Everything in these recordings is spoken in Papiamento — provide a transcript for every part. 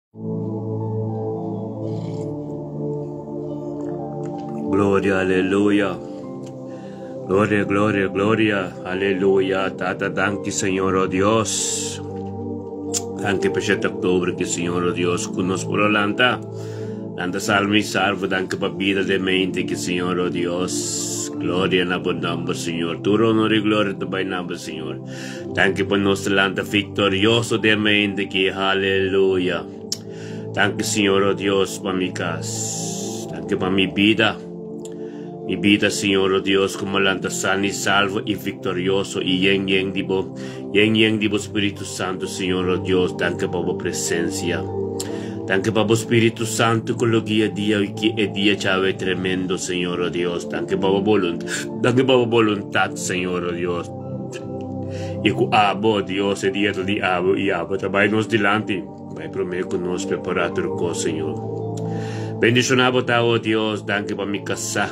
Gloria, aleluya. Gloria, gloria, gloria. Aleluya. Tata, danki, Señor, oh Dios. Danki pa 7 oktober ki Señor, oh Dios, ku nos por a lanta. Lanta salmo i salvo. Danki pa bida de mente ki Señor, oh Dios. Gloria na bo nomber, Señor. Tur honor i gloria ta bai na bo, Señor. Danki pa nos ta lanta victorioso den mente ki. Aleluya. Danki Señor oh Dios pa mi kas. Danki pa mi bida. Mi bida Señor oh Dios ku mi lanta san i salvo i victorioso i yen yen di bo yen yen di bo Spiritu Santu Señor oh Dios. Danki pa bo presensia. Danki pa bo Spiritu Santu ku lo guia dia ki e dia djawe tremendo Señor oh Dios. Danki pa bo voluntad. Danki pa bo voluntad Señor oh Dios. I ku abo, Dios, e dia ta di abo, i abo ta bai nos dilanti, bai promé ku nos prepará tur kos, Señor. Bendishoná bo ta, o Dios, danki pa mi kasá,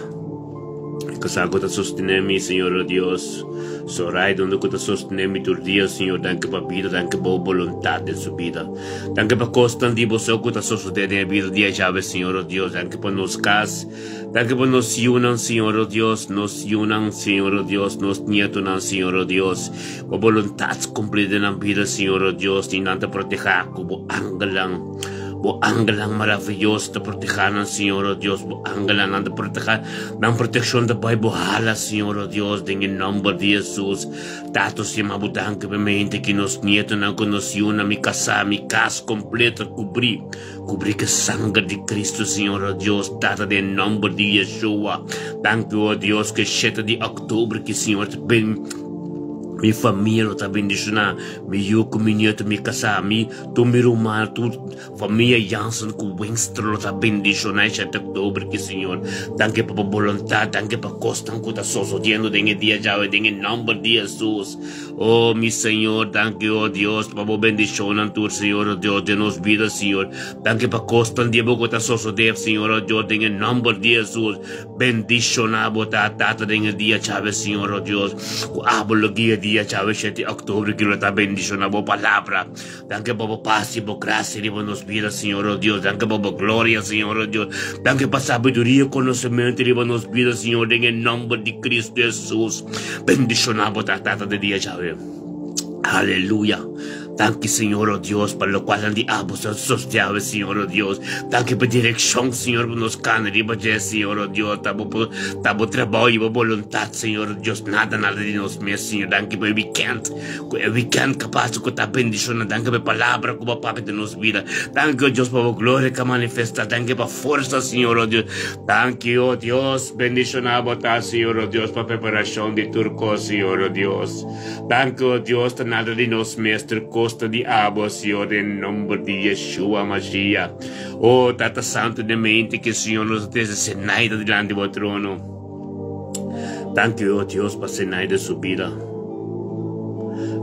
e kasá ku ta sostené mi, Señor, o Dios, Sorai, donde ku ta sostené mi tur dia, Señor, danki pa bida, danki pa bo boluntat den su bida. Danki pa kosnan di bo so ku ta sosodé den e bida di e djawe, Señor, o Dios, danki pa nos kas. Danki pa nos yunan, Señor o Dios, nos yunan, Señor o Dios, nos nietonan, Señor o Dios. Bo boluntat kumpli den nan bida, Señor o Dios, i nan ta protehá ku bo angelnan. Bo angelnan maravioso ta protehá nan, Señor o Dios. Bo angelnan nan ta protehá, nan protekshon ta bai bo hala, Señor o Dios, den e nòmber di Hesus. Tato stima bo danki pa mente ki nos nietonan ku nos yunan, mi kasá, mi kas kompleto kubrí. Kubrí ku sanger di Kristu, Señor, o Dios, Tata, den nòmber di Yeshua. Danki, o Dios, ku e shete di òktober ki Señor ta bin, mi famia lo ta bendishoná, mi yu ku mi nietu, mi kasá, mi, tur mi ruman, tur famia Jansen ku Wingster lo ta bendishoná e shete òktober ki, Señor. Danki pa bo boluntat, danki pa kosnan ku ta sosodiendo den e dia djawe, den e nòmber di Hesus. Oh, mi Señor, danki, oh Dios, pa bo bendishonnan tur, Señor, oh Dios, den nos bida, Señor. Danki pa kosnan di bo ku ta sosodé, Señor, oh Dios, den e nòmber di Hesus. Bendishoná bo ta, Tata, den e dia djawe, Señor, oh Dios, ku abo lo guia dia djawe shete òktober ki lo ta bendishoná bo palabra. Danki pa bo pas i bo grasia riba nos bida, Señor, oh Dios. Danki pa bo gloria, Señor, oh Dios. Danki pa sabiduria i konosementu riba nos bida, Señor, den e nòmber di Kristu Hesus. Bendishoná bo ta, Tata di dia djawe. Aleluya. Danki, Señor, oh Dios, pa lokualnan di abo sa sostiawe, Señor, oh Dios. Danki pa direkshon, Señor, ku nos kana riba dje, Señor, oh Dios. Ta bo, ta bo trabou i bo boluntat, Señor, oh Dios. Nada, nada di nos mes, Señor. Danki pa e wikènt. Ku e wikènt ka pasa ku ta bendishona. Danki pa e palabra ku bo papia den nos bida. Danki, o Dios, pa bo gloria ka manifestá. Danki pa forsa, Señor, o Dios. Danki, o Dios. Bendishoná bo ta, Señor, o Dios, pa preparashon di tur kos, Señor, o Dios. Danki, o Dios, ta nada di nos mes, tur kos ta di abo, Señor, den nomber di Yeshua Mashiach. O Tata Santu, den mente ki Señor nos a trese Zenaida dilanti bo trono. Danki, o Dios, pa Zenaida su bida.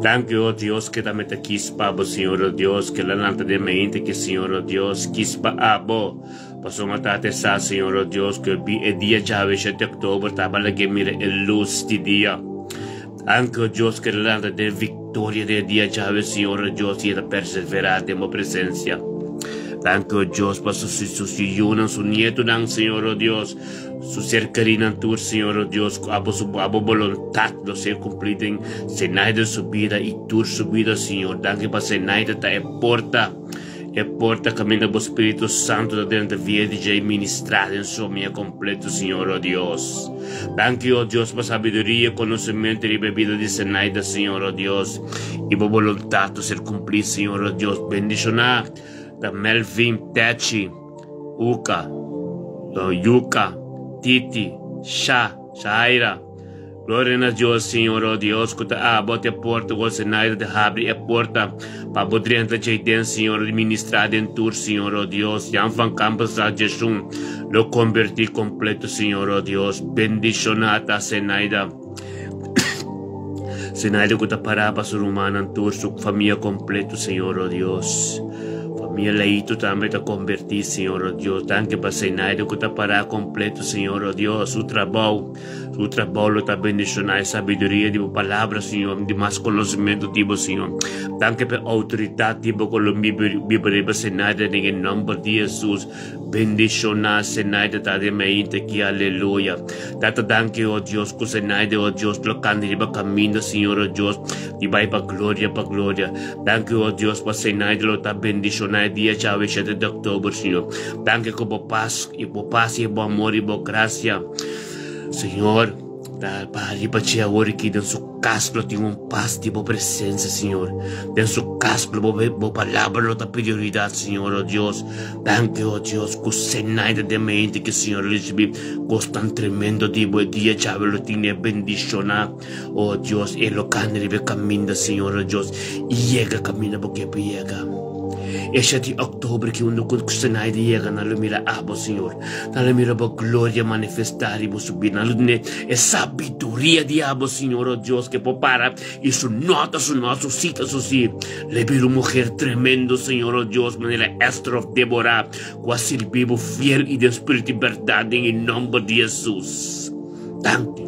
Danki, o Dios, ke ta meta kis pa bo, Señor, o Dios, ke la lanta den mente ke, Señor, o Dios, kis pa abo. Pasobra Tata sa, Señor, o Dios, ke bi e dia djawe shete oktober taba lag'é mira e lus di dia. Danki, o Dios, ke la lanta den viktoria den e dia djawe, Señor, o Dios, i e ta perseverá den bo presensia. Danki, o Dios, pa su su yunan, su nietonan, Señor, o Dios. Su ser kerí nan tur, Señor, o Dios, ku abo su abo boluntat lo ser kumplí den Zenaida su bida i tur su bida, Señor. Danki pa Zenaida ta e porta, e porta kaminda bo Spiritu Santu ta drenta via di dje i ministrá den su famia kompleto, Señor, o Dios. Danki, o Dios, pa sabiduria i konosementu riba e bida di Zenaida, Señor, o Dios, i bo boluntat lo ser kumplí, Señor, o Dios. Bendishoná ta Melvin Techi. Uka, Yuka, Titi, Sha, Shaira. Gloria na Dios, Señor, oh Dios, ku ta abo te porta, ku Zenaida ta habri e porta pa bo drenta djei den, Señor, di ministrá den tur, Señor, oh Dios. Jan van Kampenstraat Jeshun lo kombertí kompleto, Señor, oh Dios. Bendishoná ta Zenaida. Zenaida ku ta pará pa su rumannan tur, su famia kompleto, Señor, oh Dios. Famia Leito tambe ta kombertí, Señor, o Dios. Danki pa Zenaida ku ta pará kompleto, Señor, o Dios. Su trabou, su trabou lo ta bendishoná e sabiduria di bo palabra, Señor, di mas konosementu di bo, Señor. Danki pa e outoridat di bo ku lo biba riba Zenaida den e nòmber di Hesus. Bendishoná Zenaida ta den mainta aki, aleluya. Tata danki, o Dios, ku Zenaida, o Dios, lo kanda riba kaminda, Señor, o Dios, di bai pa gloria pa gloria. Danki, o Dios, pa Zenaida lo ta bendishoná e dia djawe shete di oktober, Señor. Danki ku bo pas, i bo pas i bo amor i bo grasia, Señor, ta pa riba dje awor aki den su kas lo tin un pas di bo presensia, Señor. Den su kas lo bo bo palabra lo ta prioridat, Señor, o Dios. Danki, o Dios, ku Zenaida den mente ki Señor risibí kos tan tremendo di bo e dia djawe lo tin e bendishoná. Oh Dios, e lo kanda riba e kaminda, Señor, oh Dios, i yega kaminda bo ke pa yega. E shete di oktober ki unda ku Zenaida yega, nan lo mira abo, Señor. Nan lo mira bo gloria manifestá riba su bida. Nan lo tene e sabiduria di abo, Señor, oh Dios, ke por para i su no ta su no, su sí ta su sí. Lo bira un muher tremendo, Señor, oh Dios, manera Ester of Deborah, ku a sirbi bo fiel i den spiritu i bèrdat den e nòmber di Hesus. Danki.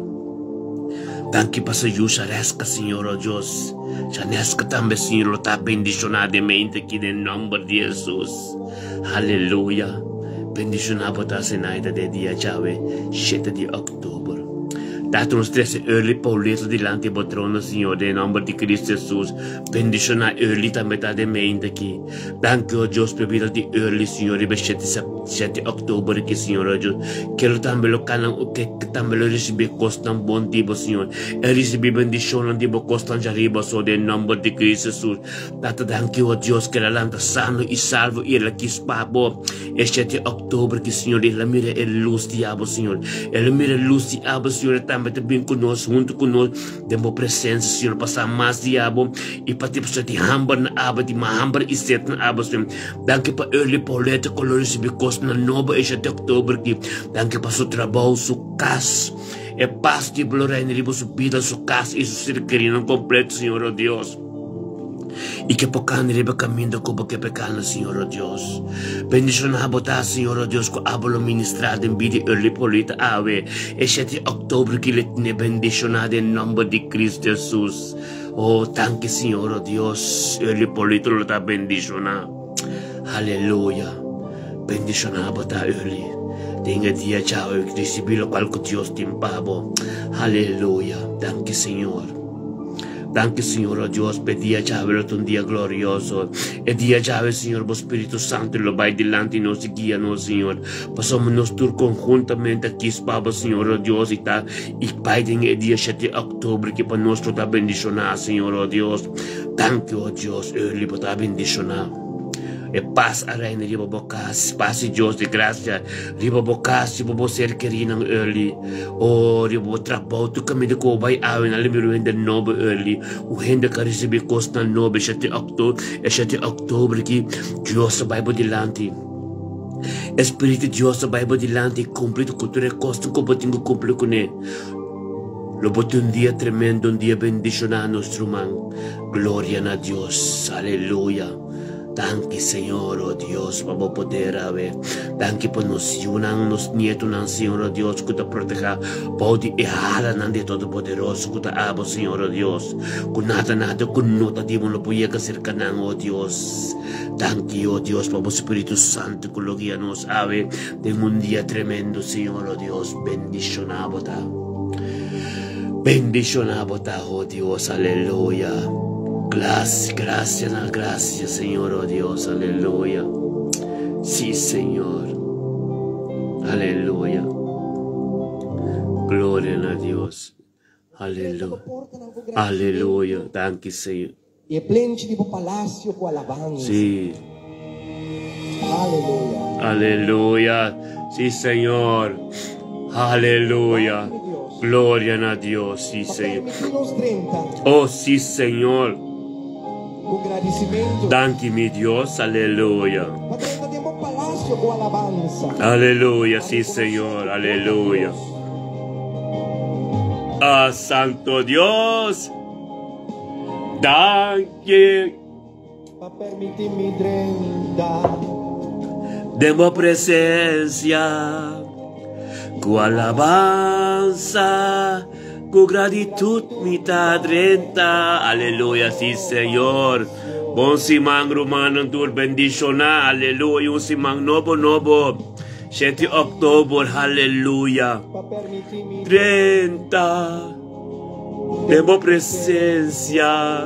Danki pa su yu Shareska, Señor, oh Dios. Shaneska tambe, Señor, lo ta bendishoná den mente aki den nòmber di Hesus. Aleluya. Bendishoná bo ta Zenaida den dia djawe, shete di òktober. Tata, nos trese Early Paulito dilanti bo trono, Señor, den nòmber di Cristo Hesus. Bendishoná Early tambe ta den mente aki. Danki, oh Dios, pa e bida di Early, Señor, riba shete Shete oktober aki, Señor, oh Dios, ke lo tambe lo kanan o ke tambe lo risibí kosnan bon di bo, Señor. E risibí bendishonnan di bo kosnan djariba so den nòmber di Cristo Jesus. Tata, danki, oh Dios, ke el a lanta sano i salvo i el a kis pa bo. E shete oktober aki, Señor, el a mira e lus di abo, Señor. El a mira e lus di abo, Señor, e tambe ta bin ku nos, huntu ku nos. Den bo presensia, Señor, pa sa mas di abo i pa tin persona tin hamber na abo, tin mas hamber i set na abo, Señor. Danki pa Early Paulette ku lo risibi kosnan nobo e shete oktober aki. Danki pa su trabou, su kas. E pas di bo lo reina riba su bida, su kas i su ser kerinan kompleto, Señor, o Dios. I ke por kana riba kaminda ku bo ke pa e kana, Señor, o Dios. Bendishoná bo ta, Señor, o Dios, ku abo lo ministrá den bida di Early Paulita awe, e shete òktober ki lo tene bendishoná den nòmber di Cristo Jesus. O, danki, Señor, o Dios, Early Paulita lo ta bendishoná. Aleluya. Bendishoná bo ta, Early, den e dia djawe risibí lokual ku Dios tin pa bo. Aleluya. Danki, Señor. Danki Señor, oh Dios, p'e dia djawe lo ta un dia glorioso. E dia djawe, Señor, bo Spiritu Santu lo bai dilanti nos i guia nos, Señor. Pasobra nos tur konhuntamente a kis pa bo, Señor, oh Dios, i ta i bai den e dia shete òktober ki pa nos lo ta bendishoná, Señor, oh Dios. Danki, oh Dios, early bo ta bendishoná. E pas a reina riba bo kas, pas di Dios di grasia riba bo kas, riba bo ser kerinan early. Oh, riba bo trabou, tur kaminda ku bo bai awe nan lo mira un hende nobo early, un hende ku a risibí kosnan nobo e shete okto, e shete oktober aki. Dios a bai bo dilanti. E Spiritu di Dios a bai bo dilanti i kumpli ku tur e kosnan ku bo tin ku kumpli kuné. Lo bo tin un dia tremendo, un dia bendishoná, nos ruman. Gloria na Dios. Aleluya. Danki Señor, oh Dios, pa bo poder awe. Danki pa nos yunan, nos nietonan, Señor, oh Dios, ku ta protehá bou di e halanan di e Todopoderoso ku ta abo, Señor, oh Dios. Ku nada, nada ku no ta di bo no por yega serka nan, oh Dios. Danki, oh Dios, pa bo Spiritu Santu ku lo guia nos awe den un dia tremendo, Señor, oh Dios. Bendishoná bo ta. Bendishoná bo ta, oh Dios, aleluya. Glas, gracia na gracia, Señor, oh Dios, aleluya. Sí, Señor. Aleluya. Gloria na Dios. Aleluya. Aleluya. Danki, Señor. I e plenchi di bo palacio cu alabansa. Sí. Aleluya. Aleluya. Sí, Señor. Aleluya. Gloria na Dios. Sí, Pa Señor. permití nos drenta Oh, sí, Señor. ku gradisimentu. Danki, mi Dios. Aleluya. Pa drenta den bo palacio ku alabansa. Aleluya. Pa Sí, rekonosé Señor. ku bo ta Aleluya. Dios. Ah, Santo Dios. Danki. Pa permití mi drenta. Den bo presensia ku alabansa, ku gratitut mi ta drenta. Aleluya, sí Señor. Bon siman rumannan tur bendishoná. Aleluya, un siman nobo nobo. 7 òktober, aleluya. Pa permití mi Drenta den bo presensia.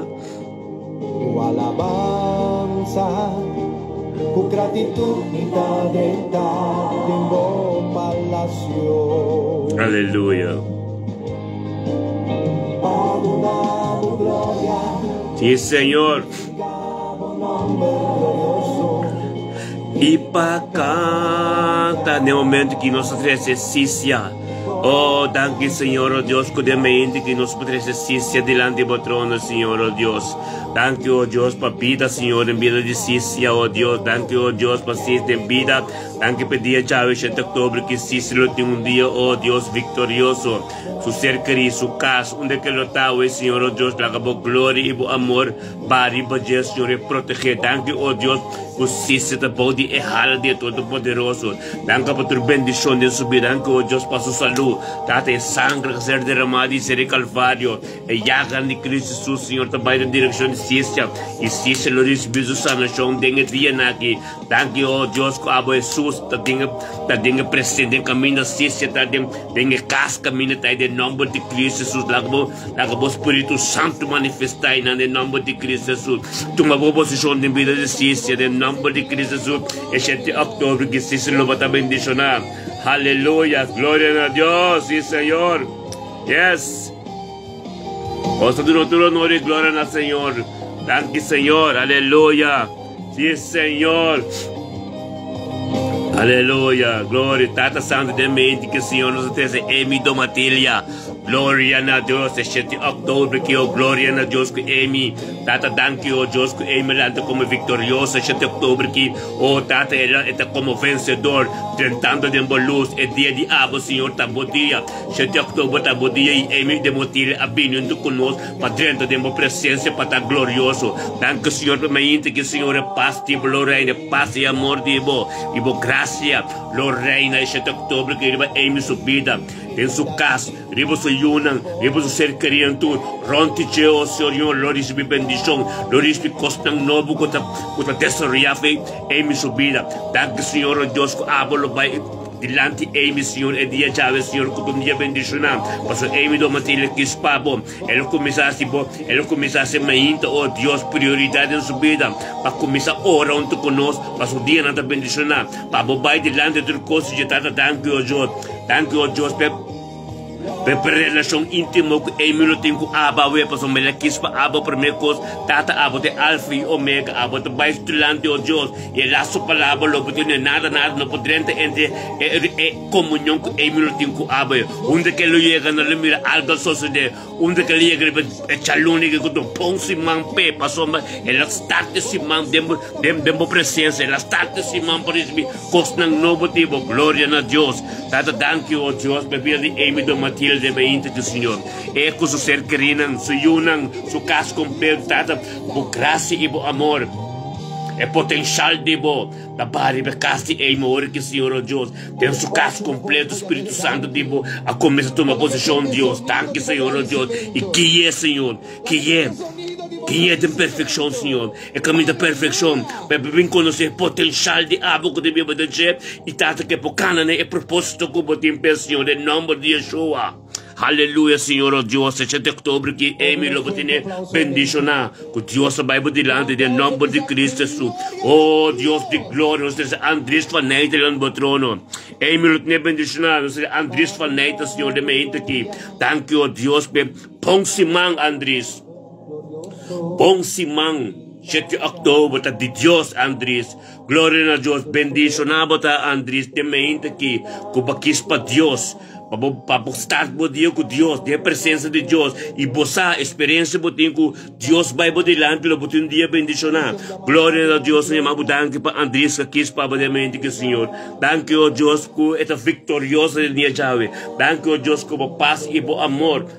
Ku alabansa, ku gratitut mi ta drenta den bo palasio. Aleluya. Pa duna bo gloria. Sí, Señor. Glorifica bo nomber glorioso. I pa kanta den momento ki nos ta trese sisia. Oh, danki Señor, oh Dios, ku den mente ki nos por trese sisia dilanti bo trono, Señor, oh Dios. Danki, oh Dios, pa bida, Señor, den bida di sisia, oh Dios. Danki, oh Dios, pa sis den bida. Danki pa dia djawe, 7 oktober, ki sisia lo tin un dia, oh Dios, viktorioso. Su ser kerí, su kas, unda ke lo ta awe, Señor, oh Dios, laga bo gloria i bo amor ba riba dje, Señor, i protegé. Danki, oh Dios, ku sisia ta bou di e hala di e Todopoderoso. Danki pa tur bendishon den su bida. Danki, o Dios, pa su salú. Tata, e sangre ku a ser deramá di ser e Kalvario, e yaganan di Kristu Hesus, Señor, ta bai den direkshon di sisia, i sisia lo risibí su sanashon den e dianan aki. Danki, o Dios, ku abo Hesus ta den e, ta den e presente, den kaminda sisia ta den, den e kas kaminda ta ei, den nòmber di Kristu Hesus. Laga bo, laga bo Spiritu Santu manifestá einan den nòmber di Kristu Hesus. Tuma bo posishon den bida di sisia, den nòmber di Kristu Hesus. E shete òktober ki sisi lo bo ta bendishoná. Haleluya! Gloria na Dios! Sí, Señor! Yes! Nos ta duna tur honor i gloria na Señor. Danki, Señor! Aleluya! Sí, Señor! Aleluya! Gloria! Tata Santu den mente ki Señor nos a trese Amy Domatilia. Gloria na Dios! E shete òktober ki o gloria na Dios ku Amy. Tata danki o Dios ku Amy lanta komo viktorioso e shete òktober ki. O Tata e e ta komo vensedor drentando den bo lus. E dia di abo Señor ta bo dia. Shete òktober ta bo dia i Amy Demotilia a bini huntu ku nos pa drenta den bo presensia pa ta glorioso. Danki Señor pa mainta ki Señor e pas di bo lo reina, e pas i amor di bo i bo grasia lo reina e shete òktober ki riba Amy su bida. Den su kas, riba su yunan, riba su ser kerinan tur, rònt di dje, o Señor, lo risibí bendishon, lo risibí kosnan nobo ku ta ku ta desaroyá fe Amy su bida. Danki, Señor, o Dios, ku abo lo bai dilanti Amy, Señor, e dia djawe, Señor, ku ta un dia bendishoná, pasobra Amy lo mantené kis pa bo. E lo kuminsá hasi bo, e lo kuminsá hasi mainta, o Dios, prioridat den su bida, pa kuminsá ora huntu ku nos, pa su dianan ta bendishoná, pa bo bai dilanti tur kos di dje. Tata, danki, o Dios. Danki o Dios p'e p'e relashon íntimo ku Amy lo tin ku Abba awe, pasobra mi a kis pa Abba promé kos. Tata, abo ta e Alfa i Omega, abo ta bai stilante, o Dios, i e lastu palabra lo bo tene, nada, nada no por drenta entre e e komunion ku Amy lo tin ku Abba. Unda ke lo yega nan lo mira algu a sosodé. Unda ke lo yega riba e chaluni ke ku ta pon siman p'e, pasobra el a start e siman den bo den den bo presensia, el a start e siman pa risibí kosnan nobo di bo. Gloria na Dios. Tata, danki, o Dios, pa e bida di Amy Don Matilde mainta di Señor. E ku su ser kerinan, su yunan, su kas kompleto, Tata, bo grasia i bo amor, e potenshal di bo ta baha riba e kas di Amy ora ki Señor, o Dios, Den su kas kompleto Spiritu Santu di bo a kuminsá tuma posishon, Dios. Danki, Señor, o Dios. I gui'é, Señor. Gui'é. Gui'é den perfekshon, Señor. E kaminda perfekshon, pa e por bin konosé e potenshal di abo ku ta biba den dje, i Tata ku e por kana na e propósito ku bo tin p'e, Señor, den nòmber di Yeshua. Haleluya Señor oh Dios e shete oktober ki Amy lo bo tene bendiciona ku Dios a bai bo dilanti den nomber di Cristo Hesus oh Dios di gloria nos trese Andries van Nijtelen bo trono Amy lo tene bendiciona nos trese Andries van Nijtelen Señor den mente aki danki oh Dios pe bon siman Andries bon siman shete oktober ta di Dios Andries gloria na Dios bendiciona bo ta Andries den mente aki ku bo kis pa Dios. Pa bo, pa bo start bo dia ku Dios, den e presensia di Dios, i bo sa eksperensia bo tin ku Dios bai bo dilanti lo bo tin un dia bendishoná. Gloria na Dios, Señor, ma bo danki pa Andriska kis pa bo den mente ki Señor. Danki, o Dios, ku e ta viktorioso den dia djawe. Danki, o Dios, ku bo pas i bo amor.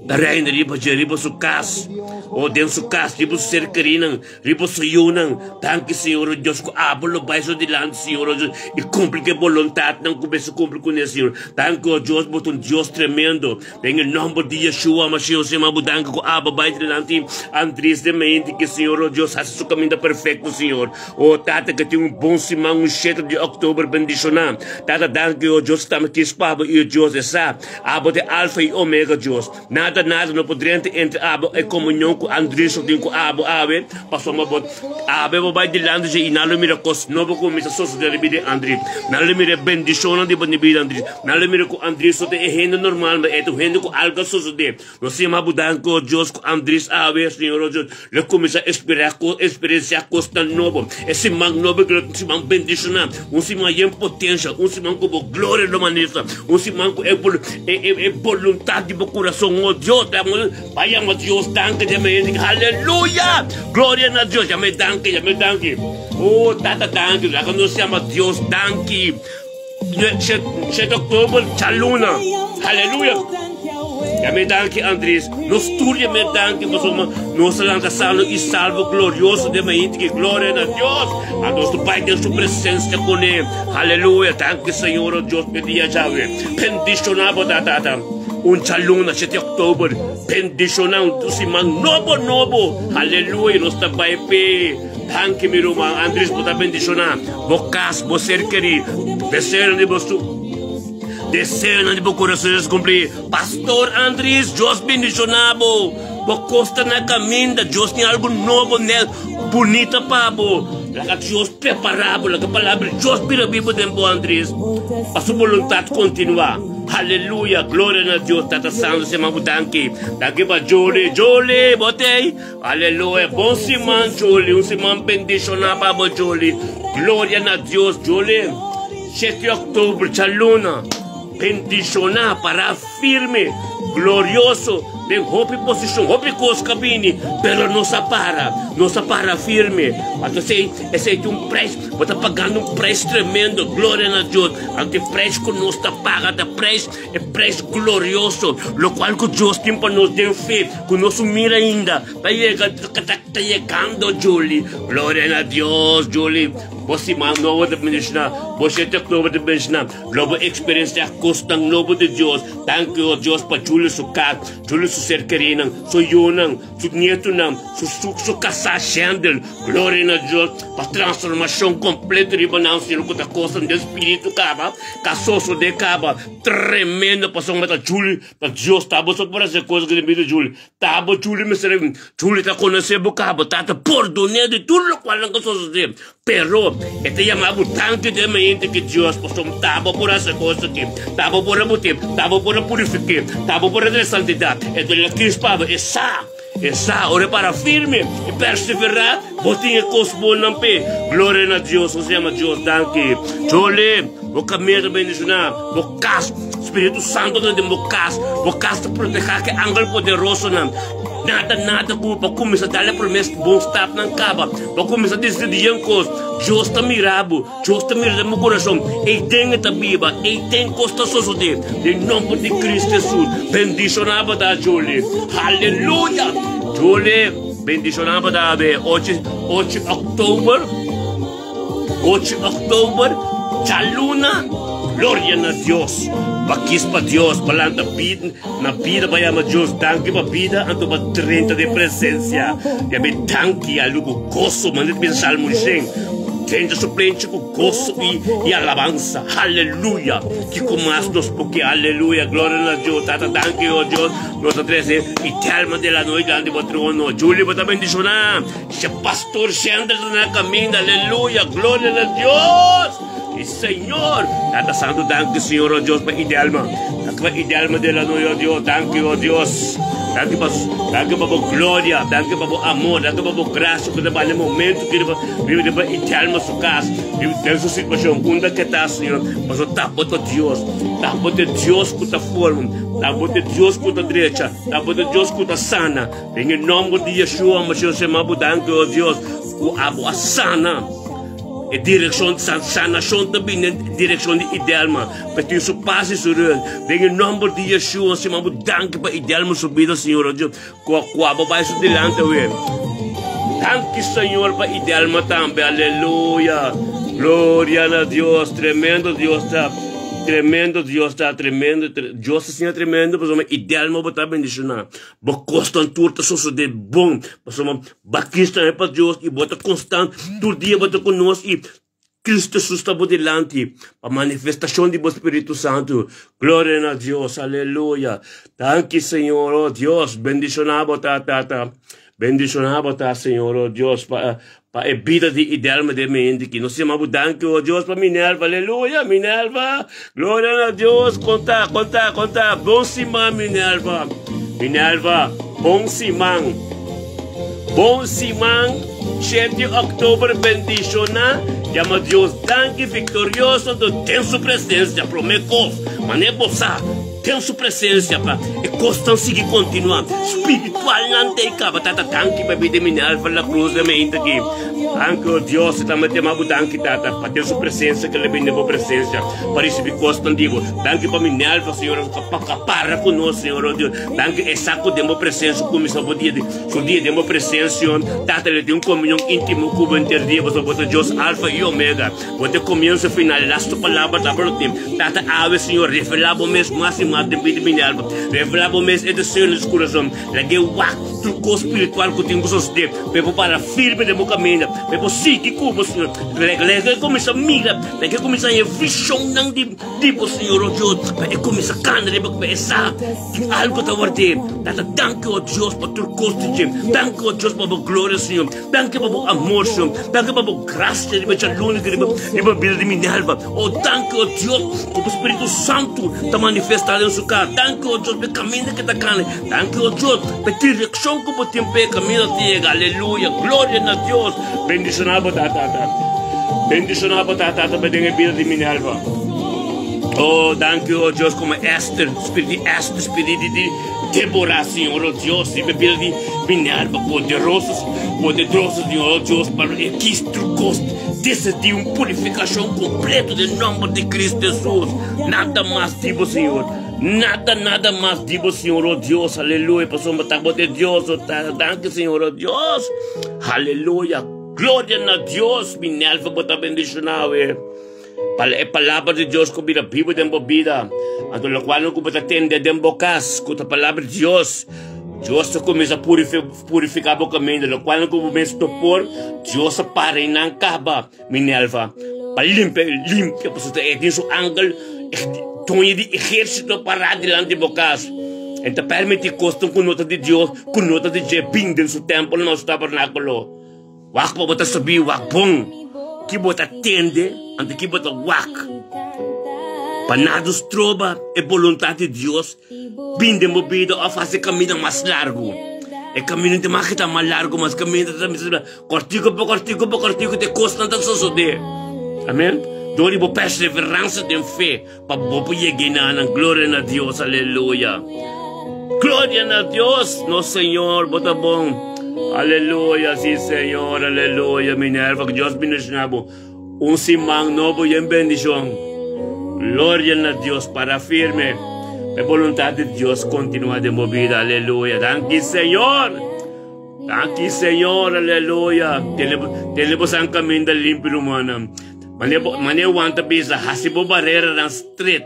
Ta reina riba dje, riba su kas, o den su kas, riba su ser kerinan, riba su yunan. Danki, Señor, o Dios, ku abo lo bai su dilanti, Señor, o Dios, i kumpli ku e boluntatnan ku mester kumpli kuné, Señor. Danki, o Dios, bo ta un Dios tremendo. Den e nòmber di Yeshua Mashiach, Señor, bo danki ku abo bai dilanti Andries den mente ki, Señor, o Dios, hasi su kaminda perfekto, Señor. O Tata, ke tin un bon siman, un shete di òktober bendishoná. Tata, danki, o Dios, ku ta mi kis pa bo, i o Dios, e sa. Abo ta e Alfa i Omega, Dios. Nada, nada no por drenta entre abo e komunion ku Andries lo tin ku abo awe, pasobra bo awe bo bai dilanti dje i nan lo mira kos nobo kuminsá sosodé riba di Andries. Nan lo mira e bendishonnan di bo den bida Andries. Nan lo mira ku Andries no ta e hende normal, ma e ta un hende ku algu a sosodé. Nos ta yama bo danki, o Dios, ku Andries awe, Señor, o Dios, lo kuminsá esperá kos, eksperensiá kosnan nobo. E siman nobo ku lo ta un siman bendishoná, un siman yen potensha, un siman ku bo gloria lo manifestá, un siman ku e e e boluntat di bo kurason, o Dios, ta bai yama Dios danki den mente. Aleluya! Gloria na Dios! Yama e danki, yama e danki. O Tata danki, laga nos yama Dios danki. Shete oktober djaluna. Haleluya! Yam'é danki Andres. Nos tur yam'é danki pasobra nos a lanta sano i salvo glorioso den mainti ki gloria na Dios. A nos ta bai den su presensia kuné. Haleluya! Danki Señor o Dios p'e dia djawe. Bendishoná bo ta Tata. Un djaluna shete oktober bendishoná un siman nobo nobo. Haleluya! Nos ta bai p'e. Danki mi ruman Andries bo ta bendiciona bo cas bo ser keri deseonan di bo su deseonan di bo corazon Dios cumpli Pastor Andries Dios bendiciona bo bo cos ta na caminda Dios tin algo nobo nel bunita pa bo laga Dios prepara bo laga palabra di Dios bira bibo den bo Andries pa su boluntad continua. Aleluya gloria na Dios Tata Santo se ma bo danki danki pa Jolie Jolie bo tey. Aleluya bon siman Julie un siman bendiciona pa bo Julie gloria na Dios Julie 7 october djaluna bendiciona para firme glorioso den hopi posicion hopi cos ka bini pero nos a para nos a para firme anto esey esey ta un prijs bo ta pagando un prijs tremendo gloria na Dios anto e prijs cu nos ta paga ta prijs E prijs glorioso, locual cu Dios tin pa nos den fe, cu nos no mira ainda, ta yega, ta yegando, Julie. Gloria na Dios, Julie. Bo siman nobo ta bendiciona, bo shete october ta bendiciona. Lo bo experiencia cosnan nobo di Dios. Danki, oh Dios, pa Julie su cas, Julie su ser kerinan, su yunan, su nietonan, su, su, su casá Shendel. Gloria na Dios pa transformacion completo riba nan, Señor, cu ta cosnan den spiritu caba, ca sosode caba. Tremendo pasobra ta Julie, ta Dios ta bo so por haci cos den bida Julie. Ta bo Julie mester Julie ta conoce bo caba, ta ta pordone di tur locual nan ta sosode. Pero e ta yama bo tantu den mente ki Dios pasobra ta bo por haci cos aki, ta bo por a bote, ta bo por a purifique, ta bo por a trae santidad. E ta lakis pa bo, e sa. E sa ora e para firme i perseverá, bo tin e kos bonnan p'e. Gloria na Dios, nos yama Dios danki. Jole, bo kaminda ta bendishoná, bo kas, Spiritu Santu ta den bo kas, bo kas ta protehá ku e angel poderosonan. Nada, nada ku bo kuminsá dal e promé bon stapnan kaba, bo kuminsá disidí yen kos. Dios ta mira bo, Dios ta mira den bo kurason, ei den e ta biba, ei den kos ta sosodé. Den nomber di Cristo Jesus, bendishoná bo ta, Julie. Haleluya! Julie, bendishoná bo ta, awe, ochi, ochi oktober, ochi oktober, djaluna, gloria na Dios. Bakis pa Dios, pa lanta bida, na bida pa yama Dios danki pa bida, anto pa drenta den presencia. Yam'é danki, algu ku goso, manera ta bisa Salmo shen. Drenta su plenchi ku goso i i alabansa. Haleluya! Kiko mas nos por ke? Haleluya! Gloria na Dios. Tata, danki, o Dios. Nos ta trese i Thelma de la Noy dilanti bo trono. Julie, bo ta bendishoná. She pastor Shendel ta na kaminda. Aleluya! Gloria na Dios! I Señor! Tata Santu, danki, Señor, o Dios, pa Idelma. Danki pa Idelma de la Noy, o Dios. Danki, o Dios. Danki pa, danki pa bo gloria. Danki pa bo amor. Danki pa bo gracia ku ta bali momento ku riba, riba riba Idelma su kas. Riba den su situacion. Unda ke ta, Señor. Pasobra ta bo ta Dios. Ta bo ta Dios ku ta forma. Ta bo ta Dios ku ta drecha. Ta bo ta Dios ku ta sana. Den e nomber di Yeshua, Mashiach, Sema bo danki, o Dios, ku abo a sana. E direkshon sanashon ta bini den direkshon di Idelma pa tin su pas i su rust. Den e nòmber di Yeshua, Señor, bo danki pa Idelma su bida, Señor, oh Dios, ku a kua bo bai su dilanti awe. Danki, Señor, pa Idelma tambe. Aleluya. Gloria na Dios. Tremendo Dios ta. Tremendo Dios ta. Tremendo. Dios ta asina tremendo pasobra Idelma bo ta bendishoná. Bo kosnan tur ta sosodé bon pasobra Ba Cristo e pa Dios y bo ta constant tur dia bo ta cu nos y Cristo Jesus ta bo dilanti pa manifestacion di bo Spiritu Santo. Gloria na Dios, aleluya. Danki Señor, oh Dios, bendiciona bo ta Tata. Bendiciona bo ta Señor, oh Dios, pa pa e bida di Idelma de mi hende ki. Nos yama bo danki, oh Dios, pa Minerva, aleluya, Minerva. Gloria na Dios, conta, conta, conta. Bon siman, Minerva. Minerva, bon siman. Bon siman, 7 di oktober bendiciona, yama Dios danki victorioso do den su presencia, prome kof, mane bo sa, den su presencia pa e kosnan sigui continua, spiritualnan te kaba, tata danki pa bida Minerva la Cruz de meinta aki. Danki o Dios, e ta mete ma bo danki tata, pa den su presencia ke le bini den bo presencia, pa ricibi kosnan di bo. Danki pa Minerva, Señor, pa para ku nos, Señor, o Dios. Danki e sa ku den bo presencia kuminsa bo dia di su dia den bo presencia Tata le tin un komunion intimo ku bo henter dia pasobra bo ta Dios Alfa i Omega bo ta e komienso i final lastu palabra ta bo tin Tata awe Señor revela bo mes mas i mas den bida di mi alma revela bo mes e deseo na su kurason lag'e wak tur kos spiritual ku tin ku sosode pa e por para firme den bo kaminda pa e por sigui ku bo Señor lag'e kuminsa mira lag'e kuminsa haña vishonnan di Di bo, Señor, o Dios, pa e kuminsá kanda riba ku e sa ki algu ta ward'é. Tata, danki, o Dios, pa tur kos di dje. Danki, o Dios, pa bo gloria, Señor. Danki pa bo amor, Señor. Danki pa bo grasia riba djaluna riba riba bida di Minerva. O, danki, o Dios, ku bo Spiritu Santu ta manifestá den su kas. Danki, o Dios, pa e kaminda ke ta kana. Danki, o Dios, pa e direkshon ku bo tin pa e kaminda ta yega. Aleluya! Gloria na Dios! Bendishoná bo ta, Tata. Bendishoná bo ta, Tata, pa den e bida di Minerva. Oh, danki, oh Dios, komo Esther, spiritu di Esther, spiritu di Deborah, Señor, oh Dios, riba e bida di Minerva, poderoso, poderoso, Señor, oh Dios, pa e kis tur kos desidí un purifikashon kompleto den nòmber di Cristo Jesus. Nada mas di bo, Señor. Nada, nada mas di bo, Señor, oh Dios, aleluya, pasobra ta bo ta e Dios, oh Tata. Danki, Señor, oh Dios. Aleluya! Gloria na Dios! Mi Nelva bo ta bendiciona awe. Pa e palabra di Dios ku bira bibu den bo bida. Anto lokual ku bo ta tende den bo kas ku ta palabra di Dios, Dios ta kuminsa purifiká bo kaminda. Lokual ku bo mes no por, Dios ta para i nan kaba, mi Nelva, pa limpia, limpia, pasobra e tin su angel, doño di ehérsito pará dilanti bo kas. E ta permití kosnan ku no ta di Dios, ku no ta di dje, bin den su tèmpel na su tabernákulo. Wak pa bo ta sabí, wak bon ki bo ta tende, anto ki bo ta wak. Pa nada stroba e boluntat di Dios bin den bo bida òf hasi e kaminda mas largu. E kaminda ta mas kita mas largu, mas kaminda ta kòrtiku pa kòrtiku pa kòrtiku te kosnan ta sosodé. Amèn. Dor di bo perseveransia den fe. Pa bo por yega enanan. Gloria na Dios, aleluya. Gloria na Dios, nos Señor, bo ta bon. Aleluya, si Señor, aleluya. Minerva, que Dios bendiciona bo. Un siman nobo y en bendición. Gloria na Dios, para firme. E voluntad de Dios continua den bo vida, aleluya. Danki, Señor. Danki, Señor, aleluya. Tene, tene bo san caminda limpio, rumannan. Mane bo, mane Juan ta bisa, hasi bo bareranan stret.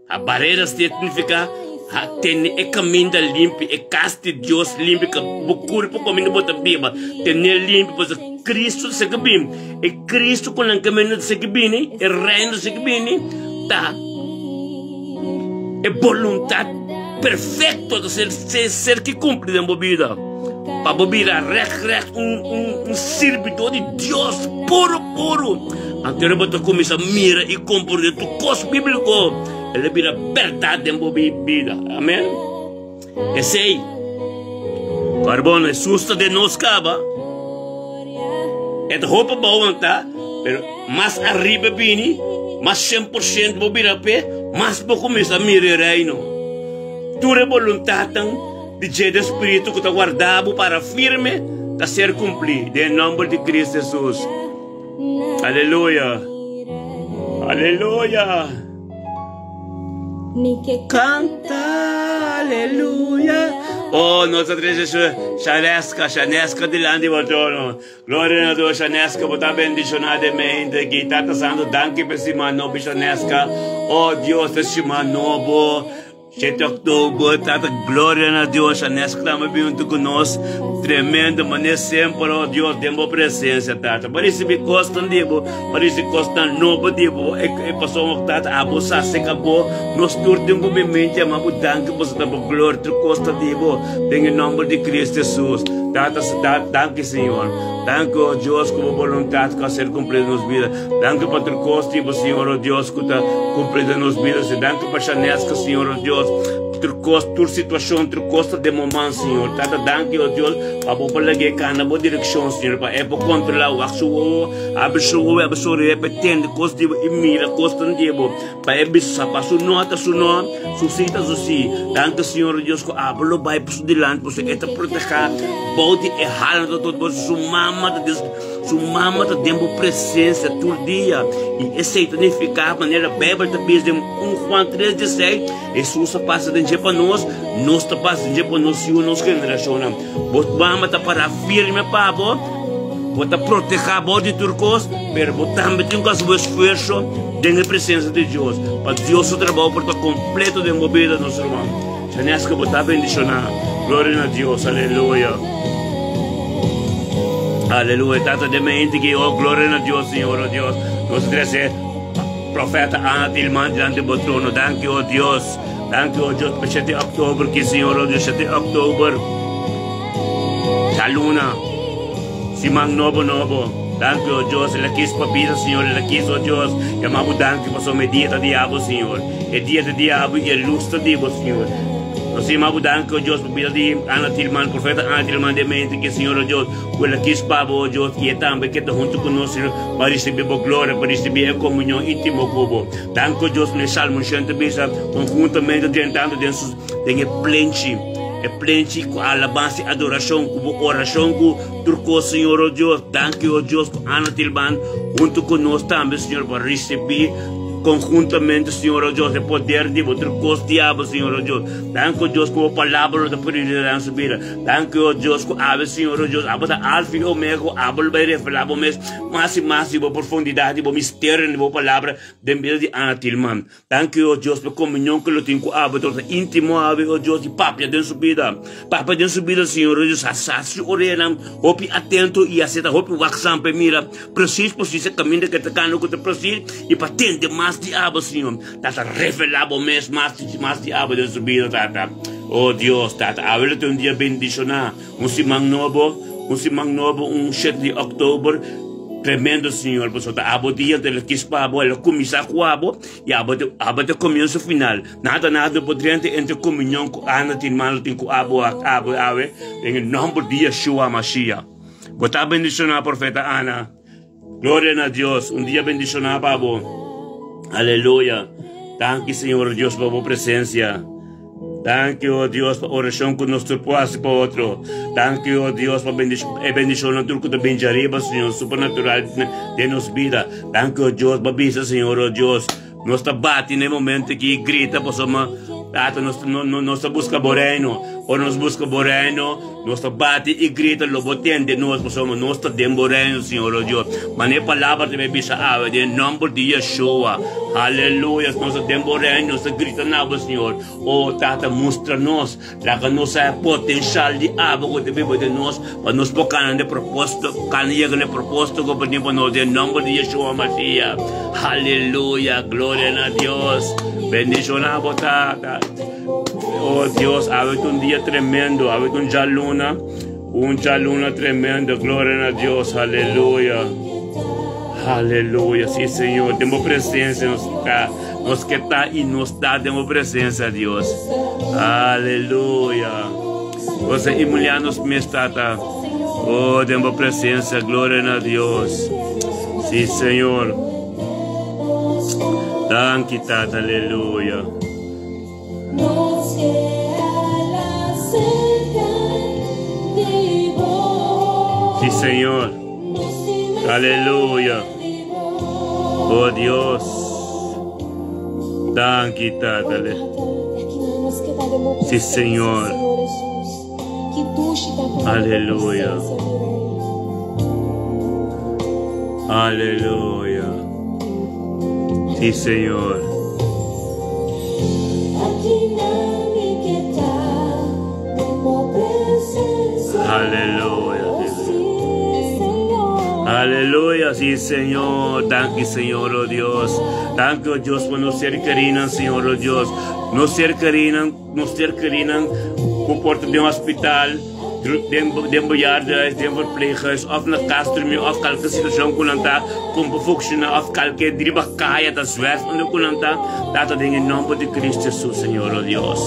A barera stret significa ha tene e caminda limpi, e cas di Dios limpi, ka bo curpo caminda bo ta biba, tene limpi, pasobra Cristo ta seki bini. E Cristo cu nan caminda ta seki bini, e reino ta seki bini, ta e boluntad perfecto ta ser, ser, ser ki cumpli den bo bida. Pa bo bira règt règt un un un sirbidó di Dios puru puru. Anto bo ta kuminsá mira i komprondé tur kos bíbliko. El a bira bèrdat den bo bida. Amèn. Esei, Kòrbon, Hesus ta den nos kaba. E ta hopi abou anta, pero mas ariba bini, mas 100% bo bira p'e, mas bo kuminsá mira e Reino. Tur e boluntatnan di dje den Spiritu ku ta warda bo para firme ta ser kumplí den e nòmber di Kristu Hesus. Aleluya. Aleluya. Canta, aleluya. Oh, nos ta trece Shaneska, Shaneska dilanti bo trono. Gloria na Dios, Shaneska, bo ta bendiciona den mente aki. Tata Santo, danki pa e siman nobo, Shaneska. Oh, Dios, e siman nobo. Shete oktober, tata gloria na Dios, Aneska tambe bin huntu ku nos. Tremendo, mané semper, oh Dios, den bo presencia, tata. Pa risibi kosnan di bo, pa risibi kosnan nobo di bo. E, e pasobra, tata, abo sa seka bo. Nos tur tin ku bin mente, ama bo danki pasobra ta bo gloria, tur kos ta di bo. Den e nomber di Cristo Jesus. Tata, ta, danki, Señor. Danki, oh Dios, ku bo boluntat ku a ser kumplí den nos bida. Danki pa tur kos di bo, Señor, oh Dios, ku ta kumplí den nos bida. Danki pa Shaneska, Señor, oh Dios. Tur kos, tur situashon, tur kos ta den bo man, Señor. Tata, danki, oh Dios, pa bo por lag'é kana bo direkshon, Señor, pa e por kontrolá wak su wowo, abri su wowo i abri su orea pa e tende kos di bo i mira kosnan di bo, pa e bisa pa su no ta su no, su sí ta su sí. Danki, Señor, oh Dios, ku abo lo bai pa su dilanti, pasobra e ta protehá bou di e hala ta tot bo. Su mama ta des. Su mama ta den bo presencia tur dia y esey ta nifica manera Bijbel ta bisa den 1 Juan 3 16, Jesus a pasa den dje pa nos, nos ta pasa den dje pa nos yu, nos generacionnan. Bo mama ta para firme pa bo, bo ta proteha bo di tur cos, pero bo tambe tin cu haci bo esfuerzo den e presencia di Dios, pa Dios su trabao por ta completo den bo bida, nos ruman. Janeska bo ta bendiciona. Gloria na Dios, aleluya. Aleluya, Tata den mente ki oh gloria na Dios, Señor, oh Dios. Nos trece profeta Ana Tilman delante bo trono. Danki, oh Dios. Danki, oh Dios, pa 7 oktober ki, Señor, oh Dios, 7 oktober. Luna. Siman nobo nobo. Danki, oh Dios, el a kis pa bida, Señor, el a kis, oh Dios. Yama bo danki pasobra e dia ta di abo, Señor. E dia ta di abo i e lus ta di bo, Señor. Nos yama bo danki, oh Dios, pa bida di Ana Tilman, profeta Ana Tilman den mente ki, Señor, oh Dios, ku el a kis pa bo, oh Dios, i e tambe ke ta huntu ku nos, Señor, pa risibí bo gloria, pa risibí e komunion íntimo ku bo. Danki, oh Dios, mi Salmo shenta bisa konhuntamente drentando den su, den e plenchi, e plenchi ku alabansa i adorashon, ku bo orashon ku tur kos, Señor, oh Dios. Danki, oh Dios, ku Ana Tilman huntu ku nos tambe, Señor, pa risibí Conjuntamente, Señor, oh Dios, e poder di bo tur cos diabel, Señor, oh Dios. Danki, oh Dios, cu bo palabra lo ta prioridad den su bida. Danki, oh Dios, cu awe, Señor, oh Dios, abo ta Alfa y Omega, cu abo lo bay revela bo mes mas y mas di bo profundidad, di bo misterio, di bo palabra den bida di Ana Tilman. Danki, oh Dios, pa e comunion cu lo tin cu abo, ta intimo awe, oh Dios, y papia den su bida. Papia den su bida, Señor, oh Dios, hasi su oreanan hopi atento y hasi ta hopi wakzam pa e mira. Precies, precies e kaminda ke ta kanda ku ta precies i pa tende mas di abo, Señor. Tata, revelá bo mes mas i mas di abo den su bida, Tata. Oh Dios, Tata, awe lo ta un dia bendishoná, un siman nobo, un siman nobo, un shete di òktober tremendo, Señor, pasobra ta abo dia, el a kis pa abo, el a kuminsá ku abo, i abo ta, abo ta e komienso final. Nada, nada no por drenta entre komunion ku Ana tin, Malo tin ku abo, abo awe, den e nòmber di Yeshua Mashiach. Bo ta bendishoná, profeta Ana. Gloria na Dios. Un dia bendishoná pa bo. Aleluya. Danki, Señor Dios, pa bo presencia. Danki, oh Dios, pa orashon ku nos tur por hasi pa otro. Danki, oh Dios, pa e bendishonnan tur ku ta bin djariba, Señor, supernatural den nos bida. Danki, oh Dios, pa bisa, Señor, oh Dios, nos ta bati na e momento aki i grita pasobra Tata, nos, no, no, nos ta buska bo reino. Ora nos buska bo reino, nos ta bati i grita, lo bo tende nos, pasobra nos ta den bo reino, Señor, oh Dios. Mane e palabra ta bay bisa awe den nomber di Yeshua. Aleluya, nos ta den bo reino, nos ta grita na bo, Señor. Oh, Tata, mustra nos, laga nos sa e potencial di abo ku ta biba den nos, pa nos por kana na e propósito, kana yega na e propósito ku bo tin pa nos, den nomber di Yeshua Mashiach. Aleluya, gloria na Dios. Bendiciona bo, Tata. Oh Dios, awe ta un dia tremendo, awe ta un djaluna, un djaluna tremendo, gloria na Dios, aleluya. Aleluya, sí Señor, den bo presencia nos ta, nos ke ta y nos ta den bo presencia, Dios. Aleluya. Nos ta humilhá nos mes, Tata. Oh, den bo presencia, gloria na Dios. Sí, Señor. Danki, Tata, aleluya. Sí, Señor. Aleluya. Oh Dios. Danki, Tata. Sí, Señor. Aleluya. Aleluya. Sí, Señor. Aleluya. Aleluya, sí, Señor. Danki, Señor, oh Dios. Danki, oh Dios, pa nos ser kerinan, Señor, oh Dios. Nos ser kerinan, nos ser kerinan, ku por ta den hospital, den, den bejaardenhuis, den verpleeghuis, of na kas drumi, of kalke situashon ku nan ta, kon por fukshoná, of kalke riba kaya ta zwerf unda ku nan ta. Tata, den e nòmber di Cristo Jesus, Señor, oh Dios.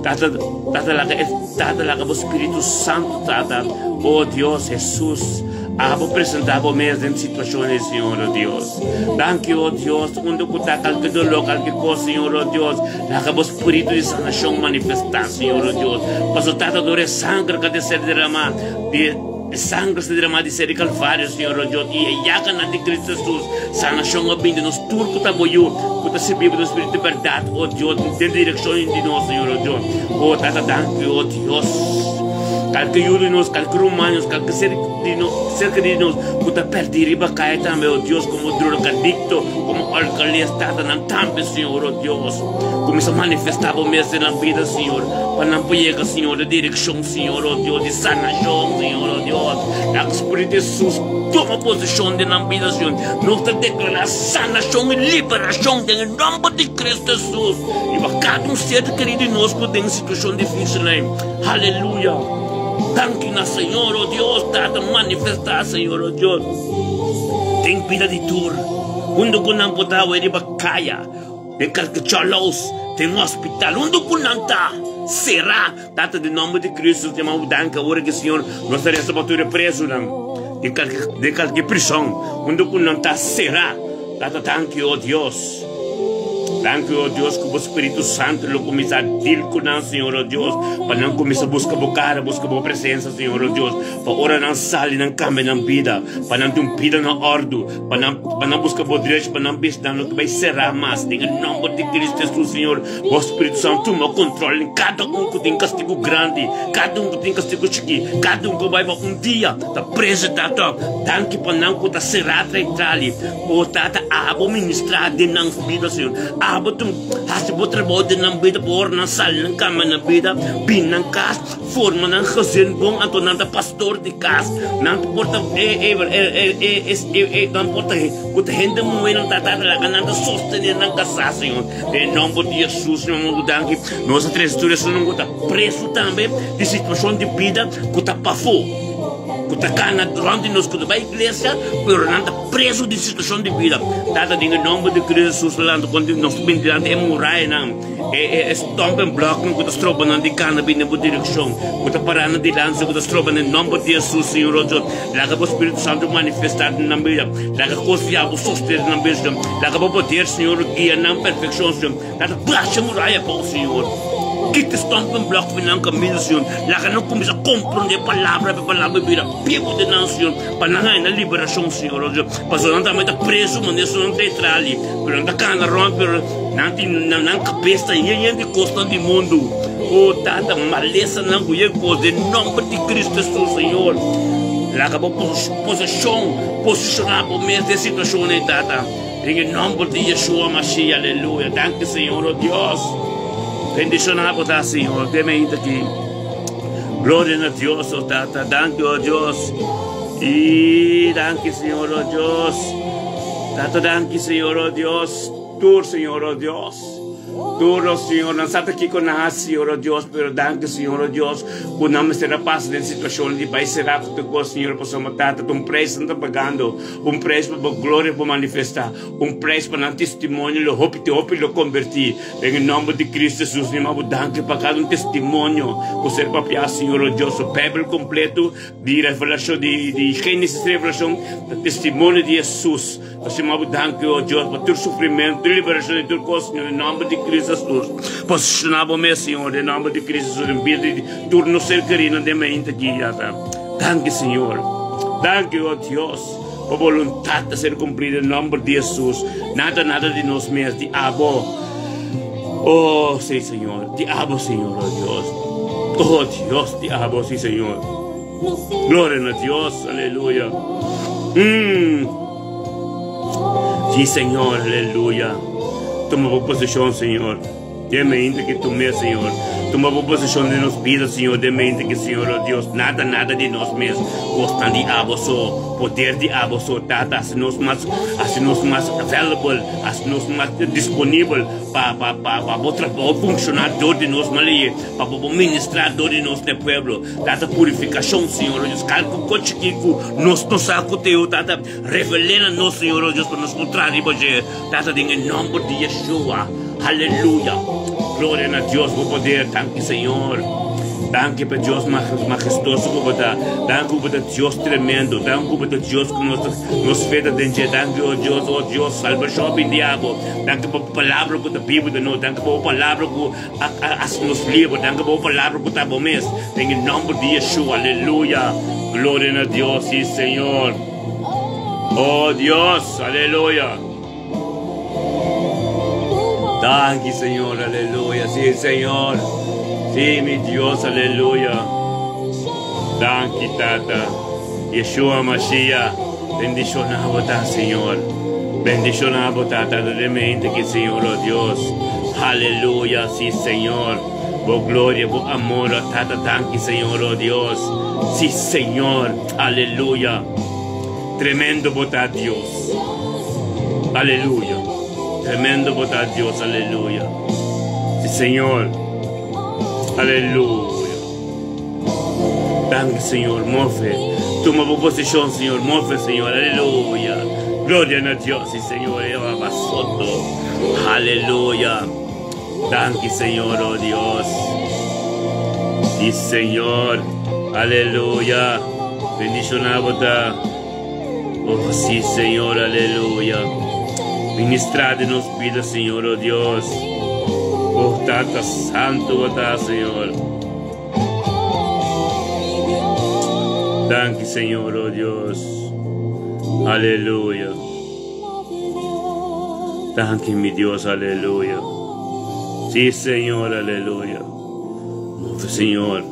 Tata, Tata, laga e, Tata, laga bo Spiritu Santu, Tata, oh Dios, Jesus, abo presentá bo mes den situashon ei, Señor, oh Dios. Danki, oh Dios, unda ku ta kalke doló, kalke kos, Señor, oh Dios, laga bo Spiritu di sanashon manifestá, Señor, oh Dios. Paso, Tata, dor e sanger ka ta ser derramá, di e sanger ser derramá di ser di Kalvario, Señor, oh Dios, i e yaganan di Cristo Jesus, sanashon a bini nos tur ku ta bo yu, ku ta sirbi bo den spiritu di bèrdat, oh Dios, den direkshon di nos, Señor, oh Dios. Oh Tata, danki, oh Dios. Kalke yu di nos, kalke ruman di nos, kalke ser di nos, serka di nos ku ta pèrdí riba kaya tambe, oh Dios, komo drogadikto, komo alkoholist, Tata, nan tambe, Señor, oh Dios, kuminsá manifestá bo mes den nan bida, Señor, pa nan por yega, Señor, den direkshon, Señor, oh Dios, di sanashon, Señor, oh Dios. Laga Spiritu Hesus tuma posishon den nan bida, Señor. Nos ta deklará sanashon i liberashon den e nòmber di Kristu Hesus riba kada un ser kerí di nos ku den situashon difísil ei. Aleluya! Danki na Señor, o Dios, Tata, manifestá, Señor, o Dios, den bida di tur. Huntu ku nan por ta awe riba kaya, den kalke chòlòs, den hospital, huntu ku nan ta será, Tata, den nòmber di Kristu, nos ta yama bo danki awor aki, Señor. Nos ta resa pa tur e prezunan den kalke, den kalke prison, huntu ku nan ta será. Tata, danki, o Dios. Danki, o Dios, ku bo Spiritu Santu lo kuminsá dil ku nan, Señor, o Dios, pa nan kuminsá buska bo kara, buska bo presensia, Señor, o Dios, pa ora nan sali, nan kambia nan bida, pa nan tin un bida na òrdu, pa nan, pa nan buska bo drechi, pa nan bisa nan no ta bai será mas. Den e nòmber di Kristu Hesus, Señor, bo Spiritu Santu tuma kontròl den kada un ku tin kastigu grandi, kada un ku tin kastigu chikí, kada un ku bai pa un dia ta prezu, Tata. Danki pa nan ku ta será traitrali. O Tata, abo ministrá den nan bida, Señor. Abo ta hasi bo trabou den nan bida pa ora nan sali nan kambia nan bida, bin nan kas, forma nan gezin bon, anto nan ta pastor di kas. Nan por ta nan por ta ku ta hende muhénan, Tata, laga nan ta sostené nan kasá, Señor. Den nòmber di Hesus, Señor, nos danki. Nos a trese tur esunnan ku ta presu tambe di situashon di bida ku ta pafó, ku ta kana rònt di nos, ku ta bai iglesia, pero nan ta presu di situashon di bida. Tata, den e nòmber di Cristo Jesus, lanta konta nos ta bini dilanti e murayanan, e e stumbling blocknan ku ta stroba nan di kana bini den bo direkshon, ku ta pará nan dilanti, ku ta stroba nan. Den nòmber di Jesus, Señor, oh Dios, laga bo Spiritu Santu manifestá den nan bida. Laga kos di abo sostené nan bida, Señor. Laga bo poder, Señor, guia nan perfekshon, Señor. Laga basha muraya abou, Señor. Kita stumbling block for nan kaminda, Señor. Laga nan kuminsá komprondé palabra pa palabra bira bibu den nan, Señor, pa nan haña nan liberashon, Señor. Oh Dios, pasobra nan tambe ta preso manera su nan ta entra ali, pero nan ta kana rònt, pero nan tin nan nan kabes ta yen yen di kosnan di mundu. Oh Tata, malesanan ku yen kos, den nòmber di Kristu Hesus, Señor. Laga bo posishon, posishoná bo mes den situashon ei, Tata. Den e nomber di Yeshua Mashiach, aleluya. Danki, Señor, oh Dios. Bendiciona bo ta, Señor. Deme ainda aki. Gloria na Dios, oh Tata. Danki, oh Dios. Y danki, Señor, oh Dios. Tata, danki, Señor, oh Dios. Tur, Señor, oh Dios. Tur, oh Señor. Nan sa ta kiko nan hasi, Señor, oh Dios. Pero danki, Señor, oh Dios, ku nan mester a pasa den situacion di bai será ku tur kos, Señor, pasobra Tata, ta un prijs nan ta pagando. Un prijs pa bo gloria por manifestá, un prijs pa nan testimonio lo hopi te hopi lo konvertí. Den e nòmber di Cristo Jesus mi manda bo danki pa kada un testimonio ku ser papiá, Señor o Dios. E Bijbel kompleto di Revelashon, di di Génesis Revelashon ta testimonio di Jesus. Nos ta manda bo danki, o Dios, pa tur sufrimentu, tur liberashon di tur kos, Señor, den nòmber di Cristo Jesus. Posishoná bo mes, Señor, den nòmber di Cristo Jesus den bida di tur nos ser kerinan den mainta aki, Tata. Danki, Señor. Danki, o Dios. Bo boluntat ta ser kumplí den nòmber di Hesus. Nada, nada di nos mes, di abo. Oh, sí, Señor, di abo, Señor, oh Dios. Oh, Dios, di abo, sí, Señor. Gloria na Dios, aleluya. Mm. Sí, Señor, aleluya. Toma bo posishon, Señor. Den mente ki tu mes, Señor. Tuma bo posishon den nos bida, Señor. Den mente ki, Señor, oh Dios, nada, nada di nos mes. Kosnan di abo so, poder di abo so, Tata, hasi nos mas, hasi nos mas available, hasi nos mas disponibel pa, pa, pa, pa bo trabou funshoná dor di nos malie, pa bo por ministrá dor di nos na e pueblo. Tata, purifikashon, Señor, oh Dios, kalku kos chikí ku nos no sa ku teo, Tata, revel'é na nos, Señor, oh Dios, pa nos por traha riba dje. Tata den e nomber di Yeshua. Aleluya. Gloria na Dios bo poder. Danki Señor. Danki pa Dios majestoso ku bo ta. Danki ku bo ta Dios tremendo. Danki ku bo ta Dios ku nos nos fe ta den dje. Danki oh Dios, oh Dios, salbashon bin di abo. Danki pa bo palabra ku ta bibu den nos. Danki pa bo palabra ku a hasi nos liber. Danki pa bo palabra ku ta bo mes. Den e nomber di Yeshua. Aleluya. Gloria na Dios. Si Señor. Oh Dios, aleluya. Danki, Señor, aleluya. Sí, Señor. Sí, mi Dios, aleluya. Danki, Tata. Yeshua Mashiach, bendiciona bo ta, Señor. Bendiciona bo, Tata, de mente que, Señor, oh Dios. Aleluya, sí, Señor. Bo gloria, bo amor, oh Tata, danki, Señor, oh Dios. Sí, Señor, aleluya. Tremendo bo ta Dios. Aleluya. Tremendo bo ta Dios. Aleluya. Sí, Señor. Aleluya. Danki, Señor. Move. Tuma bo posishon, Señor. Move, Señor. Aleluya. Gloria na Dios, sí, Señor. Eva basoto. Aleluya. Danki, Señor, oh Dios. Sí, Señor. Aleluya. Bendiciona bo ta. Oh, sí, Señor. Aleluya. Ministra den nos bida, Señor, oh Dios. Oh, Tata Santo bo ta, Señor. Danki, Señor, oh Dios. Aleluya. Danki, mi Dios, aleluya. Sí, Señor, aleluya. Move, Señor.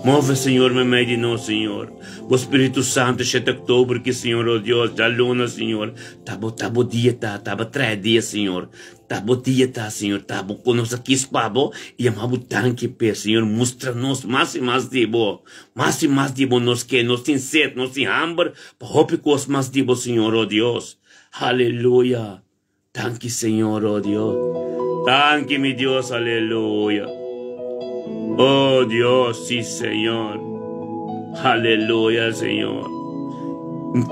Move, Señor, meimei di nos, Señor. Bo Spiritu Santu, 7 oktober ki, Señor, oh Dios, djaluna, Señor. Ta bo, ta bo dia ta, ta bo trae dia, Señor. Ta bo dia ta, Señor, ta bo ku nos a kis pa bo i yama bo danki p'e, Señor. Mustra nos mas i mas di bo, mas i mas di bo nos ke. Nos tin sed, nos tin hamber pa hopi kos mas di bo, Señor, oh Dios. Aleluya. Danki, Señor, oh Dios. Danki, mi Dios, aleluya. Oh Dios, sí, Señor. Aleluya, Señor.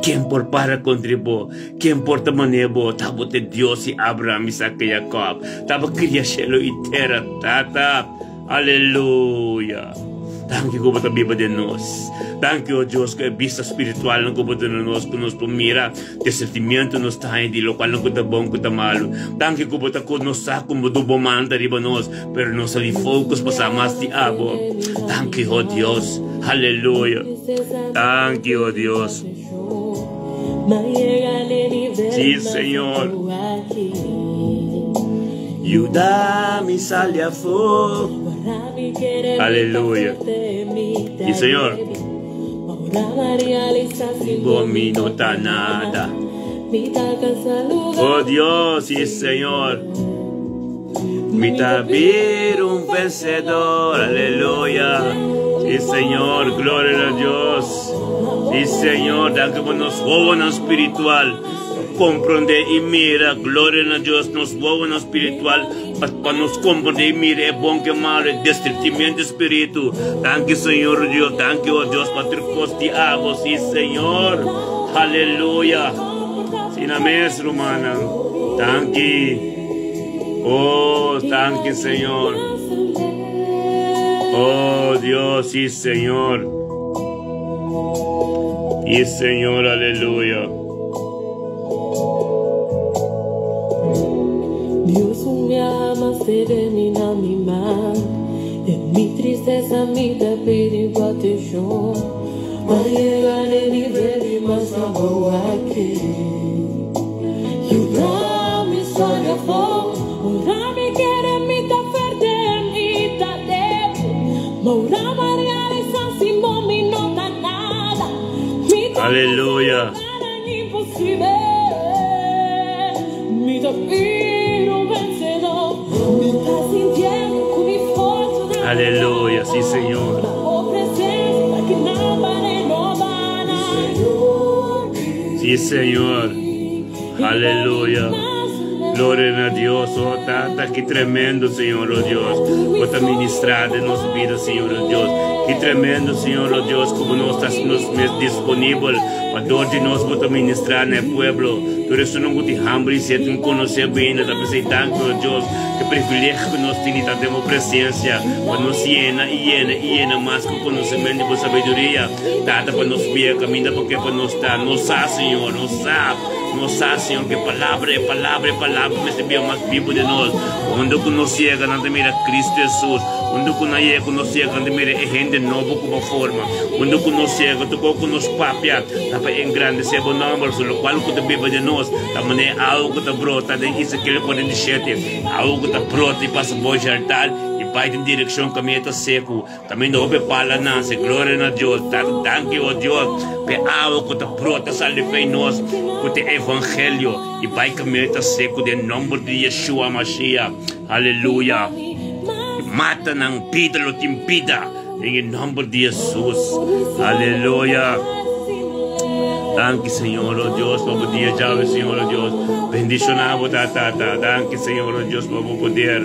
Ken por para kontra bo? Ken por ta manera bo? Ta bo ta Dios di Abraham, Isaac i Jacob. Ta bo kria shelu i tera, Tata. Aleluya! Danki ku bo ta biba den nos. Danki, o Dios, ku e bista spiritualnan ku bo duna nos, ku nos por mira discernimiento nos ta haña di lokualnan ku ta bon ku ta malu. Danki ku bo ta ku nos sa ku bo bo man ta riba nos, pero nos ta di focus pa sa mas di abo. Danki, o Dios. Aleluya. Danki, o Dios. Sí, Señor. Yuda mi sali afó. Aleluya. Sí, Señor. Bo mi no ta nada. Oh Dios, sí, Señor. Mi ta bir un vencedor, aleluya. Sí, Señor, gloria a Dios. Sí, Señor, danki pa nos wowonan spiritual. Comprende y mira, gloria a Dios, nos wowonan spiritual pa, pa nos comprende y mira e bon que malo, e discernimiento espíritu. Danki, Señor Dios, danki, oh Dios, pa tur cos di abo, sí, Señor. Aleluya. Sina mes, rumannan. Danki. Oh, danki, Señor. Oh, Dios, sí, Señor. Sí, Señor, aleluya. Dios me ama, se de mi na mi man. De mi tristeza mi ta pidi proteccion. Aleluya. Aleluya, sí, Señor. Sí, Señor. Aleluya. Gloria a Dios, oh Tata, qué tremendo, Señor, oh Dios. Bo ta ministra den nos bida, Señor, oh Dios. Ki tremendo, Señor, oh Dios, komo nos ta nos mes disponibel pa dor di nos bo ta ministra na e pueblo. Tur esunnan ku tin hamber i set tin konosé bo ainda ta p'esei danki, oh Dios, ke privilegio ku nos tin di ta den bo presensia pa nos yena i yena i yena mas ku konosementu di bo sabiduria, Tata, pa nos bia kaminda pa ke pa nos ta. Nos sa, Señor, nos sa. Nos sa, Señor, ku e Palabra, e Palabra, e Palabra mester bira mas bibu den nos. Unda ku nos yega, nan ta mira Cristo Hesus. Unda ku nan yega ku nos yega, nan ta mira e hende nobo ku bo forma. Unda ku nos yega, tur kos ku nos papia ta pa engrandesé bo nòmber. So lokual ku ta biba den nos ta manera e awa ku ta brota den Ezekiel 47, awa ku ta brota i pasa bo jartal i bai den direkshon kaminda ta seku. Kaminda hopi pala nase, gloria na Dios. Tata, danki, o Dios, p'e awa ku ta brota sali fei nos, ku ta e evangelio, i bai kaminda ta seku den nomber di Yeshua Mashiach. Aleluya. I mata nan bida lo tin bida den e nomber di Jesus. Aleluya. Danki, Señor, o Dios, pa bo dia djawe, Señor, o Dios. Bendiciona bo, Tata. Danki, Señor, o Dios, pa bo poder.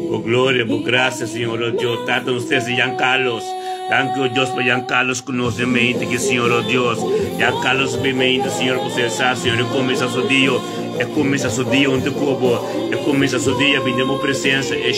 Bo gloria, bo gracia, Señor, oh Dios. Tata, nos trece Jean Carlos. Danki, oh Dios, pa Jean Carlos cu nos den mente ki, Señor, oh Dios. Jean Carlos bin mente, Señor, cu ser sa, Señor, e cuminsa su dia, e cuminsa su dia hunto cu bo. E cuminsa su dia bin den bo presencia e,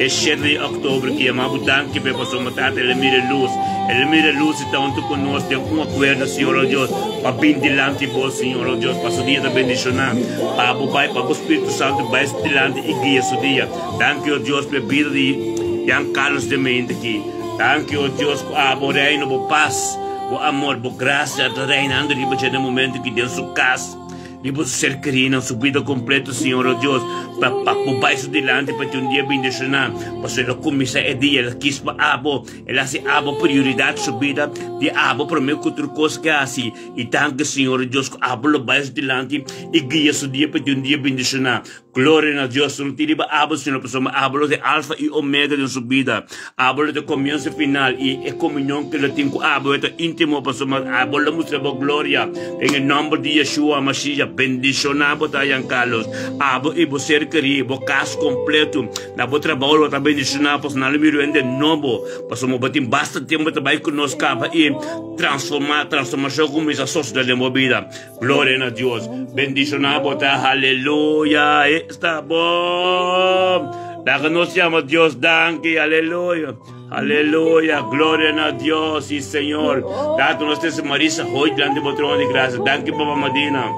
e 7 di october ki yama bo danki p'e pasobra, Tata, el a mira e luz. El a mira e luz y ta hunto cu nos den un acuerdo, Señor, oh Dios, pa bin dilanti bo, Señor, oh Dios, pa su dia ta bendiciona. Pa bo bai, pa bo Spiritu Santo bai su dilanti i guia su dia. Danki, o Dios, pa e bida di Jan Carlos den mente aki. Danki, o Dios, ku abo reino, bo pas, bo amor, bo grasia ta reinando riba dje den momento aki den su kas, riba su ser kerinan, su bida kompleto, Señor, o Dios, pa pa bo bai su dilanti pa tin un dia bendishoná, pasobra el a kuminsá e dia, el a kis pa abo, el a hasi abo prioridat su bida, di abo promé ku tur kos ke hasi. I danki, Señor, o Dios, ku abo lo bai su dilanti i guia su dia pa tin un dia bendishoná. Gloria na Dios, no tin riba abo, Señor, pasobra abo lo ta e Alfa i Omega den su bida. Abo lo ta e komienso i final, i e komunion ku lo tin ku abo e ta íntimo, pasobra abo lo mustra bo gloria. Den e nòmber di Yeshua Mashiach, bendishoná bo ta, Jan Carlos, abo i bo ser kerí, bo kas kompleto, na bo trabou lo ta bendishoná, pasobra nan lo mira hende nobo, pasobra bo tin basta tempu ta bai ku nos kaba i transformá, transformashon kuminsá sosodé den bo bida. Gloria na Dios. Bendiciona bo ta. Aleluya. Esta bon. Laga nos llama Dios danki. Aleluya. Aleluya. Gloria na Dios y Señor. Tata nos tese Marisa hoy delante bo trono di gracia. Danki Papa Madina.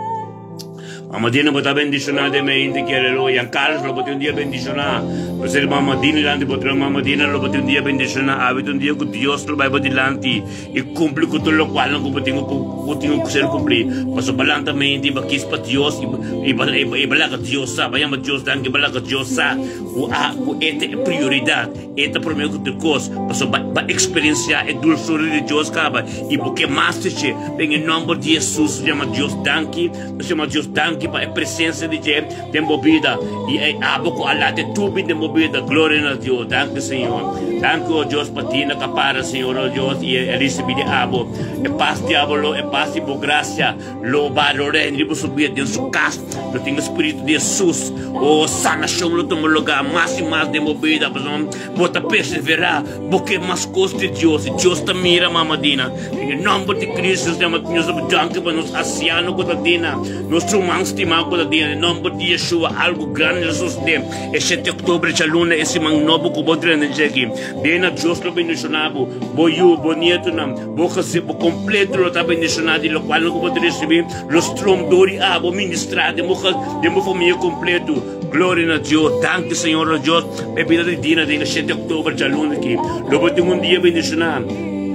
Mama Dina bo ta bendiciona den mente ki aleluya. Carlos lo bo tin un dia bendiciona. Nos tese Mama Dina delante bo trono. Mama Dina lo bo tin un dia bendiciona. Awe ta un dia ku Dios lo bai bo dilanti. I kumpli ku tur lokualnan ku bo tin ku tin ku ser kumplí. Pasobra bo lanta mente i bo kis pa Dios i bo i bo laga Dios sa, bo yama Dios danki, bo laga Dios sa ku a ku e ta e prioridat, e ta promé ku tur kos. Pasobra bo a eksperensiá e dulsura di Dios kaba i bo ke mas di dje. Den e nòmber di Hesus nos yama Dios danki, nos yama Dios danki pa e presensia di dje den bo bida i e abo ku a lata e tubi den bo bida. Gloria na Dios. Danki Señor. Danki o Dios pa Tina ka para Señor o Dios i a risibi di abo e pas di abo lo e pas di bo gracia lo ba lo reina riba su bida den su kas lo tin e spiritu di Hesus o sanashon lo tuma lugar mas i mas den bo bida pasobra bo ta persevera bo ke mas kos di Dios i Dios ta mira mama Dina den e nomber di Cristo nos yama nos danki pa nos asiano ku ta Dina nos ruman stima ku ta Dina den nomber di Yeshua algo grandi lo sosode. E shete oktober djaluna e siman nobo ku bo drenta djeki. Bena Dios lo bendishoná bo, bo yu, bo nietonan, bo gezin, bo kompleto lo ta bendishoná di lokualnan ku bo ta risibí lo strom dor di abo ministrá den bo den bo famia kompleto. Gloria na Dios. Danki Señor nos Dios pa e bida di Dina den e shete oktober djaluna aki. Lo bo tin un dia bendishoná.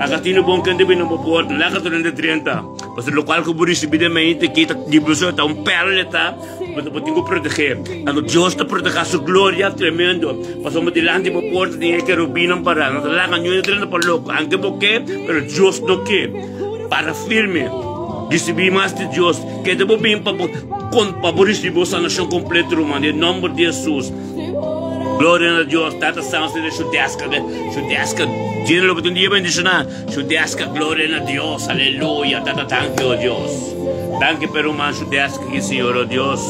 Laga tinu bon kende bini bo porta, laga tur hende drenta. Pasobra lokual ku bo risibí den mente ki ta di bo ta un pèrla ta, bo bo tin ku protegé. Anto Dios ta protegá su gloria tremendo. Pasobra bo dilanti bo porta tin e kerubinnan pará. Nan ta laga niun hende drenta pa loko, anke bo ke, pero Dios no ke. Para firme, risibí mas di Dios. Kende bo bin pa bo kon pa bo risibí bo sanashon kompleto, ruman, den nòmber di Hesus. Gloria na Dios, Tata Santo de su deska, de su deska, tiene lo que un día bendicionar, su deska, gloria na Dios, aleluya, Tata, thank you, oh Dios. Dank je per ruman su deska aquí, Señor, oh Dios.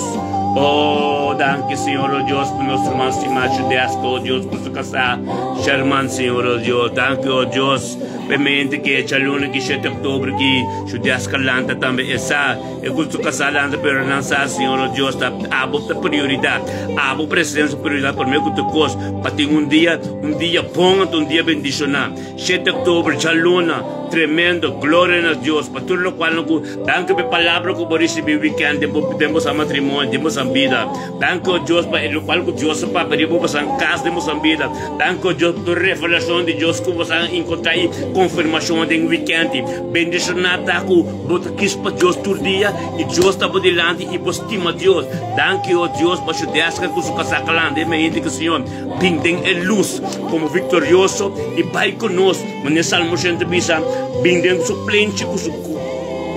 Oh, dank je, Señor, oh Dios, por nuestro hermano estimado su deska, oh Dios, por su casa, Sherman, Señor, oh Dios. Dank je, oh Dios, pe mente que chaluna que 7 de octubre que su deska lanta tambe esa. E ku su kasá lanta pero nan sa Señor o Dios ta abo ta prioridat abo presencia prioridat prome ku tur kos pa tin un dia un dia bon anto un dia bendishoná shete oktober djaluna tremendo gloria na Dios pa tur lokual nan ku danki pa e palabra ku bo risibí wikènt den bo den boso matrimonio den boso bida danki o Dios pa e lokual ku Dios a papia riba boso kas den boso bida danki o Dios pa tur revelashon di Dios ku boso a enkontrá i konfirmashon den wikènt bendishoná ta ku Bo ta kis pa Dios tur dia i Dios ta bo dilanti i bo stima Dios. Danki, o Dios, pa Shudeska ku su kasá kalanda e mente ku Señor bin den e lus komo viktorioso i bai ku nos, manera Salmo 80 ta bisa, bin den su plenchi ku su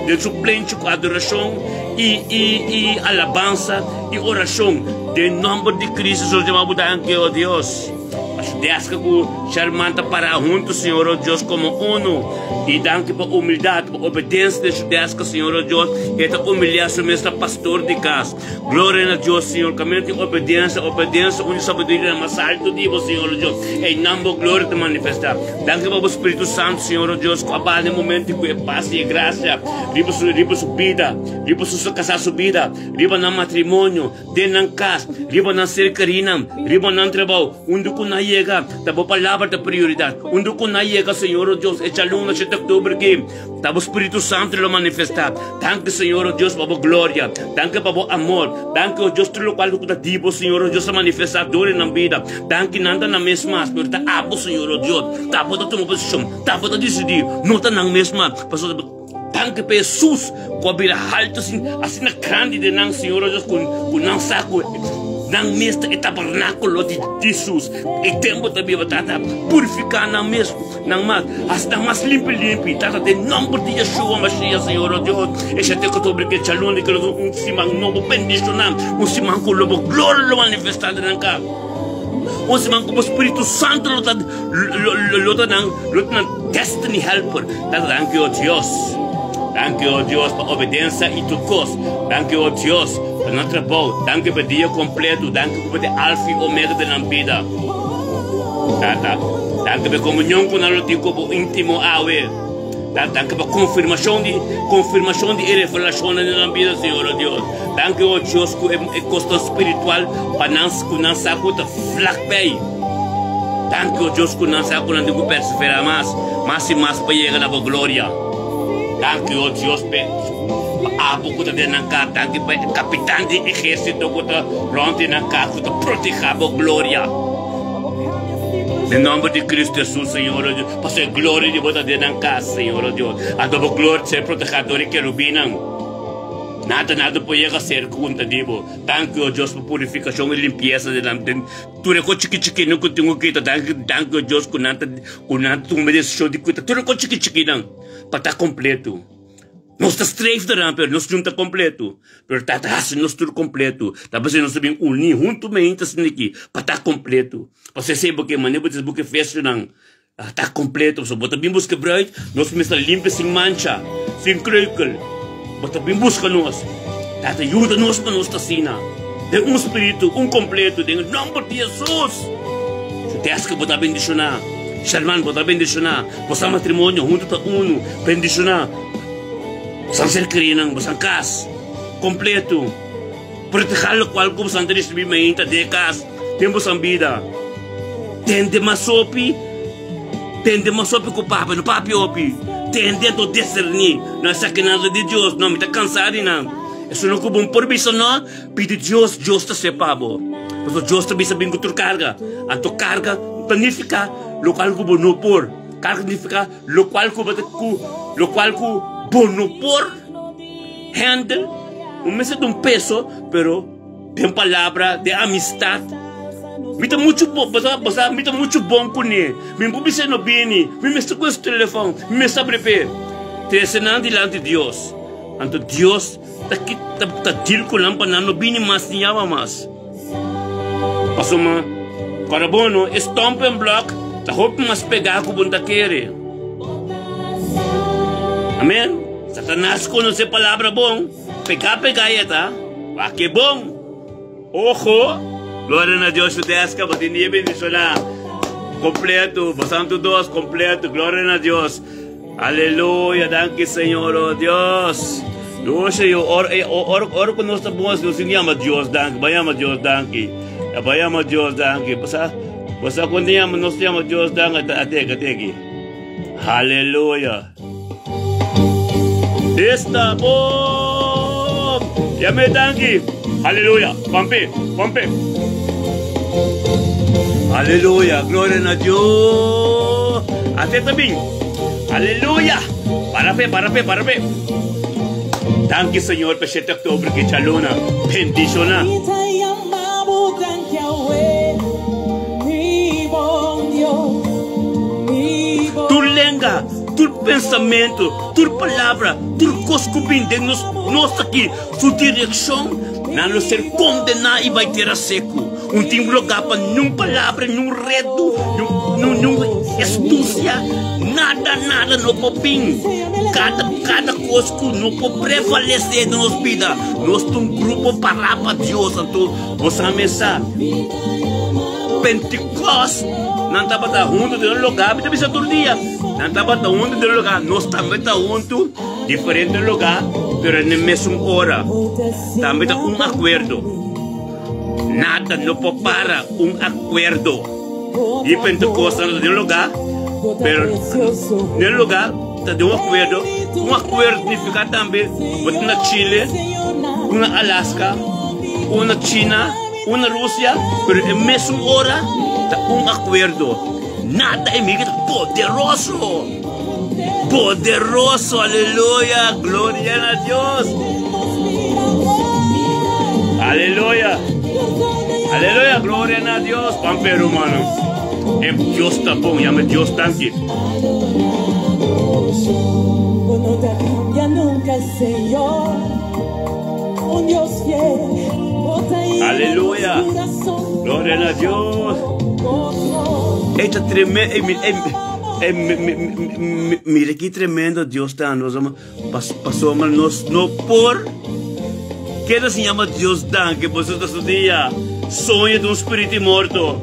den su plenchi ku adorashon i i i alabansa i orashon den nòmber di Cristo Hesus yama bo danki, o Dios. Pa Shudeska ku Sherman ta para huntu, Señor, o Dios, komo unu. I danki pa humildat, pa obedensia di Shudeska, Señor, o Dios. E ta humiliá su mes ta pastor di kas. Gloria na Dios, Señor. Kaminda tin obedensia, obedensia un di sabiduria mas altu di bo, Señor, o Dios. Einan bo gloria ta manifestá. Danki pa bo Spiritu Santu, Señor, o Dios, ku a baha den momento ku e pas i e grasia riba su, riba su bida, riba su kasá su bida, riba nan matrimonio. Den nan kas, riba nan serkerinan, riba nan trabou, unda ku nan yega, ta bo palabra ta prioridat. Unda ku nan yega, Señor o Dios, e djaluna shete oktober aki, ta bo Spiritu Santu lo manifestá. Danki, Señor o Dios, pa bo gloria. Danki pa bo amor. Danki, o Dios, tur lokual ku ta di bo, Señor o Dios, ta manifestá dor den nan bida. Danki, nan ta nan mes mas, pero ta abo, Señor o Dios, ta abo ta tuma posishon, ta abo ta disidí, no ta nan mes mas, pasobra. Danki pa Hesus ku a bira haltu asina grandi den nan, Señor Dios, ku nan sa ku nan mes ta e tabernákulo di Hesus. E tempu ta biba, Tata, purifiká nan mes, nan mas, hasi nan mas limpi limpi, Tata, den nòmber di Yeshua Mashiach, Señor Dios. E shete ku ta obrigá djaluna di kila un siman nobo bendishoná, un siman ku lo bo gloria lo manifestá den nan kas. Un siman ku bo Spiritu Santu lo ta lo ta nan lo ta nan destiny helper. Tata danki o Dios. Danki o Dios pa obedensia i tur kos. Danki o Dios pa nan trabou. Danki pa dia kompletu. Danki ku bo ta alfa i omega den nan bida. Tata, danki pa e komunion ku nan lo tin ku bo intimo awe. Tata, danki pa konfirmashon di konfirmashon di e revelashonnan den nan bida, Señor o Dios. Danki o Dios ku e e kosnan spiritual pa nan ku nan sa ku ta flak bei. Danki o Dios ku nan sa ku nan tin ku perseverá mas, mas i mas pa yega na bo gloria. Danki o Dios p'e pa abo ku ta den nan kas. Danki pa e kapitan di ehérsito ku ta rònt di nan kas ku ta protehá bo gloria. Den nòmber di Kristu Hesus, Señor o Dios, pasobra e gloria di bo ta den nan kas, Señor o Dios. Anto bo gloria ta ser protehá dor di kerubinnan. Nada nada por yega serka ku N ta di bo. Danki, o Dios, pa purifikashon i limpiesa di nan. Den tur e kos chiki chikinan ku tin ku kita, danki, danki, o Dios, ku nan ta, ku nan ta tuma e desishon di kita tur e kos chiki chikinan pa ta kompleto. Nos ta streef deran, pero nos no ta kompleto. Pero Tata hasi nos tur kompleto. Ta p'esei nos ta bin uní huntu meinta asina aki pa ta kompleto. Pasobra esei bo ke manera bo ta buska efesionan ta kompleto. Pasobra bo ta bin buska bruid, nos mester limpia sin mancha, sin kreukel. Bo ta bin buska nos. Tata yuda nos pa nos ta asina, den un spiritu, un kompleto, den e nòmber di Hesus. Su deska bo ta bendishoná. Sherman bo ta bendishoná. Boso matrimonio huntu ta unu. Bendishoná. Boso ser krinan, boso kas kompleto. Protehá lokual ku boso ta risibí mainta den e kas, den boso bida. Tende mas hopi, tende mas hopi ku papia, no papia hopi. Tende anto diserní, no esaki nan ta di Dios, no, mi ta kansá di nan. Esun no ku bo por bisa no, pidi Dios, Dios ta sepa bo. Pasobra Dios ta bisa bin ku tur karga, anto karga ta nifiká lokual ku bo no por. Karga significa locual cu bo ta cu locual cu bo no por handle. No mester ta un peso, pero den palabra, den amistad. Mi ta muchu bo, bo sa, bo sa, mi ta muchu bon kuné. Mi no por bisa no bini. Mi mester ku su telefon, mi mester abri p'e. Trese nan dilanti Dios. Anto Dios ta ki ta ta deal ku nan pa nan no bini mas ni yama mas. Pasobra kòrda bon no, e stumping block ta hopi mas pegá ku bo no ta kere. Amen. Satanas konosé palabra bon, pegá pegá e ta, wak e bon. Ojo! Gloria na Dios Judeska, bo tin dia bendishoná kompleto, bo santu dos kompleto, gloria na Dios. Aleluya, danki Señor, oh Dios. Dios, yo ora, ora, ora ku nos ta bon, nos tin yama Dios danki, ba yama Dios danki. Ba yama Dios danki. Basa, basa kuando yama nos yama Dios danki, ate, ate aki. Aleluya. Esta bon. Yame danki. Aleluya. Pampe, pampe. Aleluya, gloria na Dios. Ate también. Aleluya. Para pe, para pe, para pe. Danki Señor pa 7 oktober ki chaluna. Bendiciona. Tur lenga, tur pensamento, tur palabra, tur kos ku bin den nos nos aki su direkshon, nan lo ser kondená i bai tera seku. Un tin lugá pa niun palabra, niun redu, niun niun estusia, nada nada no por bin. Kada kada kos ku no por prevalesé den nos bida. Nos ta un grupo pará pa Dios, anto bo sa mesa. Pentikòst, nan tabata huntu den un lugá, mi ta bisa tur dia, nan tabata huntu den un lugá, nos tambe ta huntu, diferente lugá, pero na e mesun ora. Tambe ta un akuerdo. Nada no por para un akuerdo. Di Pentekoste nan ta den un lugá, pero den un lugá ta den un akuerdo. Un akuerdo significa tambe bo ta na Chile, un na Alaska, un na China, un na Rusia, pero e mesun ora ta un akuerdo. Nada e mira ta poderoso. Poderoso, aleluya, gloria na Dios. Aleluya. Aleluya, gloria na Dios. Pan pero, hermano. E Dios ta bon, llame Dios danki. No te cambia nunca, Señor. Un Dios fiel. Aleluya. Gloria na Dios. Esta tremendo. Ey, mira ki tremendo Dios ta nos pasobra nos no por keda sin yama Dios danki pasobra ta su dia. Soño ta un spiritu morto.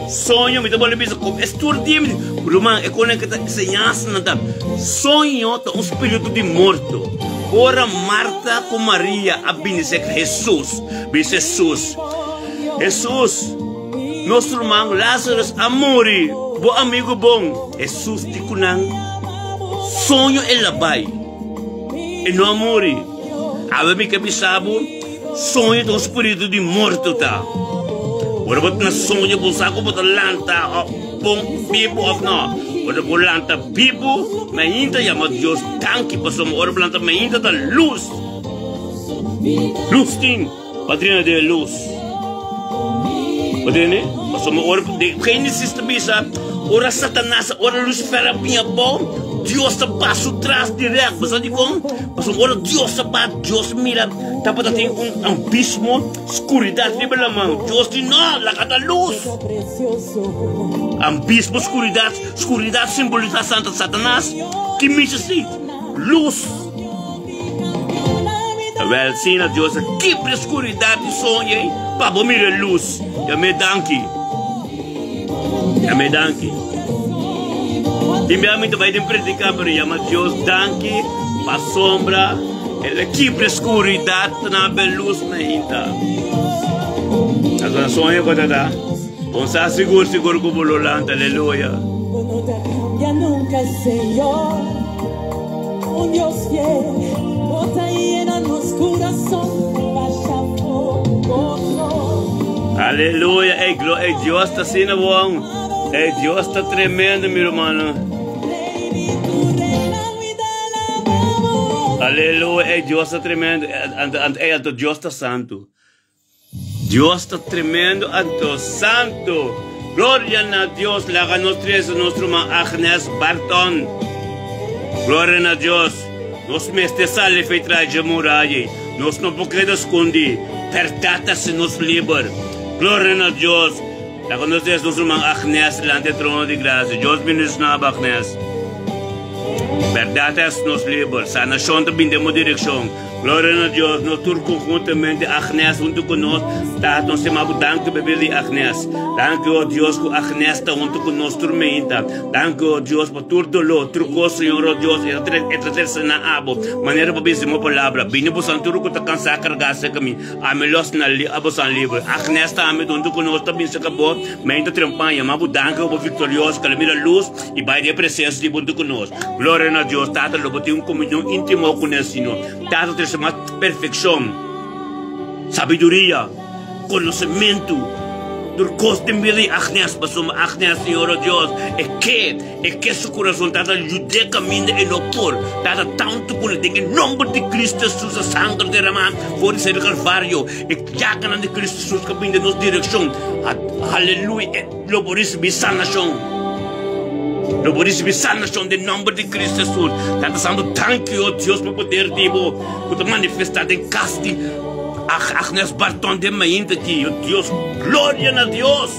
Soño mi ta bolbe bisa ku es tur dia mi ruman e konen ke ta enseñansa nan ta soño ta un spiritu di morto. Ora Marta ku Maria a bini serka Hesus bisa Hesus, Hesus, Nos ruman Lazarus a muri, bo amigu bon. Hesus di ku nan, Soño el a bai, e no a muri. Awe mi ke bisa bo, soño ta un spiritu di morto ta. Ora bo ta na soño, bo sa ku bo ta lanta òf bon bibu òf no. Ora bo lanta bibu, mainta yama Dios danki pasobra ora bo lanta mainta ta lus. Lus tin. Padrino di e lus. Bo tende? Pasobra ora di Génesis ta bisa, ora Satanas, ora Lucifer a bin abou, Dios ta pas su tras dirèkt. Bo sa dikon? Pasobra ora Dios ta pas, Dios mira tabata tin un abismo, skuridat riba laman. Dios di, No, laga ta lus. Abismo, skuridat, skuridat simbolisa santa Satanas. Ki mester si? Lus. Awel sina Dios a kibra e skuridat di soño ei pa bo mira e lus. Yam'é danki. Yam'é danki. Tin bia mi ta bai den prediká pero yama Dios danki pasobra el a kibra e skuridat ta na be lus na hinta. Aso soño ku ta ta. Bon sa sigur sigur ku bo lo lanta. Aleluya. Un Dios fiel, bo ta yena nos kurason basha goso. Aleluya, ey, glo ey Dios ta asina bon. Ey Dios ta tremendo, mi hermano. Aleluya, ey Dios ta tremendo. Anto, anto, ey, anto Dios ta santo. Dios ta tremendo, anto santo. Gloria na Dios, laga nos trece nos ruman Agnes Barton. Gloria na Dios. Nos mester sali fei tras dje muraya. Nos no por keda scondi. Berdad ta haci nos liber. Gloria na Dios. Laga nos trece nos ruman Agnes delante e trono di gracia. Dios bendiciona bo, Agnes. Berdad ta haci nos liber. Sanacion ta bini den bo direccion. Gloria na Dios, nos tur conjuntamente, Agnes hunto cu nos, Tata, nos ta yama bo danki pa bida di Agnes. Danki, oh Dios, cu Agnes ta hunto cu nos tur meinta. Danki, oh Dios, pa tur dolor, tur cos, Señor, oh Dios, e ta e ta trece na abo. Manera bo bisa den bo palabra, Bini bosan tur cu ta cansa carga cerca mi, ami los na bosan liber. Agnes tambe ta hunto cu nos, ta bin cerca bo, meinta trempan, yama bo danki pa bo victorioso, cu el a mira luz i bai den e presencia di bo hunto cu nos. Gloria na Dios, Tata, lo bo tin un komunion íntimo ku nos, Señor. Tata, trese mas perfekshon, sabiduria, konosementu, tur kos den bida di Agnes, pasobra Agnes, Señor, o Dios, e ke, e ke su kurason, Tata, yud'é kaminda e no por, Tata, tantu ku den e nomber di Cristo Jesus, e sanger deramá for di ser di Kalvario, e llaganan di Cristo Jesus ka bini den nos direkshon, Aleluya, Lo bo risibí sanashon. Lo bo risibí sanashon den nòmber di Cristo Jesus. Tata Santu, danki, o Dios, pa poder di bo ku ta manifestá den kas di Agnes Barton den mainta aki. O Dios, gloria na Dios!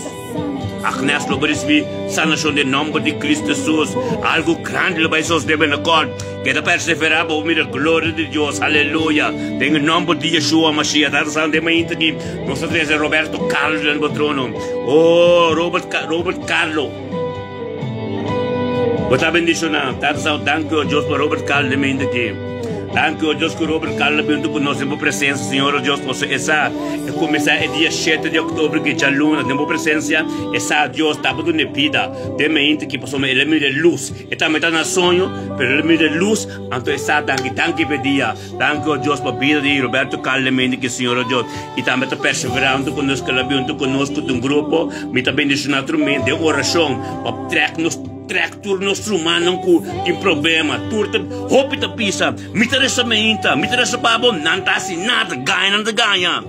Agnes lo bo risibí sanashon den nòmber di Cristo Jesus. Algu grandi lo bai sosodé binnenkort. Keda perseverá pa bo mira gloria di Dios. Aleluya! Den e nòmber di Yeshua Mashiach. Tata Santu, den mainta aki nos ta trese Roberto Carlos den bo trono. Oh, Robert, Robert Carlo. Bo ta bendishoná. Tata Santu, danki, oh Dios, pa Robert Carlo den mainta aki. Danki, oh Dios, ku Robert Carlo bin huntu ku nos den bo presensia, Señor, oh Dios, pasobra e sa e kuminsá e dia shete di òktober ki djaluna den bo presensia, e sa, Dios, tabata duna e bida den mainta aki, pasobra el a mira e lus. E tambe ta na soño, pero el a mira e lus, anto e sa danki, danki p'e dia. Danki, o Dios, pa bida di Roberto Carlo Mende, ki Señor, o Dios, i tambe ta perseverá huntu ku nos, ku el a bin huntu ku nos ku un grupo. Mi ta bendishoná tur men den orashon pa trèk nos, trèk tur nos rumannan ku tin problema. Tur ta, hopi ta bisa, Mi ta resa meinta, mi ta resa pa bo, nan ta hasi nada, gaña nan ta gaña.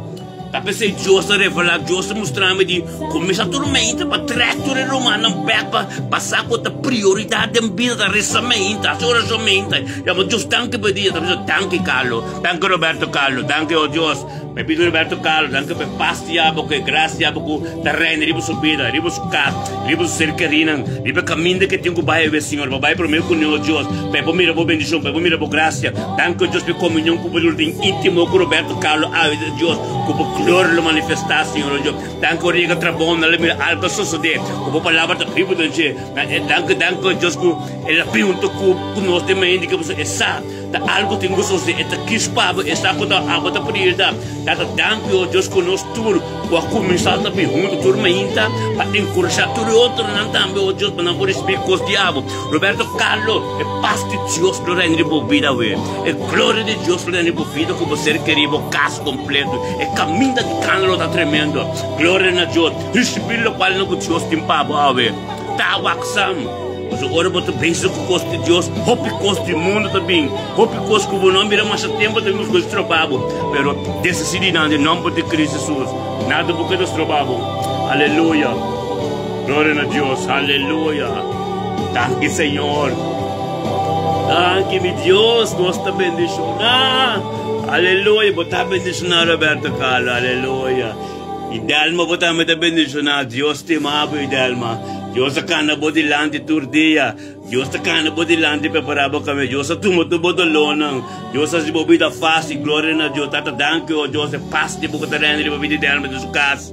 Ta p'esei Dios a revelá, Dios a mustra mi di kuminsá tur meinta pa trèk tur e rumannan bèk pa pa sa ku ta prioridat den bida ta resa meinta, hasi orashon meinta. Yama Dios danki pa e dia, ta bisa danki Carlo, danki Roberto Carlo, danki oh Dios. Mi pidi Roberto Carlo, danki pa e pas di abo, ku e grasia di abo ku ta reina riba su bida, riba su kas, riba su ser kerinan, riba e kaminda ku e tin ku bai awe, Señor. Pa bai promé ku nos, Dios, pa e por mira bo bendishon, pa e por mira bo grasia. Danki, oh Dios, pa e komunion ku bo duna tin íntimo ku Roberto Carlo awe, Dios, ku bo gloria lo manifestá, Señor, oh Dios. Danki ora yega trabou, nan lo mira algu a sosodé, ku bo palabra ta bibu den dje. Danki, danki, oh Dios, ku el a bin huntu ku nos den mainta ku e sa ta algu tin ku sosodé. E ta kis pa bo, e sa ku ta abo ta prioridad. Tata, danki, oh Dios, ku nos tur ku a kuminsá ta bin huntu tur mainta pa enkurashá tur e otronan tambe, oh Dios, pa nan por risibí kos di abo. Roberto Carlo, e pas di Dios lo reina riba bo bida awe. E gloria di Dios lo reina riba bo bida ku bo ser kerí, bo kas kompleto. E kaminda di kana lo ta tremendo. Gloria na Dios. Risibí lokualnan ku Dios tin pa bo awe. Ta waksam. Pasobra ora bo ta bezig ku kos di Dios, hopi kos di mundu ta bin. Hopi kos ku bo no a mira masha tempu ta bin busca stroba bo. Pero desisí nan den nomber di Cristo Jesus. Nada bo keda stroba bo. Aleluya. Gloria na Dios. Aleluya. Danki Señor. Danki mi Dios. Nos ta bendiciona. Aleluya. Bo ta bendiciona Roberto Carlo. Aleluya. Idelma bo tambe ta bendiciona. Dios stima bo Idelma. Dios a cana bo dilanti tur dia. Dios ta cana bo dilanti prepara bo camino. Dios a tuma tur bo dolornan. Dios a haci bo bida facil. Gloria na Dios. Tata danki oh Dios e pas di bo cu ta reina riba bida di Idelma den su cas.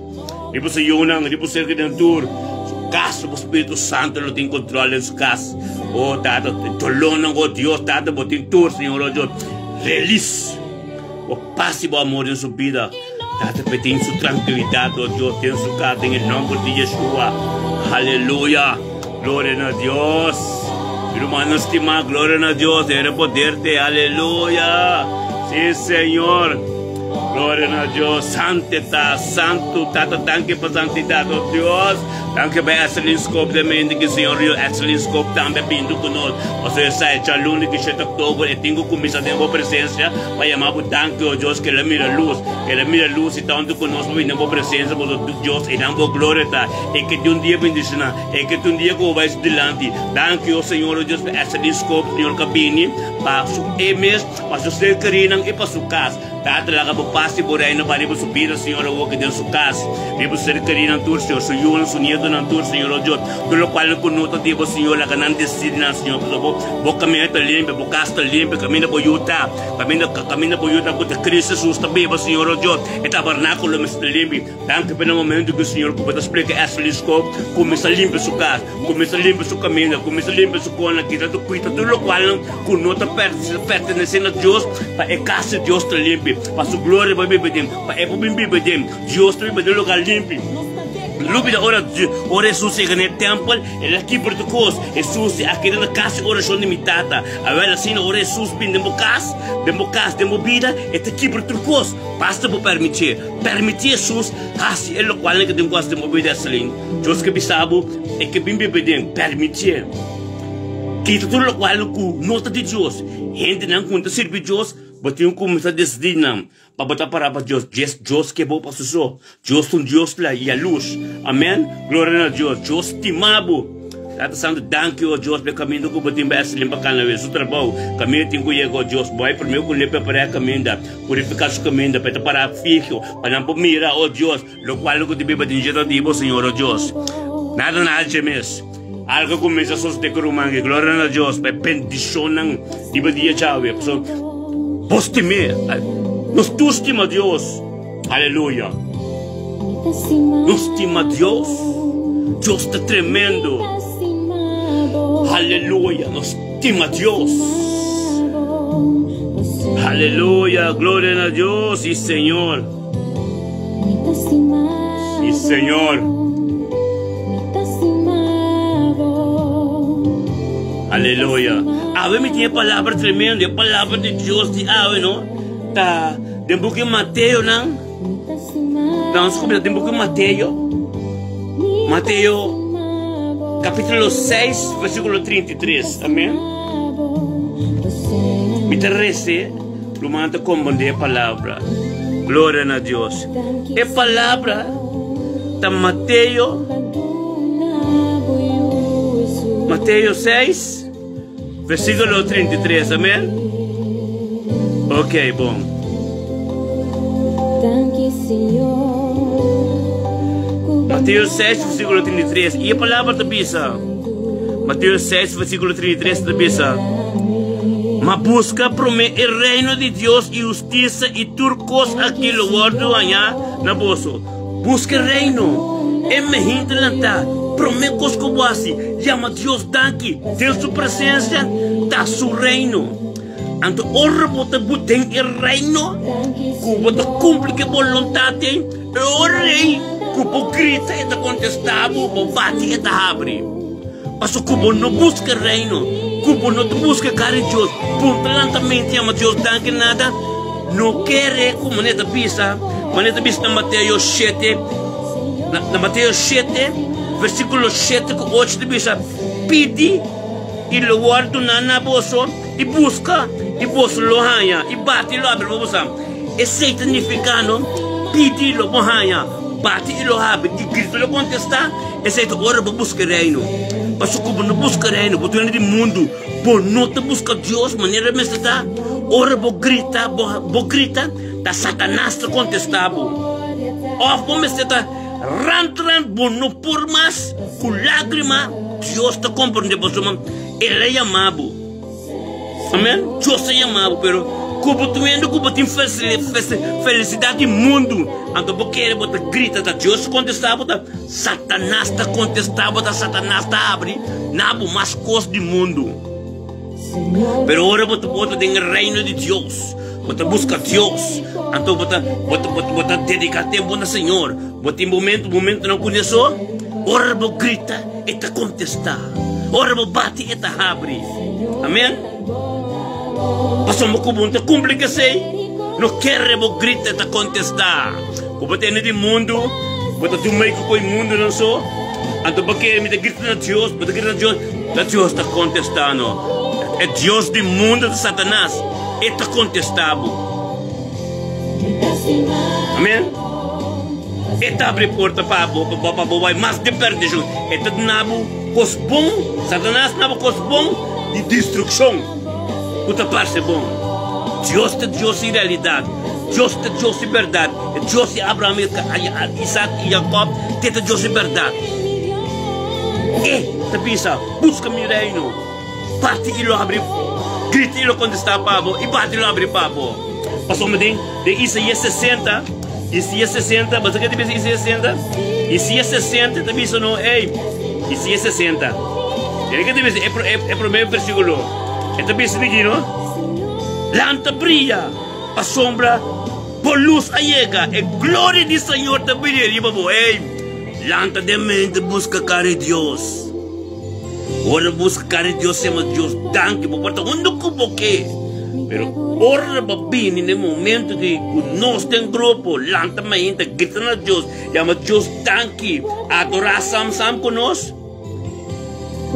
Riba su yunan, riba su ser den tur su cas. Bo Spiritu Santo lo tin control den su cas. Oh Tata, dolornan oh Dios Tata bo tin tur Señor oh Dios. Release bo pas y bo amor den su bida. Tata pe tin su trankilidat, oh Dios, den su kas, den e nomber di Yeshua. Aleluya! Gloria na Dios! Mi rumannan stimá, gloria na Dios, Heere poderte, aleluya! Sí, Señor! Gloria na Dios. Santidad, santo, Tata, danki pa santidad, oh Dios. Danki pa Esselin Scope de mente que Señor Dios Esselin Scope tambe bindu ku nos. Pasobra e sa e djaluna di 7 oktober e tin ku kuminsá den bo presensia pa yama bo danki, oh Dios, ke el a mira lus. El a mira lus i ta huntu ku nos pa bini den bo presensia, pasobra Dios, einan bo gloria ta. E ke tin un dia bendishoná, e ke tin un dia ku bo bai su dilanti. Danki, oh Señor, oh Dios, pa Esselin Scope, Señor, ku a bini pa su e mes, pa su ser kerinan i pa su kas. Tata, laga bo pas i bo reino bai riba su bida, Señor, awor ki den su kas, riba su ser kerinan tur, Señor, su yunan, su nietonan tur, Señor, oh Dios, tur lokual ku no ta di bo, Señor, laga nan desidi nan, Señor, pasobra bo, bo kaminda ta limpia, bo kas ta limpia, kaminda bo yu ta, kaminda, kaminda bo yu ta ku ta Cristo Jesus ta biba, Señor, oh Dios, e tabernakulo mester ta limpi. Danki pa e momento ku Señor ku bo ta splika Ashley Scope, kuminsá limpia su kas, kuminsá limpia su kaminda, kuminsá limpia su kona, kita tur kuita tur lokualnan ku no ta pertenesé na Dios, pa e kas di Dios ta limpi, pa su gloria por biba den, pa e por bin biba den. Dios ta biba den lugar limpi. Lubida ora ora Hesus yega na e tèmpel, el a kibra tur kos. Hesus di, Aki ta na kas di orashon di mi Tata. Awèl asina ora Hesus bin den bo kas, den bo kas, den bo bida, e ta kibra tur kos. Basta bo permitié. Permití Hesus hasi e lokual nan ke tin ku hasi den bo bida, Esselin. Dios ke bisa bo, e ke bin biba den. Permitié. Kita tur lokual ku no ta di Dios. Hendenan ku no ta sirbi Dios, bo tin ku kuminsá desidí nan pa bo ta pará pa Dios. Djes Dios ke bo pa su so. Dios ta un Dios la yalurs. Amèn. Gloria na Dios. Dios stima bo. Tata Santu, danki, o Dios, pa e kaminda ku bo tin pa Esselin pa kana wes su trabou. Kaminda tin ku yega, o Dios. Bo ai promé ku le prepará e kaminda. Purifiká su kaminda pa e ta pará fiho, pa nan por mira, o Dios, lokual ku ta biba den dje ta di bo, Señor, o Dios. Nada na dje mes. Algu a kuminsá sosodé ku ruman i gloria na Dios pa e bendishonnan riba dia djawe. Pasobra bo stim'é. Nos tur stima Dios. Aleluya. Nos stima Dios. Dios ta tremendo. Aleluya. Nos stima Dios. Aleluya, gloria na Dios y Señor. Y Señor. Aleluya. Awe mi tiene palabra tremendo, e palabra di Dios di awe, no? Ta den buki Mateo nan. Nos kuminsa den buki Mateo. Mateo capítulo 6, versículo 33. Amén. Mi ta rese, ruman ta comprende e palabra. Gloria na Dios. E palabra ta Mateo Mateo 6, versículo 33. Amén. Ok, bon. Mateo 6, versículo 33. E palabra ta bisa. Mateo 6, versículo 33 ta bisa. Ma busca promé e reino di Dios i hustisia i tur kos aki lo wòrdu hañá na boso. Busca e reino. E mehinte lantá. Promé kos ku bo hasi, yama Dios danki den su presensia, ta su reino. Anto ora bo ta bu den e reino, ku bo ta kumpli ku e boluntat ei, e ora ei ku bo grita e ta kontestá bo, bo bati e ta habri. Pasobra ku bo no buska e reino, ku bo no ta buska e kara di Dios, puntra lantamente yama Dios danki nada, no kere ku manera ta bisa, manera ta bisa na Mateo shete, na Mateo shete, versíkulo shete ku ocho ta bisa, Pidi i lo wòrdu duná na boso. I buska, i boso lo haña, i bati, i lo habri pa boso. Esei ta nifiká no, pidi, lo bo haña, bati, i lo habri, i grita, lo kontestá. Esei ta ora bo buska e Reino. Pasobra ku bo no buska e Reino, bo ta hende di mundu, bo no ta buska Dios manera mester ta. Ora bo grita, bo, bo grita, ta Satanas ta kontestá bo. Òf bo mester ta rant rant, bo no por mas, ku lágrima, Dios ta komprendé pasobra. El a yama bo. Amen. Dios a yama bo, pero ku bo ta wendo ku bo tin felisidat di mundu, anto bo kere bo ta grita, ta Dios ta kontestá bo, ta Satanas ta kontestá bo, ta Satanas ta abri na bo mas kos di mundu. Pero ora bo ta bota den e reino di Dios, bo ta buska Dios, anto bo ta bo ta bo ta dediká tempu na Señor, bo tin momento momentonan ku neso, ora bo grita, e ta kontestá. Ora bo bati, e ta habri. Amen. Pasobra ku bo no ta kumpli ku esei, No kere bo grita, e ta kontestá. Ku bo tene di mundu, bo ta tumai ku koi mundunan so. Anto bo kere mi ta grita na Dios, bo ta grita na Dios, ta Dios ta kontestá no. E dios di mundu ta Satanas, e ta kontestá bo. Amen. E ta abri porta pa bo, pa bo bai mas den perdishon. E ta duna bo kos bon, Satanas na bo kos bon di destrukshon ku ta parse bon. Dios ta Dios di realidat, Dios ta Dios di bèrdat, e Dios di Abraham, Isaac i Jacob, te ta Dios di bèrdat. E ta bisa, Buska mi reino. Bati i lo habri, grita i lo kontestá pa bo, i bati i lo habri pa bo. Pasobra den den Isaías 60, Isaías 60, bo sa ke ta bisa Isaías 60? Isaías 60 ta bisa no, ey, Isaías 60. Tene ke ta bisa e, e, e promé versíkulo. E ta bisa di no? Lanta bria, pasobra bo lus a yega, e gloria di Señor ta bria riba bo. Ey, lanta den mente buska kara di Dios. Ora bo buska kara di Dios, sema Dios danki, bo por ta hundu ku bo ke. Pero ora bo bini na e momento di ku nos den grupo lanta mainta, grita na Dios, yama Dios danki, adorá sam sam ku nos,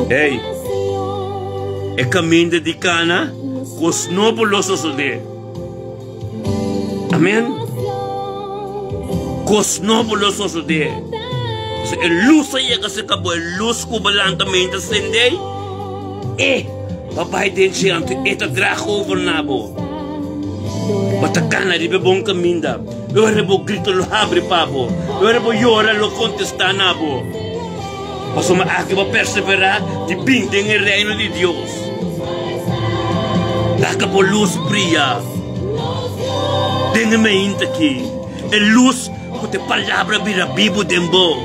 hey, e kaminda di kana kos nobo lo sosodé. Amen. Kos nobo lo sosodé. E lus a yega serka bo, e lus ku bo lanta mente a sende, e pa bai den dje, anto e ta draga over na bo. Bo ta kana riba e bon kaminda. Ora bo grita lo habri pa bo. Ora bo yora lo kontestá na bo. Pasobra aki bo perseverá di bin den e reino di Dios. Laga bo lus bria den e mainta aki, e lus ku ta e Palabra bira bibu den bo.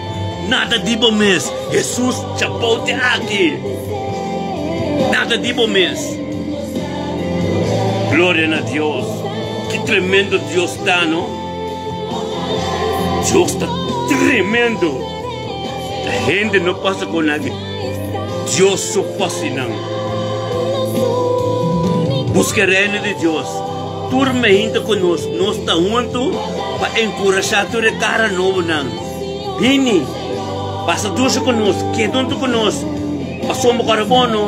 Nada di bo mes, Hesus chapou te aki. Nada di bo mes. Gloria na Dios! Ki tremendo Dios ta, no? Dios ta tremendo! Ta hende no pasa con aki. Dios su pasinan. Buska e Reino di Dios. Tur meinta ku nos, nos ta huntu pa enkurashá tur e kara nobonan. Bini, pasa dushi ku nos, keda huntu ku nos. Pasobra ku ora bo no,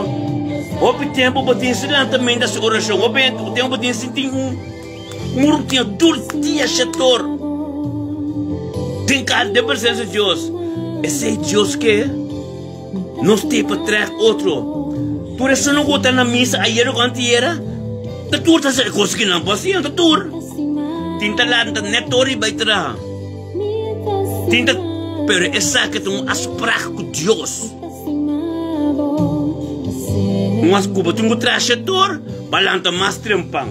hopi tempu bo tin si lanta meinta hasi orashon, hopi tempu bo tin sinti un rutina tur dia shetor den kara den presensia di Dios. Esei Dios ke. Nos tin pa trek otro. Tur esun ku ta na misa ayer ku antiera, ta tur ta hasi e kos ki nan por hasi, ta tur. Tin ta lanta net ora i bai traha. Tin ta, pero esaki ta un afsprak ku Dios. Un as ku bo tin ku traha shetor pa lanta mas trempan.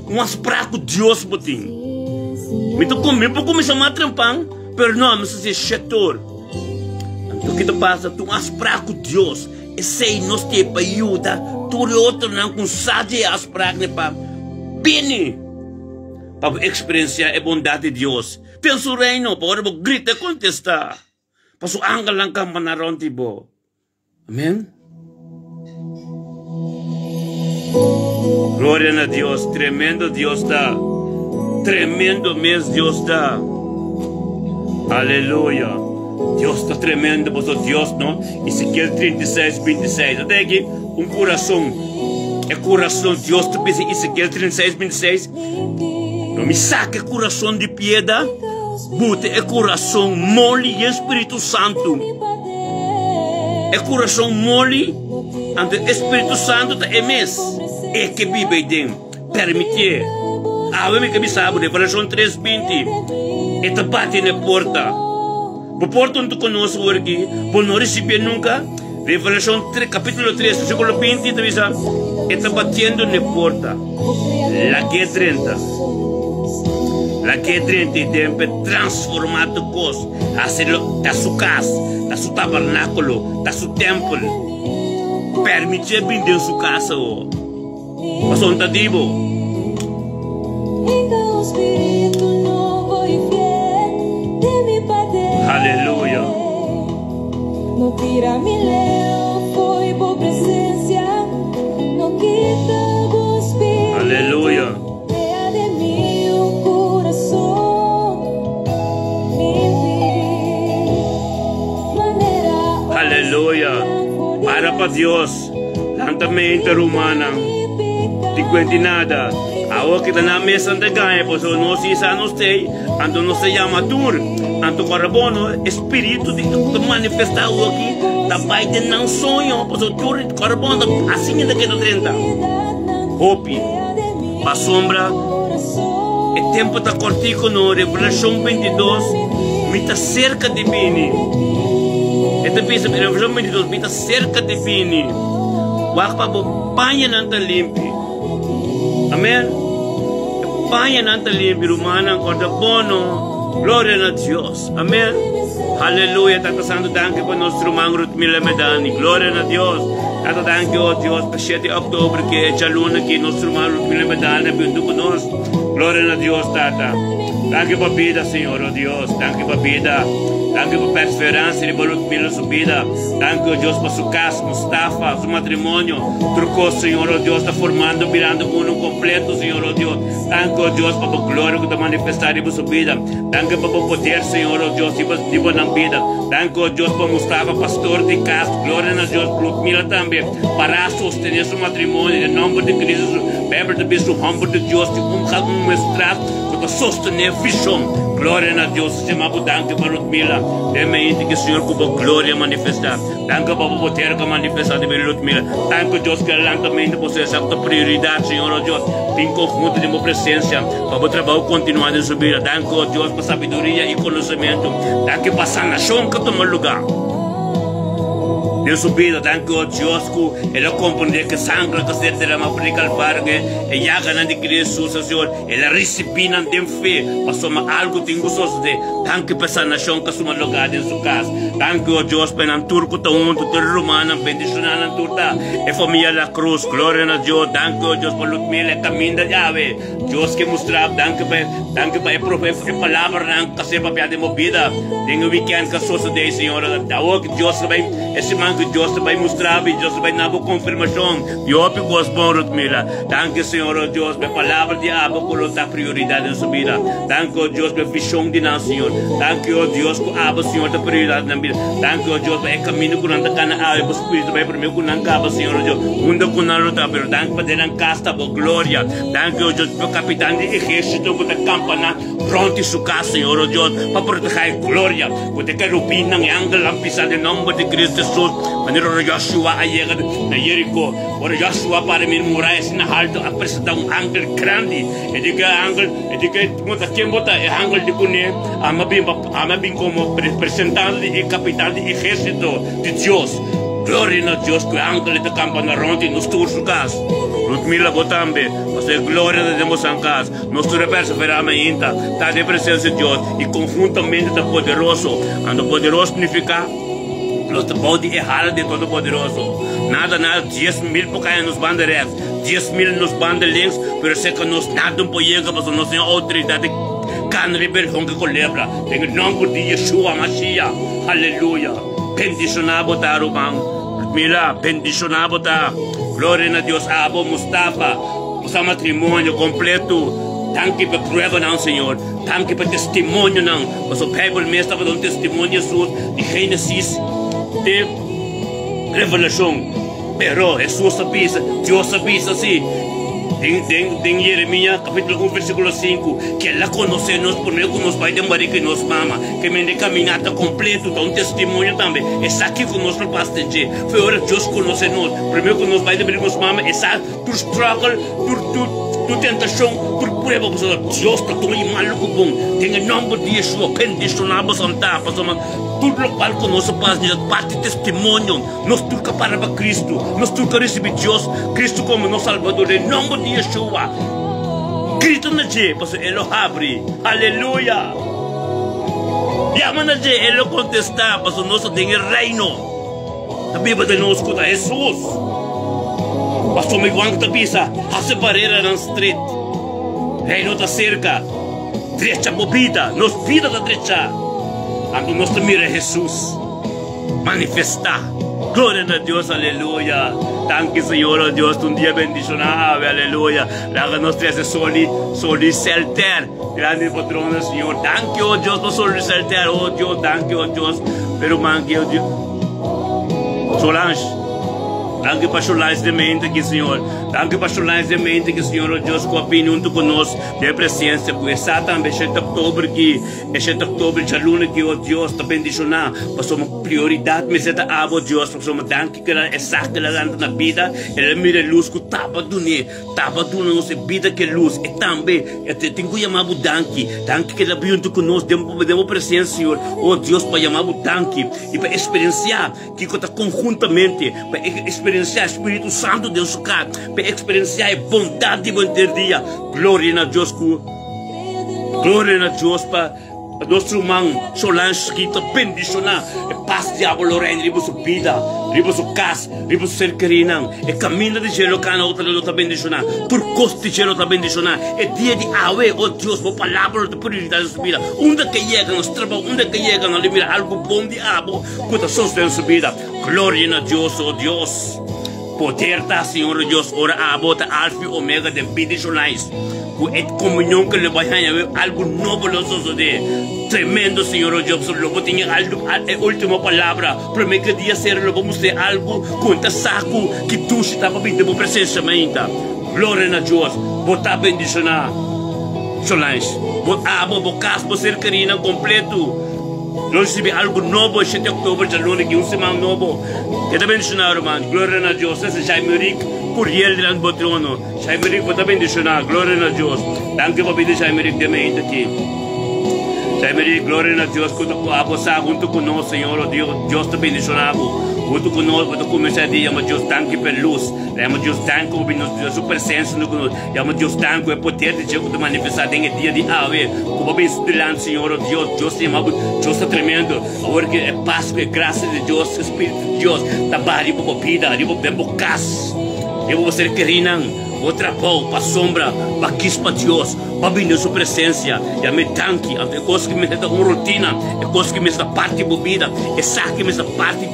Un afsprak ku Dios bo tin. Mi ta mi por kuminsá mas trempan, pero no, mi sa hasi shetor. Anto ki ta pasa? Tur afsprak ku Dios, esei nos tin pa yuda tur e otronan ku sa di e afsprak ne pa bini pa bo eksperensiá e bondat di Dios den su Reino, pa ora bo grita e kontestá, pa su angelnan kampaná rònt di bo. Amen. Gloria na Dios, tremendo Dios ta. Tremendo mes Dios ta. Aleluya. Dios ta tremendo, boso Dios, no? Ezequiel 36, 26. Ata aki un corazón. E corazón, Dios ta bisa Ezequiel 36, 26. No mi saca e corazón di piedra, bute e corazón moli y Espíritu Santo. E kurason moli, anto e Spiritu Santu ta e mes, e ke biba ei den. Permitié. Awe mi ke bisa bo, Revelashon tres 20, e ta bati na e porta. Bo por tonto konos awor aki, bo no risibié nunka. Revelashon kapitulo 3, versíkulo 20 ta bisa, E ta batiendo na e porta. Lag'é drenta. Lag'é drenta i den p'e transformá tur kos. Hasi lo ta su kas, ta su tabernákulo, ta su tèmpel. Permitié bin den su kas awor. Pasobra N ta di bo. Aleluya. Aleluya. Aleluya. Para pa Dios. Lanta mente, rumannan. Di cuenta nada. Awor kita na mesa ante ganha, pasobra nos isa nos tei, anto nos ta yama tur. Anto kora bono, espiritu di ta manifesta awor aki, ta bai den nan soño, pasobra tur kora bono asin ta keda drenta. Hopi. Pasobra e tempo ta kortiku no, Revelashon 22, mi ta serka di bini. E ta bisa, Revelashon 22, mi ta serka di bini. Wak pa bo pañanan ta limpi. Amen. E pañanan ta limpi, rumannan, korda bono. Gloria na Dios. Amen. Haleluya. Tata Santu, danki pa nos ruman Ruthmila Medani. Gloria na Dios. Tata, danki, oh Dios, pa 7 oktober ki e djaluna ki nos ruman Ruthmila Medani a bintu ku nos. Gloria na Dios, Tata. Danki pa bida, Señor, oh Dios. Danki pa bida. Danki pa perseveransia riba Ruthmila su bida. Danki, oh Dios, pa su kas, Mustafa, su matrimonio. Tur kos, Señor, oh Dios, ta formando, birando uno kompleto, Señor, oh Dios. Danki, oh Dios, pa bo gloria ku ta manifestá riba su bida. Danki pa bo poder, Señor, oh Dios, riba riba nan bida. Danki, oh Dios, pa Mustafa, pastor di kas. Gloria na Dios, Ludmila tambe, para sostené su matrimonio den nomber di Cristo Jesus. Bijbel ta bisa un homber di Dios tin un gat un muestras ku ta sostené vishon. Gloria na Dios. Stima bo danki pa Ludmila. Den mente ki Señor ku bo gloria manifestá. Danki pa bo poder ku a manifestá den Ludmila. Danki, Dios, ku e lantamentu bo sa prioridat, Señor, oh Dios. Tin konhunto den bo presensia pa bo trabou kontinuá den su bida. Danki, o Dios, pa sabiduria i konosementu. Danki pa sanashon ku a tuma lugá den su bida. Danki, o Dios, ku el a komprendé ku e sanger ku a ser deramá for di Kalvario, ku e yaganan di Cristo, Señor, el a risibí nan den fe, pasobra algu tin ku sosodé. Danki pa e sanashon ku a tuma lugá den su kas. Danki, o Dios, pa e nan tur ku ta huntu, tur e rumannan, bendishoná nan tur ta. E famia La Cruz, gloria na Dios, danki o Dios pa Ludmila e caminda di awe, Dios ke mustra, danki pa danki pa e profe e palabranan ku ta ser papia den bo bida den e weekend ku a sosode Señor, awor ku Dios ta bai e siman ku Dios ta bai mustra bo i Dios ta bai na bo confirmacion di hopi cos bon Ludmila, danki Señor o Dios pa e palabra di abo ku lo ta prioridad den su bida, danki o Dios pa e vision di nan Señor, danki o Dios ku abo Señor ta prioridad den nan bida, danki o Dios pa e caminda ku nan ta cana awe bo Spiritu bai prome ku nan kaba, Señor o Dios, unda ku nan lo ta, pero danki pa den nan kas ta bo gloria. Danki, o Dios, pa kapitan di ehérsito ku ta kampaná rònt di su kas, Señor o Dios, pa protehá e gloria ku ta e kerubinnan i angelnan pisá den nòmber di Cristo Hesus. Manera ora Joshua a yega na Jeriko, ora Joshua para mira muraya asina haltu, a presentá un angel grandi. E di ku e angel, e di ku e, Bo ta ken bo ta? E angel di kuné, Ami a bin pa, ami a bin komo representante di e kapitan di ehérsito di Dios. Gloria na Dios ku e angel ta kampa na rònt di nos tur su kas. Ludmila bo tambe, pasobra e gloria ta den bosan kas. Nos tur a perseverá mainta, ta den presensia di Dios i konhuntamente ta poderoso. Anto poderoso signifiká nos ta bou di e hala di e Todopoderoso. Nada nada 10,000 por kai na nos banda rèks, 10,000 na nos banda links, pero serka nos nada no por yega pasobra nos tin outoridat di kana riba e leon ku kolebra. Den e nòmber di Yeshua Mashiach. Aleluya! Bendishoná bo ta, ruman. Mira, bendishoná bo ta. Gloria na Dios. Abo, Mustafa, bo sa matrimonio kompleto. Danki pa pruebanan, Señor. Danki pa testimonionan. Pasobra Bijbel mes tabata un testimonio di Hesus, di Génesis te Revelashon. Pero Hesus a bisa, Dios a bisa si, den, den, den Jeremia capítulo 1 versículo 5, que el a conoce nos promé cu nos bai den barriga di nos mama, que mende caminata completo ta un testimonio tambe, esaki cu nos lo pasa den dje. Fue ora Dios conoce nos, promé cu nos bai den barriga di nos mama, e sa tur struggle, tur, tur, tur tentacion, tur prueba, pasobra Dios ta tuma e malo cu bon. Den e nomber di Yeshua, bendiciona bo santa, pasobra tur locual cu nos a pasa, nos ta parti testimonio. Nos tur ka para pa Cristo. Nos tur ka ricibi Dios, Cristo como nos Salvador. Den nomber di Yeshua, grita na dje, pasobra E lo habri. Aleluya! Yama na dje, E lo contesta, pasobra nos ta den e Reino. Ta biba den nos cu ta Jesus. Pastor Miguel ta bisa, Haci bareranan stret. Reino ta cerca. Drecha bo bida. Nos bida ta drecha. Anto nos ta mira Jesus. Manifestá. Gloria na Dios, aleluya. Danki Señor, oh Dios, un dia bendishoná awe, aleluya. Laga nos trese sol i sol i selter. Grandi patrona, Señor. Danki, oh Dios, pa sol i selter. Oh Dios, danki, oh Dios. Pero man, oh Dios. Solange. Danki pa Solange den mente aki, Señor. Danki pa Solange den mente aki, Señor, oh Dios, ku a bini huntu ku nos den e presensia, ku e sa tambe shete oktober aki, e shete oktober djaluna aki, oh Dios, ta bendishoná, pasobra prioridat mester ta abo, Dios, pasobra danki ku e sa ku el a lanta na bida, el a mira e lus ku taba dun'é. Taba duna nos e bida ku e lus, e tambe e tin ku yama bo danki. Danki ku el a bin huntu ku nos den bo presensia, Señor. O Dios, pa yama bo danki i pa eksperensiá kiko ta konhuntamente, pa eksperensiá Spiritu Santu den su kas, pa eksperensiá e bondat di bo henter dia. Gloria na Dios ku Gloria na Dios pa Nos ruman Solange ki ta bendishoná e pas di abo lo reina riba su bida, riba su kas, riba su ser kerinan. E kaminda di dje lo kana otro lo ta bendishoná. Tur kos di dje lo ta bendishoná. E dia di awe, o Dios, bo palabra lo ta prioridat den su bida. Unda ke yega nos trabou, unda ke yega nan lo mira algu bon di abo ku ta sosodé den su bida. Gloria na Dios, o Dios. Poder ta, Señor Dios, ora abo ta Alfa i Omega den bida di Solange. Ku e komunion ku lo bai haña awe, algu nobo lo sosodé. Tremendo, Señor o Dios, lo bo tin e algu, e último palabra. Promé ku e dia sera lo bo mustr'é algu ku N ta sa ku ki dushi ta pa bin den bo presensia mainta. Gloria na Dios. Bo ta bendishoná, Solange. Bo abo, bo kas, bo ser kerinan kompletu lo risibí algu nobo e shete oktober djaluna ki un siman nobo. Keda bendishoná, ruman. Gloria na Dios. Ese Jaime Rick Curiel dilanti bo trono. Jaime Rick bo ta bendiciona, gloria na Dios. Danki pa bida Jaime Rick den mente aki. Jaime Rick, gloria na Dios cu ta cu abo sa hunto cu nos, Señor o Dios, Dios ta bendiciona bo. Hunto cu nos bo ta cuminsa e dia, yama Dios danki pa e luz. Yama Dios danki pa bini nos su presencia hunto cu nos. Yama Dios danki pa e poder di dje cu ta manifesta den e dia di awe. Cu bo bin su dilanti, Señor o Dios, Dios ta yama bo, Dios ta tremendo. Awor cu e pas cu e gracia di Dios, e Spiritu di Dios ta baha riba bo bida, riba den bo cas. Riba bo ser kerinan, bo trabou, pa sombra, pa kis pa Dios, pa bini den su presensia. Yam'é danki. Anto e kos ki mester ta un rutina, e kos ki mester ta parti bo bida, esaki mester ta parti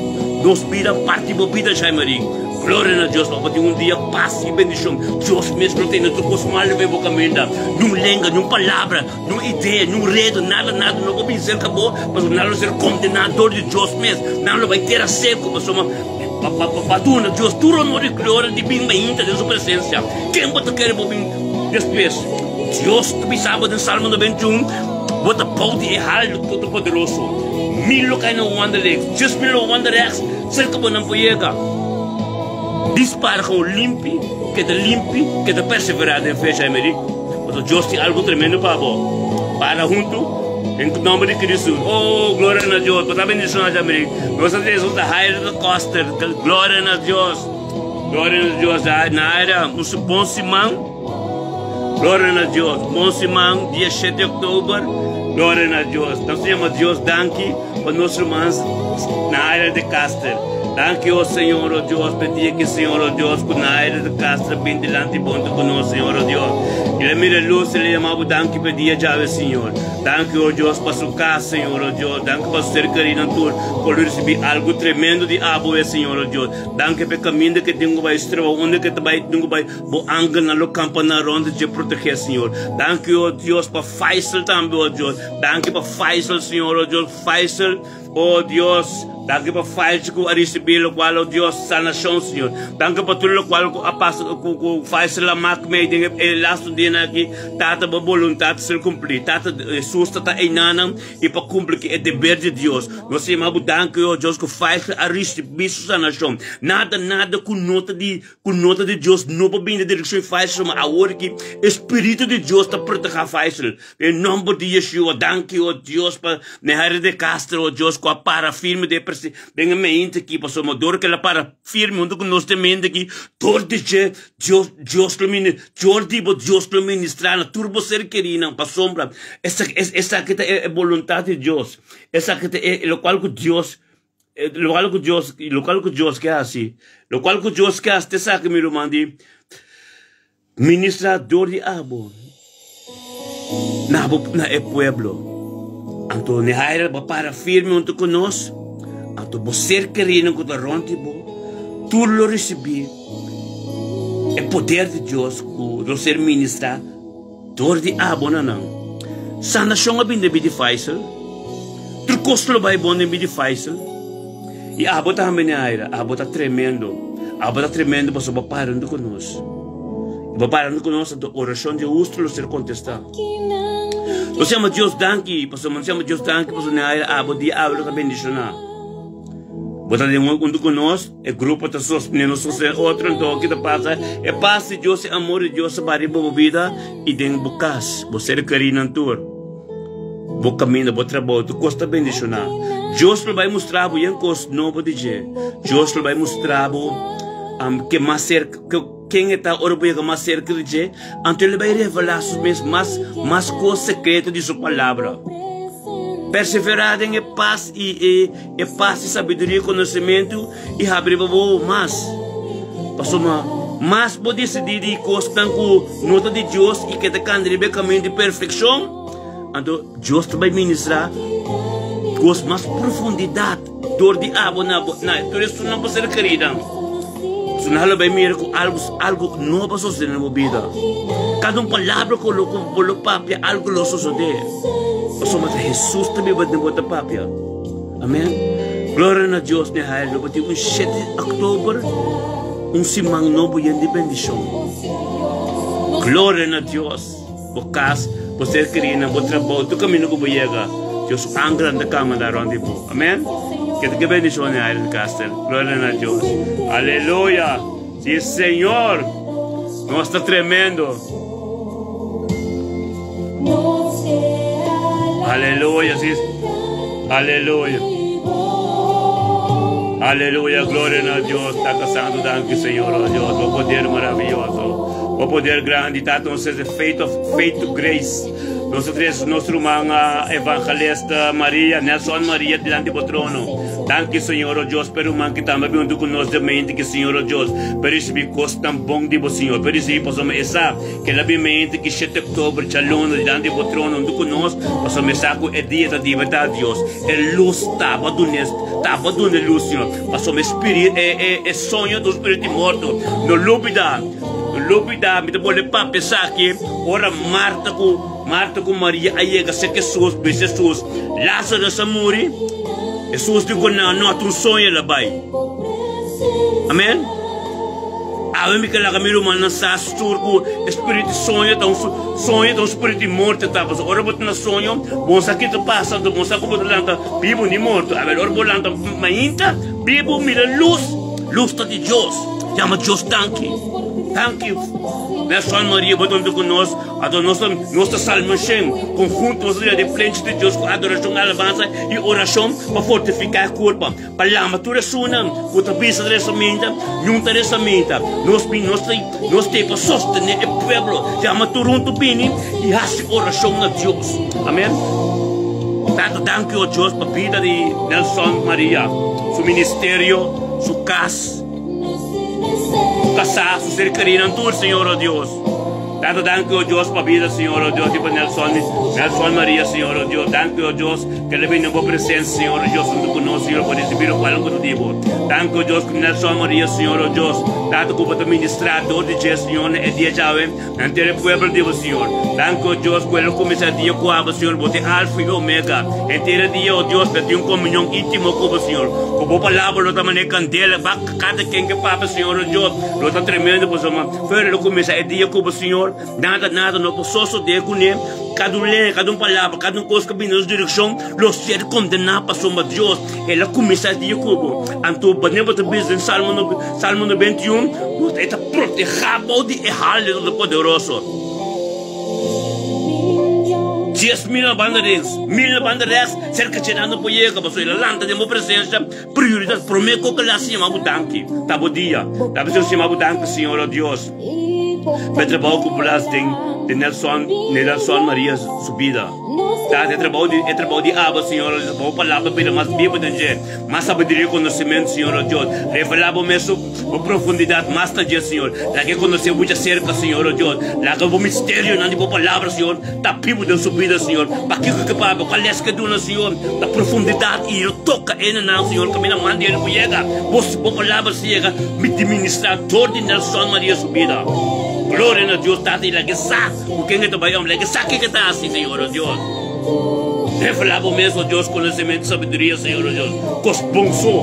nos bida, parti bo bida, Jaimary. Gloria na Dios, pa bo tin un dia pas i bendishon. Dios mes lo tene tur kos malu den bo kaminda. Niun lenga, niun palabra, niun idea, niun redo, nada, nada no por bin serka bo, pasobra nan lo ser kondená dor di Dios mes. Nan lo bai tera seku, pasobra. Pa duna Dios tur honor i gloria di bin mainta den su presencia. Ken bo ta kere bo bin despues? Dios ta bisa bo den Salmo 91, Bo ta bou di e hal di Todopoderoso. Mil lo kai na un wanda leks, 10,000 na un wanda reks, serka bo nan por yega. Dispara kon limpi, keda limpi, keda persevera den fe, Jaime di. Pasobra Dios tin algu tremendo pa bo. Para huntu. Den nomber di Cristo. Oh, gloria na Dios. Bo ta bendiciona Jamaica. Nos ta trece nos Jairo de Coster. Gloria na Dios. Gloria na Dios. Naira, un bon siman. Gloria na Dios. Bon siman, dia 7 di oktober. Gloria na Dios. Nos ta yama Dios danki pa nos rumans Naira de Caster. Danki, oh Señor, oh Dios, pa e dia ki Señor, oh Dios, ku Naira de Caster bin dilanti bonte ku nos, Señor, oh Dios. El a mira lus, el a yama bo danki pa e dia djawe, Señor. Danki, oh Dios, pa su kas, Señor, oh Dios. Danki pa su ser kerinan tur ku lo risibí algu tremendo di abo, e Señor, oh Dios. Danki pa e kaminda ke tin ku bai su trabou, unda ke ta bai tin ku bai, bo angelnan lo kampa nan rònt dje protegé, Señor. Danki, oh Dios, pa Faisal tambe, oh Dios. Danki pa Faisal, Señor, oh Dios. Faisal, oh Dios. Danki pa Faisal ku a risibí lokual, oh Dios, sanashon, Señor. Danki pa tur lokual ku a pasa ku Faisal a mak mei den e lastu dianan aki. Tata, bo boluntat ser kumplí. Tata, Hesus ta ta einanan i pa kumpli ku e deber di Dios. Nos ta yama bo danki, oh Dios, ku Faisal a risibí su sanashon. Nada, nada ku no ta di Ku nota di Dios no por bini den direkshon di Faisal, ma awor ki e Spiritu di Dios ta protegá Faisal. Den nomber di Yeshua, danki, o Dios, pa Nehaira de Castro, o Dios, ku a para firme den e den e mente aki, pasobra dor ku el a para firme huntu ku nos den mente aki, dor di dje, Dios, Dios lo mini, dor di bo, Dios lo ministrá na tur bo ser kerinan, pasobra esaki, esaki ta e boluntat di Dios, esaki ta e lokual ku Dios Lokual ku Dios, lokual ku Dios ke hasi, lokual ku Dios ke hasi te sa ku mi ruman di ministra dor di abo na bo na e pueblo. Anto Nehaira bo para firme huntu ku nos, anto bo ser kerinan ku ta rònt di bo, tur lo risibí e poder di Dios ku lo ser ministrá Dor di abo na nan. Sanashon a bin den bida di Faisal. Tur kos lo bai bon den bida di Faisal. I abo tambe, Neaira, abo ta tremendo. Abo ta tremendo pasobra bo para huntu ku nos. I bo para huntu ku nos, anto orashon di hustu lo ser kontestá. Nos yama Dios danki, pasobra nos yama Dios danki pasobra Neaira abo dia awe lo ta bendishoná. Bo ta den huntu ku nos, e grupo ta sostené nos sostené otro, anto ki ta pasa? E pas di Dios, e amor di Dios ta bai riba bo bida i den bo kas, bo ser kerínan tur. Bo kaminda, bo trabou, tur kos ta bendishoná. Dios lo bai mustra bo yen kos nobo di dje. Dios lo bai mustra bo ke mas serka, ken e ta ora bo yega mas serka di dje. Anto e lo bai revelá su mes mas, mas kos sekreto di su palabra. Perseverá den e pas i e e pas di sabiduria i konosementu i habri bo wowo mas. Pasobra mas bo disidí di kosnan ku no ta di Dios i ke ta kanda riba e kamindu di perfekshon, anto Dios ta bai ministrá kos mas profundidat dor di abo na bo na tur esunnan bo ser kerinan. Pasobra nan lo bai mira ku algu algu nobo a sosodé na bo bida. Kada un palabra ku lo ku bo lo papia algu lo sosodé. Pasobra ta Hesus ta biba den bo ta papia. Amen. Gloria na Dios den hail. Lo bo tin un shete di oktober, un siman nobo yen di bendishon. Gloria na Dios. Bo kas, bo ser kerinan, bo trabou, tur kaminda ku bo yega, Dios su angelnan ta kanga rònt di bo. Amen. Keda ke bendishon den hail Castel. Gloria na Dios. Aleluya. Si Señor. Nos ta tremendo. Aleluya, sí. Aleluya. Aleluya, gloria a Dios. Tata Santo, danki Señor, oh Dios. Bo poder maravilloso. Bo poder grandi. Tata, nos es faith of faith to grace. Nos tres, nos ruman evangelista Maria, Nelson Maria, delante bo trono. Danki Señor, oh Dios, pa e ruman ki tambe bin huntu ku nos de mente ki Señor, oh Dios, pa risibi kos tan bon di bo Señor, pa risibi pasobra e sa Kel a bin mente ki shete oktober djaluna dilanti bo trono huntu ku nos, pasobra mi sa ku e dia ta libertá Dios. E lus taba dun'é, taba dun'é lus, Señor, pasobra e spiri, e, e, e soño ta un spiritu di morto. No lubidá, no lubidá, mi ta bolbe papia esaki, ora Marta ku, Marta ku Maria a yega serka Hesus, bisa Hesus, Lázaro a muri. Hesus di ku nan, No, ta un soño el a bai. Amen. Awe mi ke laga mi rumannan sa sur ku e spiritu di soño ta un soño ta un spiritu di morte ta pasobra ora bo ta na soño bo no sa ke ta pasa anto bo no sa ku bo ta lanta bibu ni morto awel ora bo lanta mainta bibu mira lus lus ta di Dios yama Dios danki danki Nelson Maria bo ta huntu ku nos anto nos ta nos ta salmo shen konhunto nos ta yega den plenchi di Dios ku adorashon alabansa i orashon pa fortifiká e kurpa. Pa lama tur esunnan ku ta bisa resa minta, ñun ta resa minta. Nos bin, nos ta, nos t'ei pa sostené e pueblo. Yama tur huntu bini i hasi orashon na Dios. Amen. Tata, danki, o Dios, pa bida di Nelson Maria, su ministerio, su kas, su kasá, su ser kerinan tur, Señor, o Dios. Tata, danki, o Dios, pa bida, Señor, o Dios, di pa Nelson, Nelson Maria, Señor, o Dios. Danki, o Dios, ke el a bini na bo presencia, Señor, o Dios, huntu ku nos, Señor, pa risibi lokual ku ta di bo. Danki, o Dios, ku Nelson Maria, Señor, o Dios, Tata, ku bo ta ministrá dor di dje, Señor, na e dia djawe, na henter e pueblo di bo, Señor. Danki, o Dios, ku el a kuminsá dia ku abo, Señor, bo ta e Alfa i Omega. Henter e dia, o Dios, ta tin un komunion íntimo ku bo, Señor, ku bo palabra lo ta manera kandela, bak kada ken ke papia, Señor, o Dios, lo ta tremendo, pasobra. Pero lo kuminsá e dia ku bo Señor, nada, nada no por sosodé kuné. Kada un lei, kada un palabra, kada un kos ku bini na nos direkshon lo ser kondená pasobra Dios, El a kuminsá e dia ku bo. Anto manera bo ta bisa den Salmo Salmo 91, bo ta e ta protehá bo di e hal di Todopoderoso. 10,000 na banda links, mil na banda rèks, serka dje nan no por yega, pasobra el a lanta den bo presensia. Prioridat promé ku kila siña bo danki ta bo dia. Ta bisa siña bo danki Señor o Dios pa e trabou ku bo las den den Nelson Nelson Maria su bida. Ta e trabou di e trabou di abo Señor o Dios pa bo palabra bira mas bibu den dje, mas sabiduria i konosementu Señor o Dios. Revelá bo mes bo profundidat mas na dje Señor. Laga e konosé bo djaserka Señor o Dios. Laga bo misterionan di bo palabra Señor ta bibu den su bida Señor. Pakiko ke papia? Kual les ke duna Señor? Ta profundidat i lo toka e na nan, Señor, kaminda manda e no por yega. Bo, bo palabra si yega, mi di ministra dor di Nelson Maria su bida. Gloria na Dios, Tata, i laga e sa ku ken e ta bai om, laga e sa ke ke ta hasi, Señor, oh Dios. Revelá bo mes, o Dios, konosementu i sabiduria, Señor, o Dios. Kos bon so.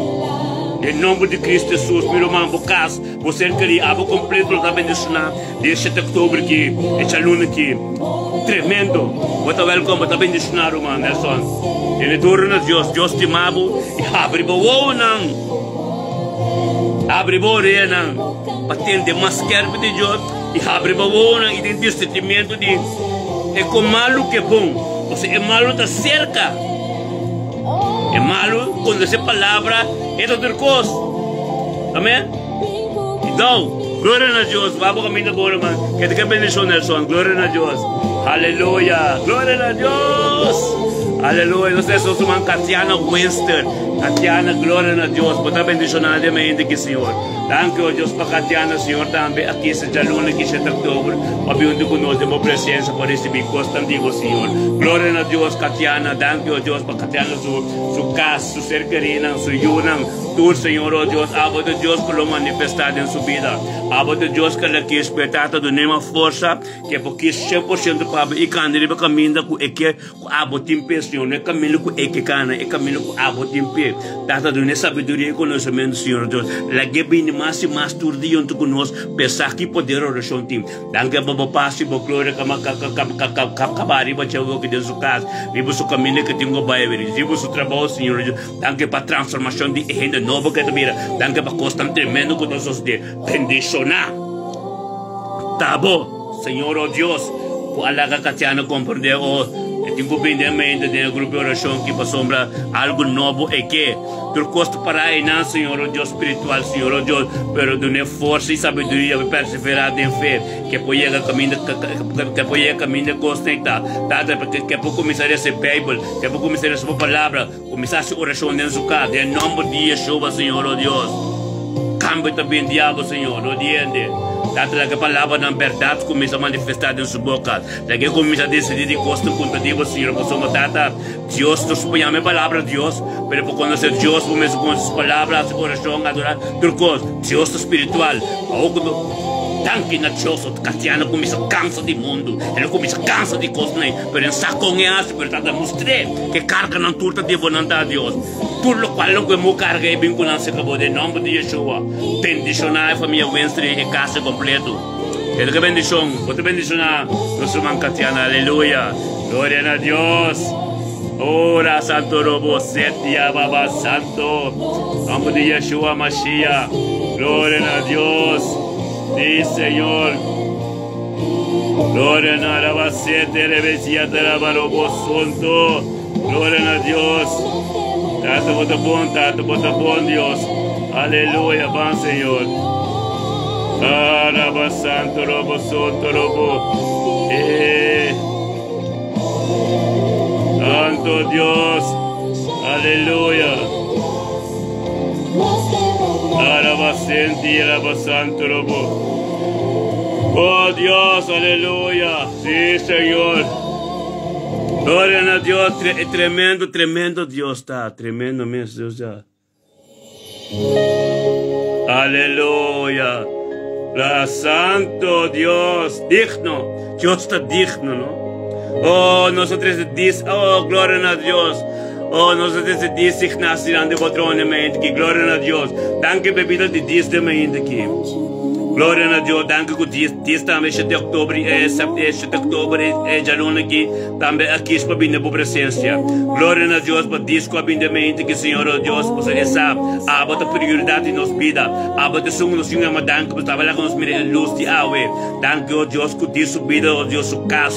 Den nomber di Cristo Jesus, mi ruman, bo kas, bo ser kerí, abo kompleto lo ta bendishoná di e shete oktober ki, e djaluna ki. Tremendo! Bo ta wèlkom, bo ta bendishoná, ruman Nelson. Tene duru na Dios. Dios stima bo i habri bo wowonan, habri bo oreanan pa tende mas skèrpi di Dios i habri bo wowonan i tin distintimentu di e kon malu ku e bon. Pasobra e malu ta serka. E malu konosé palabra e ta tur kos. Amen. Dou, gloria na Dios. Wak bo kaminda bo ruman. Kete ke bendishon Nelson. Gloria na Dios. Aleluya. Gloria na Dios. Aleluya. Nos ta nos ruman Katiana Winster. Katiana, gloria na Dios. Bo ta bendishoná den mente ki Señor. Danki o Dios pa Katiana, Señor tambe aki se djaluna ki shete oktober pa bin huntu ku nos den bo presensia pa risibí kos tan di bo Señor. Gloria na Dios Katiana. Danki o Dios pa Katiana su su kas, su ser kerinan, su yunan. Tur, Señor, oh Dios, abo ta Dios ku lo manifestá den su bida. Abo ta Dios ku la kis ku e Tata dun'é mas forsa ku e por kis 100% pa abo i kanda riba kaminda ku e ke ku abo tin p'e, Señor. No e kaminda ku e ke kana, e kaminda ku abo tin p'e. Tata, dun'é sabiduria i konosementu, Señor Dios. Lag'é bini mas i mas tur dia huntu ku nos pa e sa ki poder orashon tin. Danki pa bo pas i bo gloria kaba riba dje awor ki den su kas, riba su kaminda ku tin ku bai, riba su trabou, Señor Dios. Danki pa transformashon di e hende nobo ke ta bira. Danki pa kosnan tremendo ku ta sosodé. Bendishoná ta bo, Señor, o Dios, ku a laga Katiana komprendé o e tin ku bini den mente den e grupo di orashon ki pasobra algu nobo e ke. Tur kos ta pará einan, Señor, o Dios spiritual, Señor, o Dios, pero dun'é forsa i sabiduria pa perseverá den fe. Ke por yega kaminda ke por yega kaminda kos ta. Tata, ke por kuminsá resa e Beibel, ke por kuminsá resa bo Palabra. Kuminsá hasi orashon den su kas, den nòmber di Yeshua, Señor, o Dios. Kambio ta bin di abo, Señor, no di hende. Tata, laga e palabranan bèrdat kuminsá manifestá den su boka. Laga e kuminsá disidí di kosnan ku ta di bo, Señor, pasobra, Tata, Dios, nos por yama e palabra Dios, pero pa konosé Dios, bo mester konosé su palabra, hasi orashon, adorá, tur kos. Dios ta spiritual. Awor ku no. Danki na Dios, ot Katiana kuminsá kansa di mundu, el a kuminsá kansa di kosnan ei, pero el sa kon e hasi, pero Tata mustr'é. Ke karganan tur ta debo nan ta Dios. Tur lokual lo ku e mo karga e bin ku nan serka bo den nòmber di Yeshua. Bendishoná e famia Wenstra i e kasa kompleto. Keda ke bendishon. Bo ta bendishoná nos ruman Katiana. Aleluya. Gloria na Dios. Ora Santo Robo Setia Baba Santo. Nòmber di Yeshua Mashiach. Gloria na Dios. Si Señor. Gloria na Rabasete, Rebesiata, Rabarobo, Santo. Gloria na Dios. Tata bo ta bon, Tata bo ta bon, Dios. Aleluya, ban Señor. Araba Santo, Robo, Santo, Robo. Eh. Santo Dios. Aleluya. Araba Senti, Araba Santo, Robo. Oh Dios, aleluya. Sí, Señor. Gloria a Dios. Tre tremendo, tremendo Dios está. Tremendo mes Dios ya. Aleluya. La Santo Dios, digno. Dios está digno, ¿no? Oh, nosotros diz, oh, gloria a Dios. Oh, nosotros designatie de patronen aki. Gloria na Dios. Danki pa bida di dies den mente aki. Gloria na Dios. Danki ku dies, dies tambe 7 di oktober, eh, 7 oktober, eh, djaluna aki, tambe a kis pa bin den bo presensia. Gloria na Dios pa dies ku a bin den mente aki, Señor, oh Dios, pasobra e sa, abo ta prioridat di nos bida. Abo ta esun ku nos tin ama. Danki pasobra tabata laga nos mira e lus di awe. Danki, oh Dios, ku dies su bida, oh Dios, su kas,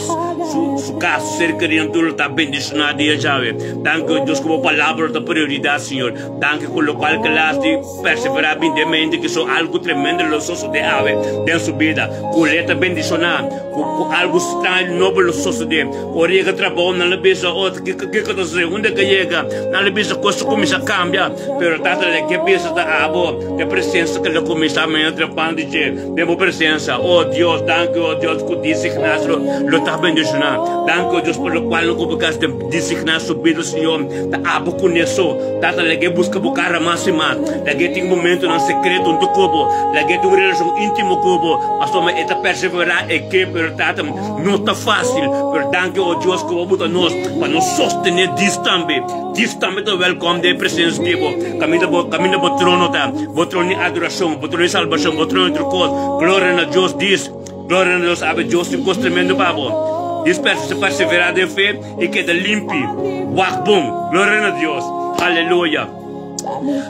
su, su kas, su ser kerido tur lo ta bendishoná dia djawe. Danki, oh Dios, ku bo palabra lo ta prioridat, Señor. Danki ku lokual ke las di perseverá bin den mente ki so algu tremendo lo sosodé awe den su bida. Ku l'e ta bendishoná, ku, ku algu straño nobo lo sosodé. Ku ora yega trabou nan lo bisa, Oh, kiko, kiko ta sosodé? Unda ke yega? Nan lo bisa kos ta kuminsá kambia. Pero Tata, lei ke bisa ta abo, e presensia ke lo kuminsá mañana trempan di dje. Den bo presensia, oh Dios, danki, oh Dios, ku disigná lo, lo ta bendishoná. Danki, oh Dios, pa lokual no ku bo kas den disigná su bida, Señor, ta abo kuné so. Tata, lag'é buska bo kara mas i mas. Lag'é tin momentonan sekreto huntu ku bo. Lag'é tin un relashon. íntimo ku bo, pasobra e ta perseverá, e ke, pero Tata, no ta fásil, pero danki, o Dios, ku bo buta nos pa nos sostené dis tambe. Dis tambe ta wèlkòm den e presensia di bo, kaminda bo, kaminda bo trono ta, bo trono di adorashon, bo trono di salbashon, bo trono di tur kos. Gloria na Dios, dis. Gloria na Dios, awe Dios tin kos tremendo pa bo. Dis perseverá den fe i keda limpi. Wak bon. Gloria na Dios. Aleluya.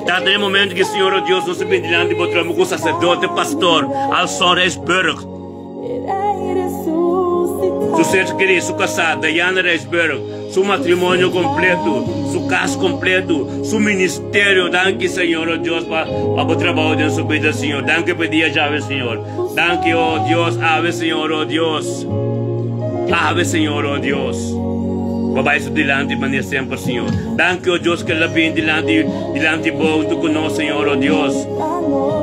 Tata, den e momento ki Señor o Dios nos ta bin dilanti bo trono ku saserdote, pastor, Alson Rijsburg, su ser kerí, su kasá, Diana Rijsburg, su matrimonio kompleto, su kas kompleto, su ministerio. Danki, Señor o Dios, pa bo trabou den su bida, Señor. Danki pa e dia djawe, Señor. Danki, o Dios, awe, Señor, o Dios. Awe, Señor, o Dios. Bo bai su dilanti manera semper, Señor. Danki, o Dios, ke el a bin dilanti, dilanti bo huntu ku nos, Señor, o Dios.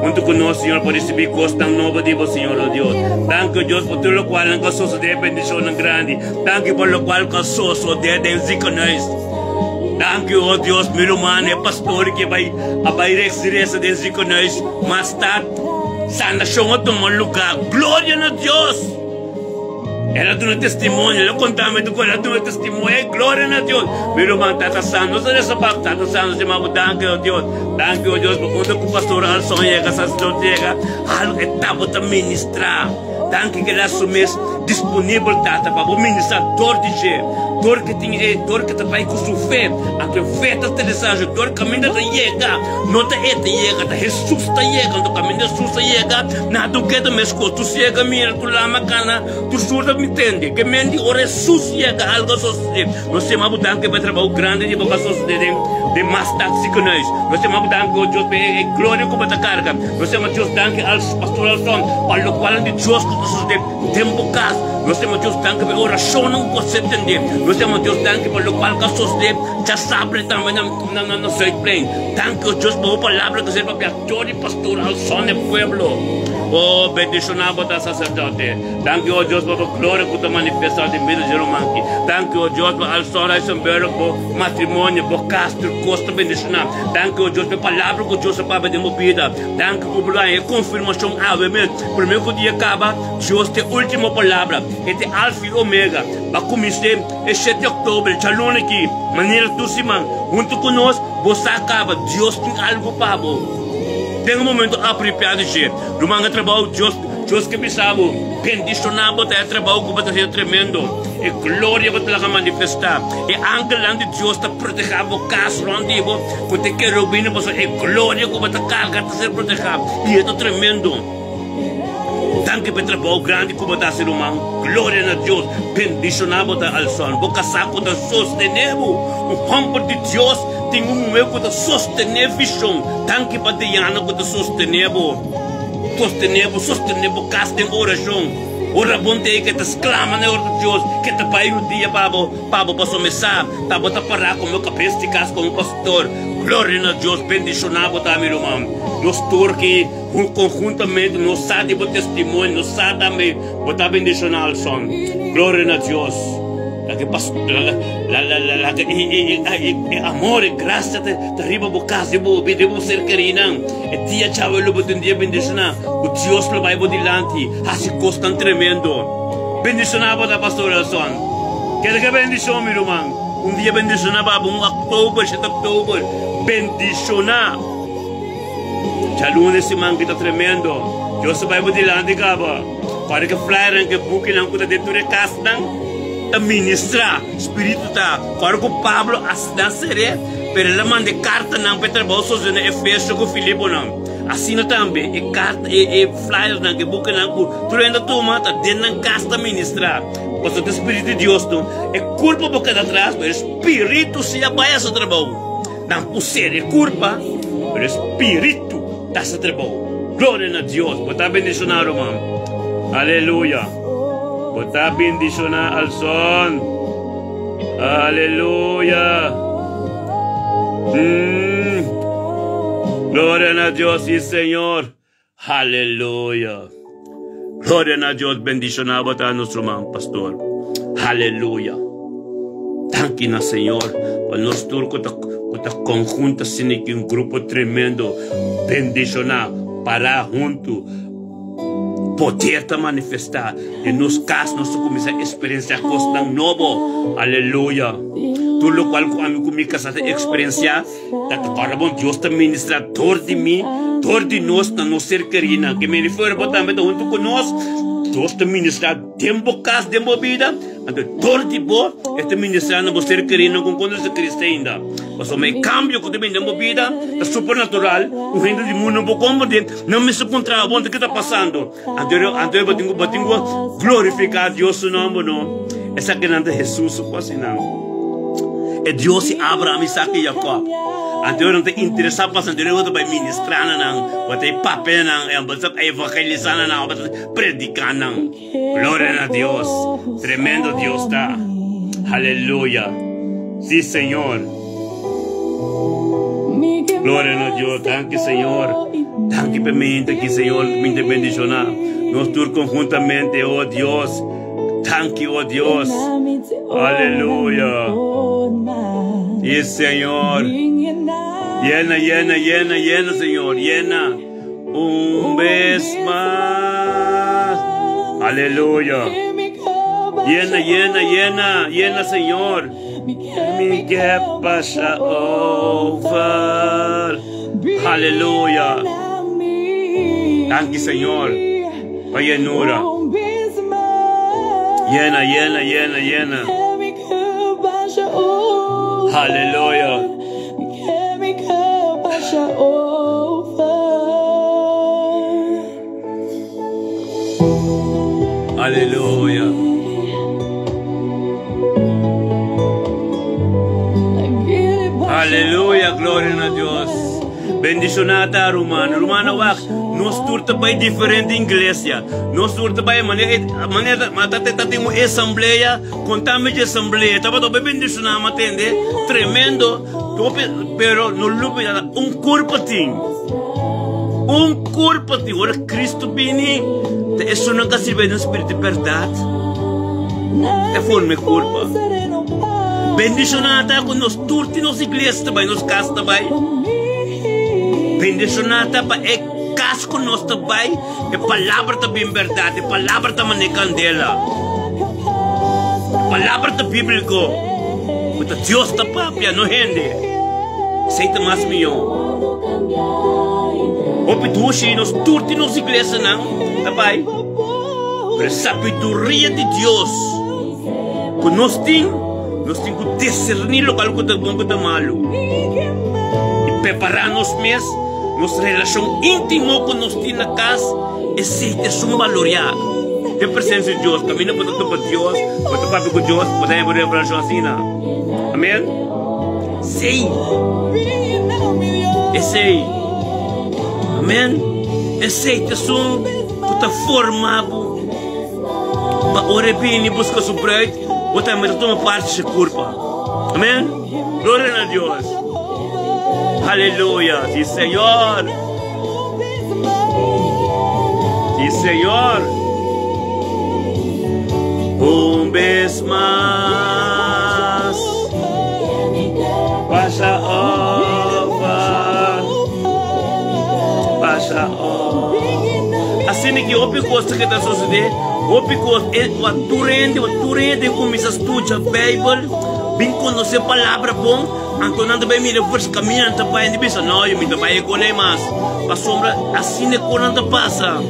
Huntu ku nos, Señor, pa risibí kosnan nobo di bo, Señor, o Dios. Danki, o Dios, pa tur lokualnan ku a sosodé, bendishonnan grandi. Danki pa lokual ku a sosodé den ziekenhuis. Danki, o Dios, mi ruman, e pastor ke bai, a bai resa den ziekenhuis mas tard. Sanashon a tuma lugá. Gloria na Dios! El a duna testimonio, el a konta mi ku el a duna testimonio. Ey, gloria na Dios! Mi ruman Tata San, nos a resa pa Tata San, nos yama bo danki, o Dios. Danki, o Dios, pa unda ku Pastor Alson yega, sacerdote yega, algu e tabata ministrá. Danki ku el a su mes disponibel, Tata, pa bo ministrá dor di dje. Dor ku tin e, dor ku ta bai ku su fe, anto e fe ta interesante, dor kaminda ta yega. No ta e ta yega, ta Hesus ta yega. Anto kaminda Hesus ta yega, nada no keda meskos. Tur siega mira, tur lama kana, tur surda tende. Ke men di ora Hesus yega, algu a sosodé. Nos ta bo danki pa e trabou grandi di bo ku a sosodé den den Maasstad Ziekenhuis. Nos ta bo danki, o Dios, pa e gloria ku bo ta karga. Nos ta Dios danki al Pastor Alson pa lokualnan di Dios ku ta sosodé den bo kas. Nos ta Dios danki pa e orashonnan ku a ser tendé. Nos ta Dios danki pa lokual ku a sosodé djasabre tambe na. Na na na Zuidplein. Danki o Dios pa bo palabra ku ser papia dor di pastor al son e pueblo. Oh bendiciona bo ta sacerdote. Danki o Dios pa bo gloria ku ta manifesta den bida di ruman aki. Danki o Dios pa Alson Rijsenburg bo matrimonio, bo kas, tur kos ta bendiciona. Danki o Dios pa e palabra ku Dios a papia den bo bida. Danki ku bo haña e konfirmashon awe mes. Prome ku dia kaba, Dios ta e ultimo palabra. E ta e Alfa i Omega. Ba kumins'é. E shete oktober, djaluna aki, manera tur siman, huntu ku nos, bo sa kaba, Dios tin algu pa bo. Den e momento apropiado dje, ruman e trabou, Dios, Dios ke bisa bo, bendishoná bo ta e trabou ku bo ta hasiendo tremendo. E gloria bo ta laga manifestá. E angelnan di Dios ta protehá bo kas rònt di bo ku ta e kerubinnan, pasobra e gloria ku bo ta karga ta ser protehá, i e ta tremendo. Danki pa e trabou grandi ku bo ta hasi ruman. Gloria na Dios. Bendishoná bo ta Alson. Bo kasá ku ta sostené bo. Un hòmber di Dios tin un muhé ku ta sostené vishon. Danki pa Diana ku ta sostené bo. Sostené bo, sostené bo kas den orashon. Ora bon ta ei ke ta sklama na e ora di Dios ke ta bai rudia pa bo, pa bo pasobra mi sa ta bo ta pará komo kabes di kas, komo pastor. Gloria na Dios. Bendishoná bo ta mi ruman. Nos tur ki. Conhuntamente nos sa di bo testimonio, nos sa tambe bo ta bendiciona Alson. Gloria na Dios. Laga laga e amor, e gracia ta riba bo cas, riba bo bida, riba bo ser kerinan. E dia djawe lo bo ta un dia bendiciona, cu Dios lo bay bo dilanti, haci cosnan tremendo. Bendiciona bo ta Pastor Alson. Keda ke bendicion mi ruman. Un dia bendiciona pa bo, un october, shete october. Bendiciona. Djaluna e siman ki ta tremendo. Dios ta bai bo dilanti kaba. Ora ke flyernan ke bukinan ku ta den tur e kasnan ta ministrá, spiritu ta. Ora ku Pablo a na ser'é, pero el a manda e kartanan pa e trabou sosodé na Efesio ku Filiponan. Asina tambe e karta, e e flyernan ke bukinan ku tur hende a tuma ta den nan kas ta ministrá. Pasobra ta spiritu di Dios no. E kurpa por keda atras, pero e spiritu si a bai hasi trabou. Nan por ser e curpa, pero e spiritu ta haci trabou. Gloria na Dios! Bo ta bendiciona, ruman. Aleluya! Bo ta bendiciona, Alson. Aleluya! Mm. Gloria na Dios, si Señor. Aleluya! Gloria na Dios, bendiciona bo ta nos ruman pastor. Aleluya! Danki na Señor pa nos tur ku ta ku ta conjunto asina ki un grupo tremendo bendiciona para hunto. Poder ta manifestá. Den nos kas nos ta kuminsá eksperensiá kosnan nobo. Aleluya! Tur lokual ku ami ku mi kasá ta eksperensiá ta ora bon Dios ta ministrá dor di mi, dor di nos na nos ser kerínan. Ke mene fuera bo tambe ta huntu ku nos. Dios ta ministrá den bo kas, den bo bida. Anto dor di bo e ta ministrá na bo ser kerínan ku konosé Cristo ainda. Pasobra e kambio ku ta bini den bo bida ta supernatural. Un hende di mundu no por komprendé. Nan mester puntra bo ke ta pasando. Anto anto bo tin ku bo tin ku glorifiká Dios su nòmber no. Esakinan ta Hesus su kosnan. E Dios di Abraham, Isaac i Jacob. Anto nan ta interesá pasa anto bo ta bai ministrá na nan, bo ta papia na nan, bo ta evangelisá na nan, bo ta prediká nan. Gloria na Dios. Tremendo Dios ta. Aleluya. Sí, Señor. Gloria na Dios. Danki, Señor. Danki pa mi hende aki, Señor. Mi te bendiciona. Nos tur conjuntamente, oh Dios. Danki, oh Dios. Aleluya. Sí, Señor. Llena, llena, llena, llena, Señor. Llena. Un bes mas. Aleluya. Llena, llena, llena, llena, Señor. Mi ke pasa over. Aleluya. Danki, Señor, pa llenura. Llena, llena, llena, llena. Aleluya. Aleluya. Aleluya, gloria na Dios. Bendicioná ta rumano. Rumano wak, nos tur ta bai diferente iglesia. Nos tur ta bai manera manera mata te ta tin un asamblea, contame de asamblea. Tabata be bendicioná, ma tende? Tremendo. Tope, pero no lubida un kurpa tin. Un kurpa tin. Ora Cristo bini, ta esunnan ka sirbi den spiritu di bèrdat. E forma e kurpa. Bendishoná ta ku nos tur tin nos iglesia ta bai, nos kas ta bai. Bendishoná ta pa e kas ku nos ta bai, e palabra ta bin bèrdat, e palabra ta manera kandela. E palabra ta bíbliko. Ku ta Dios ta papia, no hende. Esei ta mas mihó. Hopi dushi nos tur tin nos iglesianan ta bai, pero e sabiduria di Dios ku nos tin, nos tin ku diserní lokual ku ta bon ku ta malu i prepará nos mes, nos relashon íntimo ku nos tin na kas, esei ta esun baloriá den presensia di Dios. Kaminda bo ta topa Dios, bo ta papia ku Dios, bo ta heba un revelashon asina. Amen. Esei. Esei. Amen. Esei ta esun ku ta forma bo. Pa ora e bini buska su bruid, bo tambe ta tuma parti di su kurpa. Amen. Gloria na Dios. Aleluya. Si, Señor. Si, Señor. Un bes mas. Pasa over. Pasa over. Asina ki hopi kos ta keda sosodé, hopi kos e wa tur hende, wa tur hende kuminsá studia Beibel, bin konosé palabra bon, anto nan ta bai mira vers kaminda nan ta bai, nan ta bisa, no, yo mi ta bai e kos ei mas, pasobra asina e kosnan ta pasa.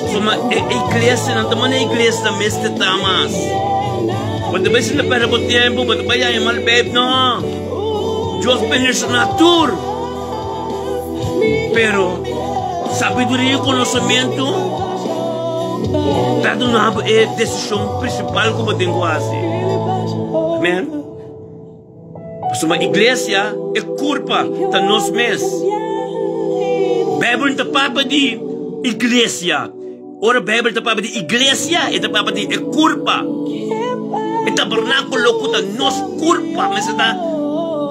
Pasobra e iglesianan ta manera iglesianan mester ta mas. Bo ta bai sinta perde bo tempu, bo ta bai haña mal beib, no. Dios bendishoná tur. Pero sabiduria i konosementu ta duna bo e desishon prinsipal ku bo tin ku hasi. Amen. Pasobra iglesia, e kurpa, ta nos mes. Beibel no ta papia di iglesia. Ora Beibel ta papia di iglesia, e ta papia di e kurpa. E tabernákulo ku ta nos kurpa. Mester ta,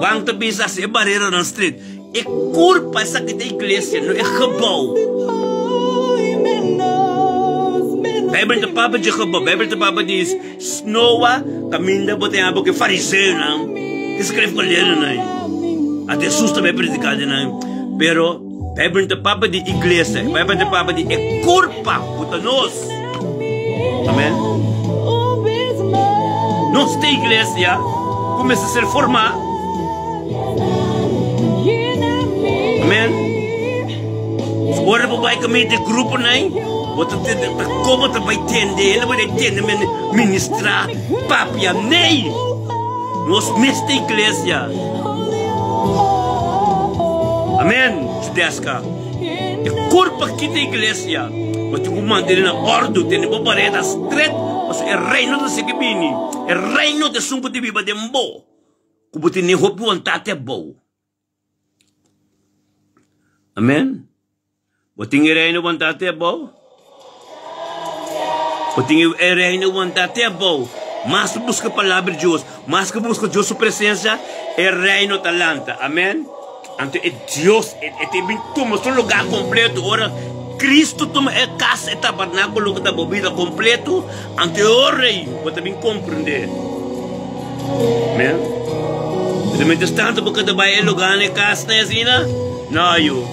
Juan ta bisa hasi e bareranan stret. E kurpa esaki ta iglesia, no e gebou. Beibel ta papia di gebou. Beibel ta papia di Snoa kaminda bo ta yama ku e fariseonan, e skrefgeleerdenan. Ata Hesus ta bai prediká di nan. Pero. Bijbel no ta papia di iglesia, Bijbel ta papia di e kurpa ku ta nos. Amen. Nos ta iglesia ku mester ser formá. Amen. Ora bo bai kaminda di gruponan, bo ta tende ta kon bo ta bai tende hende, bo ta tende men ministrá, papia. Nee! Nos mes ta iglesia. Amen, Judeska. E kurpa ki ta iglesia. Bo tin ku mantene na òrdu, tene bo pareda stret, pasobra e reino ta sigui bini. E reino ta esun ku ta biba den bo, ku bo tene hopi wontat abou. Amen. Bo tin e reino wantá te abou? Bo tin e reino wantá te abou? Mas bo buska palabra di Dios, mas ku bo buska Dios su presensia, e reino ta lanta. Amen. Anto e Dios, e, e te bin tuma su lugar kompleto. Ora Cristo tuma e kas, e tabernákulo ku ta bo bida kompleto, anto e ora ei bo ta bin komprendé. Amen. Pero mientras tanto bo ka ta bai e lugar na e kas na asina? No, yu.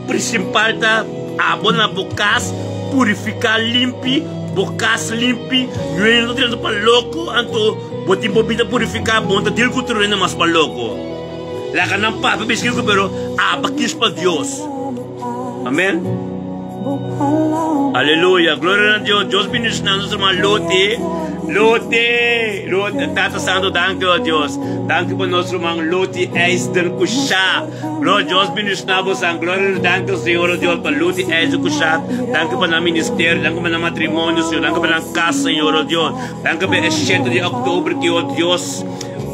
Principal ta abo na bo cas purifica limpi bo cas limpi yu hende no ta tirando pa loco anto bo tin bo bida purifica bo no ta deal cu otro hende mas pa loco laga nan papia bisca cu pero aba kies pa Dios amen aleluya gloria na Dios Dios bendiciona nos hermano Loti Loti Loti Tata Santo danki oh Dios danki pa nos hermano Loti Eisden cu Sha. Gloria Dios bendiciona bosan gloria danki Señor oh Dios pa luz di ijzer cu shat danki pa nan ministerio danki pa nan matrimonio Señor danki pa nan cas Señor oh Dios danki pa e shete di october ki oh Dios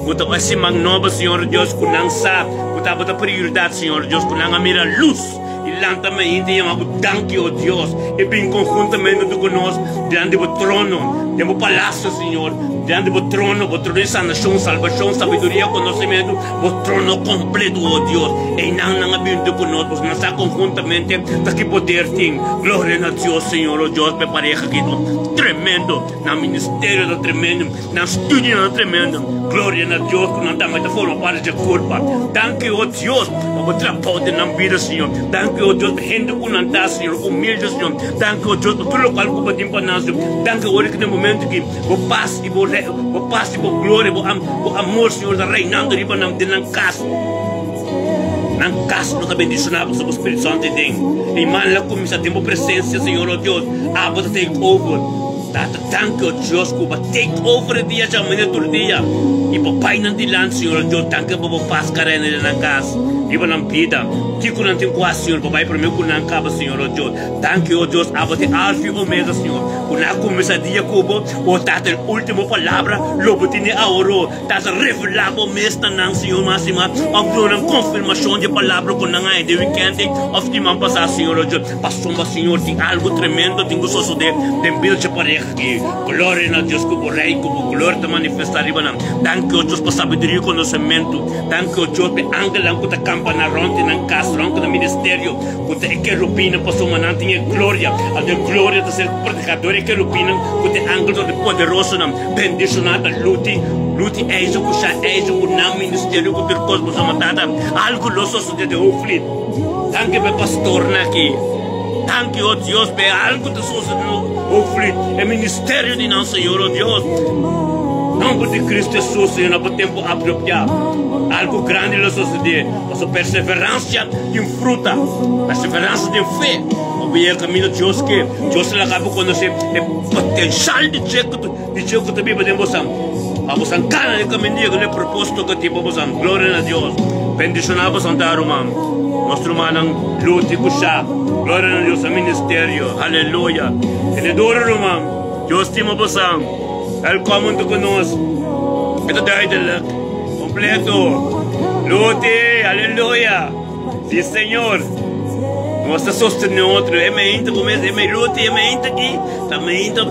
cu ta un siman nobo Señor oh Dios cu nan sa cu tabata prioridad Señor oh Dios cu nan a mira luz y lanta mainta y yama bo danki oh Dios y bin conhuntamente hunto cu nos dilanti bo trono den bo palacio Señor dilanti bo trono bo trono di sanacion salbacion sabiduria conocimento. Bo trono kompleto, o Dios. Einan nan a binti ku nos, pasobra nan sa konhuntamente ta ki poder tin. Gloria na Dios, Señor, o Dios, pa e pareha aki ta tremendo. Nan ministerio ta tremendo, nan studionan ta tremendo. Gloria na Dios ku nan tambe ta forma parti dje kurpa. Danki, o Dios, pa bo trabou den nan bida, Señor. Danki, o Dios, pa hende ku nan ta, Señor, humilde, Señor. Danki, o Dios, pa tur lokual ku bo tin pa nan, Señor. Danki ora ki den momento ki bo pas i bo Bo pas i bo gloria, bo bo amor, Señor, ta reinando riba nan den nan kas. Nan kas lo ta bendishoná pasobra bo Spiritu Santu ta den. I man lo kuminsá den bo presensia, Señor, o Dios. Abo ta take over. Tata, danki, o Dios, ku bo a take over e dia djamanera tur dia. I bo bai nan dilanti, Señor, o Dios. Danki pa bo pas ka reina den nan kas, riba nan bida. Kiko nan tin ku hasi, Señor, bo bai promé ku nan kaba, Señor, o Dios. Danki, o Dios, abo ta e Alfa i Omega, Señor, ku nan a kuminsá dia ku bo. O Tata, e ultimo palabra lo bo tene awor, o Tata, revelá bo mes na nan, Señor, mas i mas, òf duna nan konfirmashon di e palabra ku nan a haña den wikènt ei òf diman pasá, Señor, o Dios. Pasobra, Señor, tin algu tremendo tin ku sosodé den bida dje pareha aki. Gloria na Dios ku bo Rei, ku bo gloria ta manifestá riba nan. Danki, o Dios, pa sabiduria i konosementu. Danki, o Dios, pa e angelnan ku ta kampaná rònt di nan kas, rònt di nan ministerio. Ku ta e kerubinnan, pasobra nan tin e gloria. Anto e gloria ta ser protehador e kerubinnan ku ta e angelnan di poderosonan. Bendishoná ta Luti, Luti Eizo ku Sha Eizo ku nan ministerio ku tur kos, pasobra Tata, algu lo sosodé den Hoogvliet. Danki pa e pastornan aki. Danki, o Dios, pa e algu ta sosodé na Hoogvliet, e ministerio di nan, Señor, o Dios. Nomber di Cristo Jesus, Señor, na bo tempu apropiá, algu grandi lo sosodé. Pasobra perseveransia tin fruta, perseveransia den fe. Pa bo yega kaminda Dios ke, Dios ta laga bo konosé e potensial di dje ku di dje ku ta biba den bosan. Pa bosan kana den kaminda yega na e propósito ku tin pa bosan. Gloria na Dios. Bendishoná bosan ta ruman. Nos rumannan Luti ku Sha. Gloria na Dios, nan ministerio. Aleluya. Tene duru ruman. Dios stima bosan. Wèlkòm huntu ku nos. E ta duidelijk. Completo. Luti, aleluya. Si Señor. Nos ta sostene otro. E meinta ku mes, e mei Luti, e meinta aki, ta meinta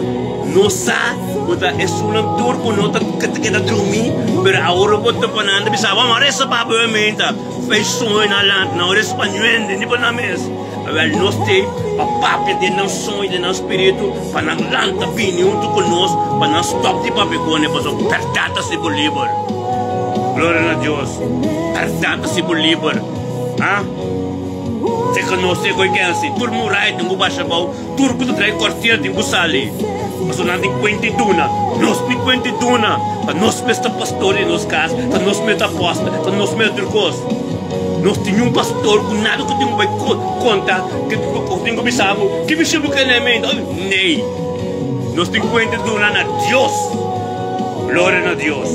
no sa ku ta esunnan tur ku no ta keda drumi, pero awor bo ta pa nan ta bisa, Vamos a resa pa bo e meinta. Fe soño na lanta, nan resa pa ñuende, ni pa nan mes. Awel nos te pa papia den nan soño, den nan spiritu, pa nan lanta bini huntu ku nos, pa nan stop di papia ku ne, pasobra bèrdat ta hasi bo liber. Gloria na Dios. Bèrdat ta hasi bo liber. Ha? Seka nos te koi kensi. Tur muraya tin ku basha bou, tur ku ta trae kortina tin ku sali. Pasobra nan tin kuenta i duna. Nos tin kuenta i duna. Ta nos mes ta pastor di nos kas, ta nos mes ta apòstel, ta nos mes tur kos. Nos tin un pastor ku nada ku tin ku bai konta, ku tin ku bisa bo, ki bishon bo kende menta? Nee! Nos tin kuenta i duna na Dios. Gloria na Dios.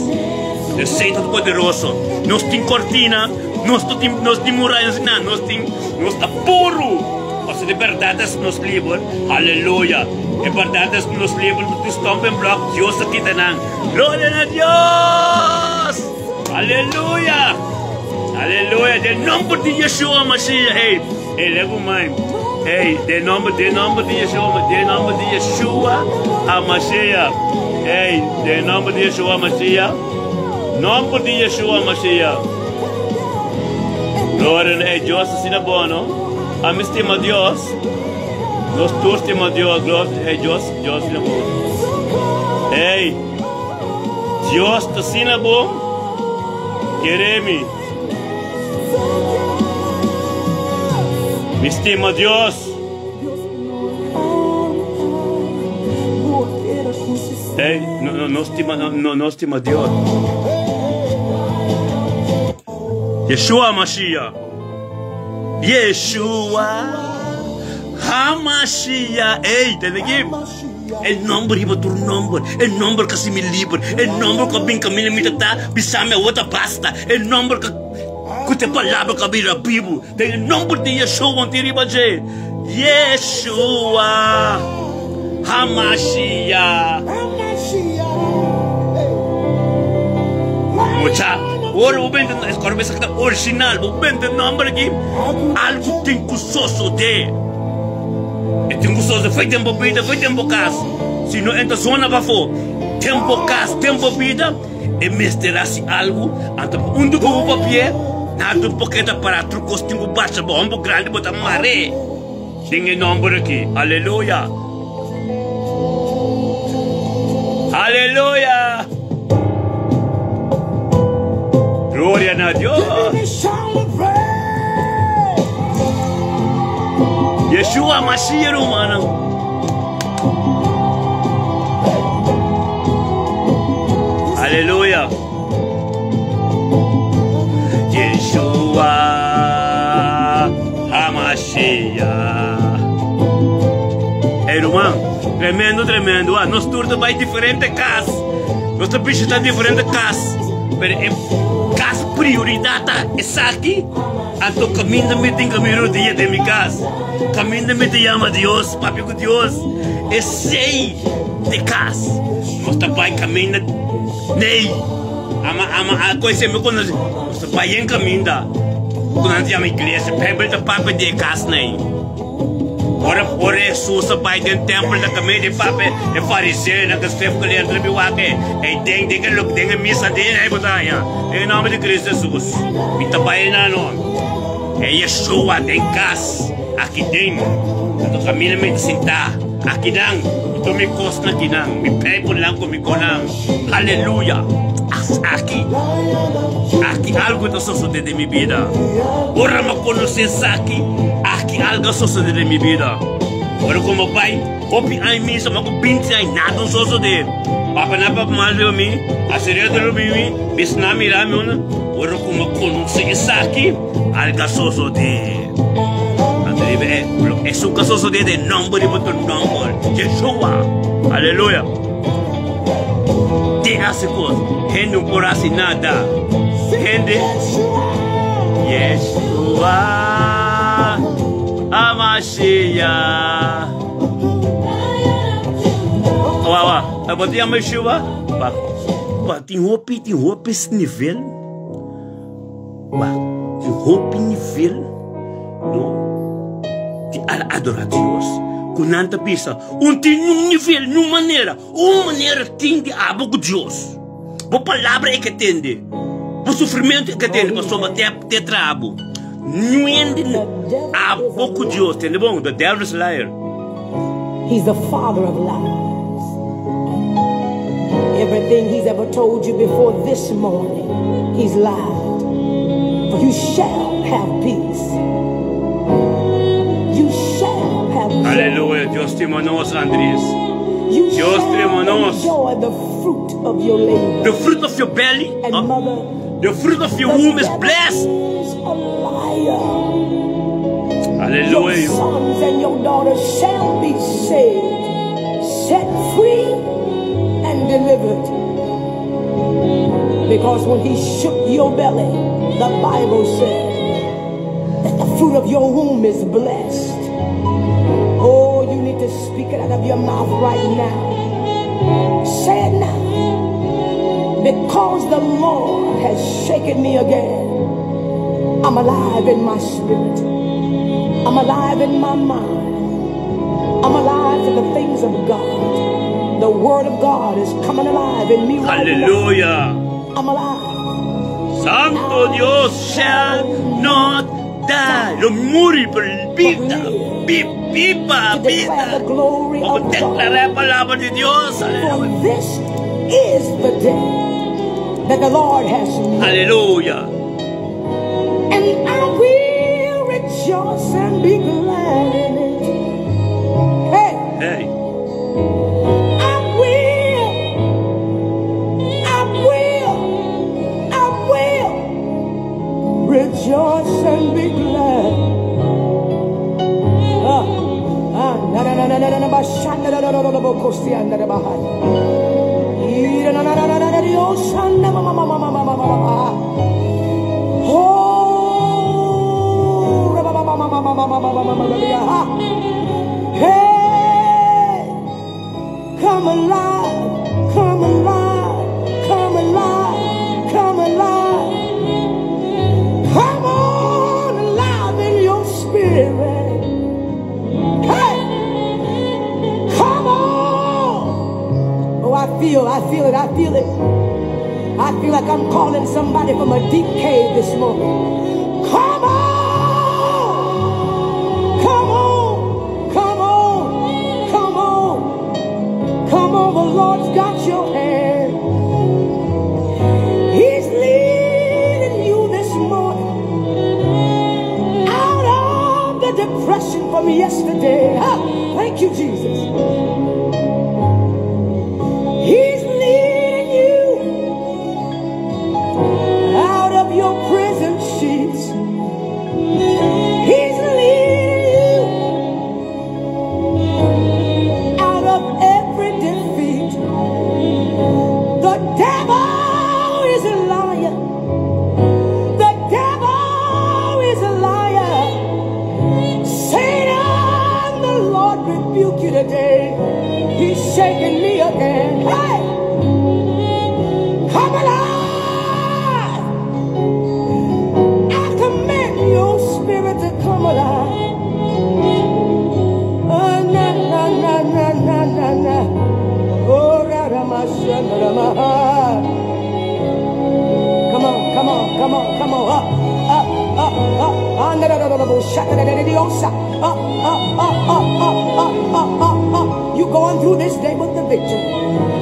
Esei ta poderoso. Nos tin kortina. Nos no tin, nos tin murayas na, nos tin, nos ta puru. Pasobra e bèrdat es nos liber. Aleluya! E bèrdat es nos liber, nos tin stumbling block, Dios a kita nan. Gloria na Dios! Aleluya! Aleluya! Den nomber di Yeshua Mashiach, hey, hey, legu mai. Hey, den nomber, den nomber di Yeshua, den nomber di Yeshua HaMashiach. Hey, den nomber di Yeshua Mashiach. Nomber di Yeshua Mashiach. Gloria na e Dios asina bono. Ami stima Dios. Nos tur stima Dios. Gloria e Dios, Dios asina bon. Hey, Dios ta asina bon. Kere mi. Mi stima Dios. Hey, no, no, no stima, no, no, no stima Dios. Yeshua Mashiach. Yeshua HaMashiach. Hey, tende aquí. El nombre riba tur nombre. El nombre que mi libre. El nombre que bin camina mi tata. Bisame wota basta. El nombre que que te palabra que bira vivo. Den nomber di Yeshua ti riba dje. Yeshua Hamashiach. Mucha, ora bo bende, ora bo ta original, bo bende nomber aki, algo tin ku sosode. E tin ku sosode, foi den bo bida, foi den bo kas. Si no entra zona pafó, den bo kas, den bo bida. E mester hasi algu, anto pa unda ku bo papia, nada por keda pará, tur kos tin ku basha, bo homber grandi bo ta mar'é den e nomber aki. Aleluya! Aleluya! Gloria na Dios! Yeshua Mashiach, rumannan. Aleluya. Yeshua HaMashiach. Hey, ruman, tremendo, tremendo. Ah, nos tur ta bai diferente kas. Nos ta visita diferente kas. Pero e kas prioridad ta esaki. Anto kaminda mi tin kaminda rodia den mi kas. Kaminda mi ta yama Dios, papia ku Dios, esei te kas. Nos ta bai kaminda nei. Ama ama a koe mi konosi. Nos ta bai en kaminda ku nan ta yama iglesia. Bijbel ta papia di e kas nei. Ora ora Hesus a bai den tempel ta kaminda e papia e fariseonan ku skrifgeleerden a bin wak e. Ei den den e den e misa den ei bo ta haña. Den e nomber di Cristo Hesus mi ta bai na no. E Yeshua den kas aki den. Anto kaminda mi ta sintá akinan, mi tuma mi kosnan akinan, mi Bijbelnan ku mi konan. Aleluya! Aki, aki algu ta sosodé den mi bida. Ora mi a konosé esaki, aki algu a sosodé den mi bida. Ora ku mi bai hopi aña misa, mi a ku binti aña, nada no sosodé. Papa na papia mal riba mi, hasi reto riba mi, bisnan mira mi una. Ora ku mi a konosé esaki, Alga sosodé. Anto riba e, esun ka sosodé den nomber riba tur nomber, Yeshua. Aleluya. Te hasi kos, hende no por hasi nada. Hende, Yeshua, Hamashiach. Wa, wa, bo ta yama Yeshua? Pa, pa, tin hopi, tin hopi nivel. Wak, tin hopi nivel no di adora Dios ku nan ta bisa un tin niun nivel, niun manera, un manera tin di abo ku Dios. Bo palabra e ke tende, bo sufrimentu e ke tende pasobra te te traha bo. Niun hende abo ku Dios, tende bon, the devil is a liar. He's the father of lies. Everything he's ever told you before this morning, he's lied. For you shall have peace. stima nos, Andries. You Dios shall stima nos. enjoy the fruit of your labor. The fruit of your belly, And uh, mother, the fruit of your the womb is devil blessed. is a liar. Your Hallelujah. sons and your daughters shall be saved, set free, and delivered. Because when he shook your belly, the Bible said that the fruit of your womb is blessed. Oh, you need to speak it out of your mouth right now. Say it now. Because the Lord has shaken me again. I'm alive in my spirit. I'm alive in my mind. I'm alive to the things of God. The Word of God is coming alive in me right now. Hallelujah. I'm alive. Santo Dios shall not die. Lo muri pero biba, biba, To declare biba. the glory Vamos of declarar God. la palabra de Dios. For Aleluya. this is the day that the Lord has made. Aleluya. And I will rejoice and be glad in it. Hey, Hey. I will, I will, I will rejoice and be glad. Ah, ah, na na na na na na na ba sha na na na na na na bo ko si na na ba ha. Ira na na na na na na Dios na ma ma ma ma ma ma ma ma ma. Oh, ra ba ba ba ma ma ma ma ma ma ma ma ma ma ma. Hey, come alive, come alive, come alive, come alive. Come on alive in your spirit. Hey, come on. Oh, I feel it, I feel it. I feel like I'm calling somebody from a deep cave this morning. Come on! Come on! Come on! Come on! Come on, the Lord's got your hand. He's leading you this morning out of the depression from yesterday. Ah, thank you, Jesus. He's leading you out of your prison sheets. He's leading you out of every defeat. The devil is a liar. The devil is a liar. Satan, the Lord rebuke you today. He's shaking me again. Hey! Come alive! I command your spirit to come alive. Ah, na, na, na, na, na, na, na. Oh, ra, ra, ma, sha, na, ra, ma, ha. Come on, come on, come on, come on. Up, up, up, up. Ah, na, na, na, na, na, bo, sha, na, na, na, na, na, sa. Up, up, up, up, up, up, up, up, up. You're going through this day with the victory.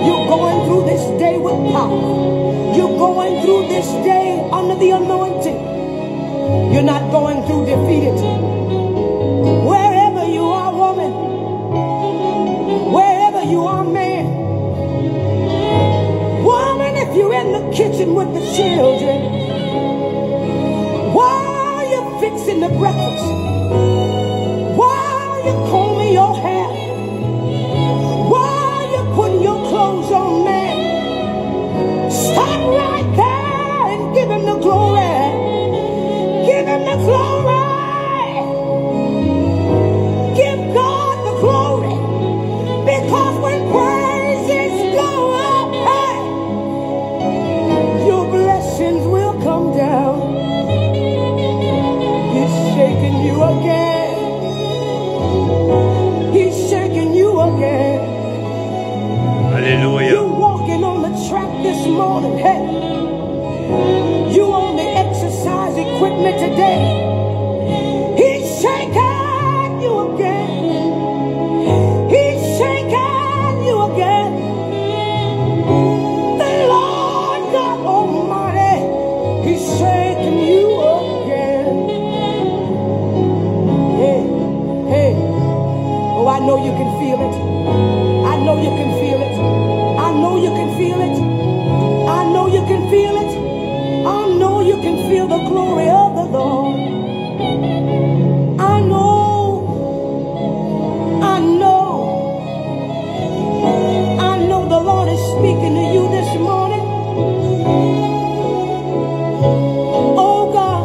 You're going through this day with power. You're going through this day under the anointing. You're not going through defeated. Wherever you are, woman, wherever you are, man, woman, if you're in the kitchen with the children, while you're fixing the breakfast, while you're combing your hair, while you're putting your clothes on, man, stop right there and give him the glory. Give him the glory. know you can feel it. I know you can feel it. I know you can feel it. I know you can feel it. I know you can feel the glory of the Lord. I know. I know. I know the Lord is speaking to you this morning. Oh God,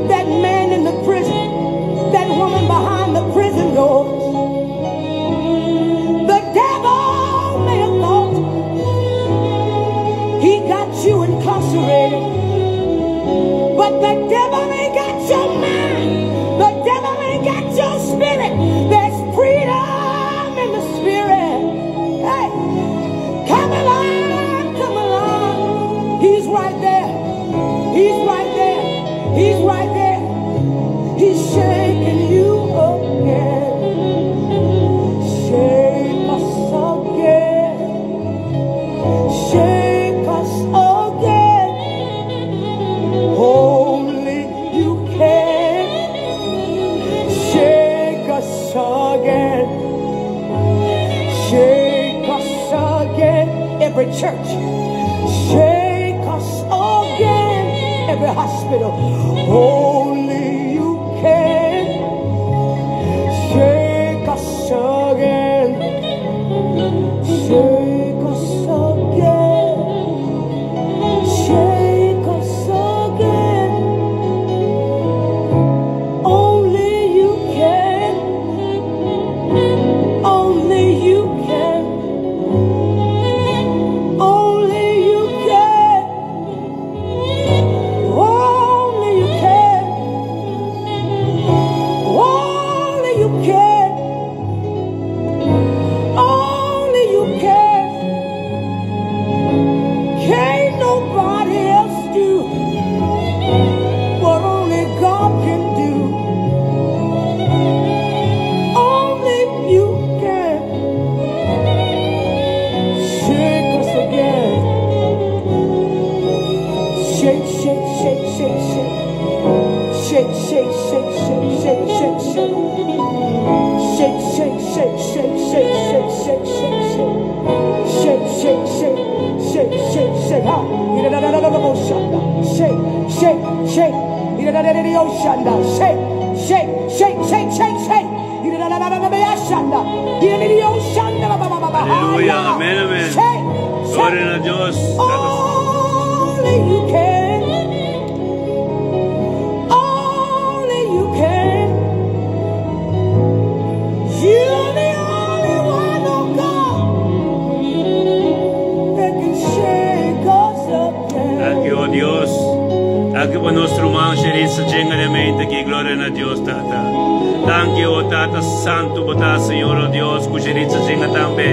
that man in the prison, that woman behind the prison doors. The devil may have thought he got you incarcerated, but the devil ain't got your mind. The devil ain't got your spirit. There's freedom in the spirit. Hey, come alive, come alive. He's right there. He's right there. He's right there. He's shaking you again. Shake us again. Shake us again. Only you can. Shake us again. Shake us again. Every church. Shake us again. Every hospital. Only you can. Shake us again. Shake us again. Shake us again. Only you can. Only you can. Only you can. Only you can. Only you can. Only you can. Can't nobody else do what only God can do. Only you can. Shake us again. Shake, shake, shake, shake, shake. Shake, shake, shake, shake, shake, shake, shake. Shake, shake, shake, shake, shake, shake, shake, shake, shake. Shake, shake, shake, shake, shake, shake. Ha. Shake, shake, shake. Shake, shake, shake, shake, shake, shake. Aleluya, amèn, amèn. Shake, Gloria shake. na Dios. Only you can. Only you can. You're the only one, oh God, that can shake us Danki, again. oh Dios. Danki pa nos ruman Sherissa Jenga aki, gloria na Dios, Tata. Danki, oh Tata Santu, bo ta, Señor, oh Dios, ku Sherissa Jenga tambe.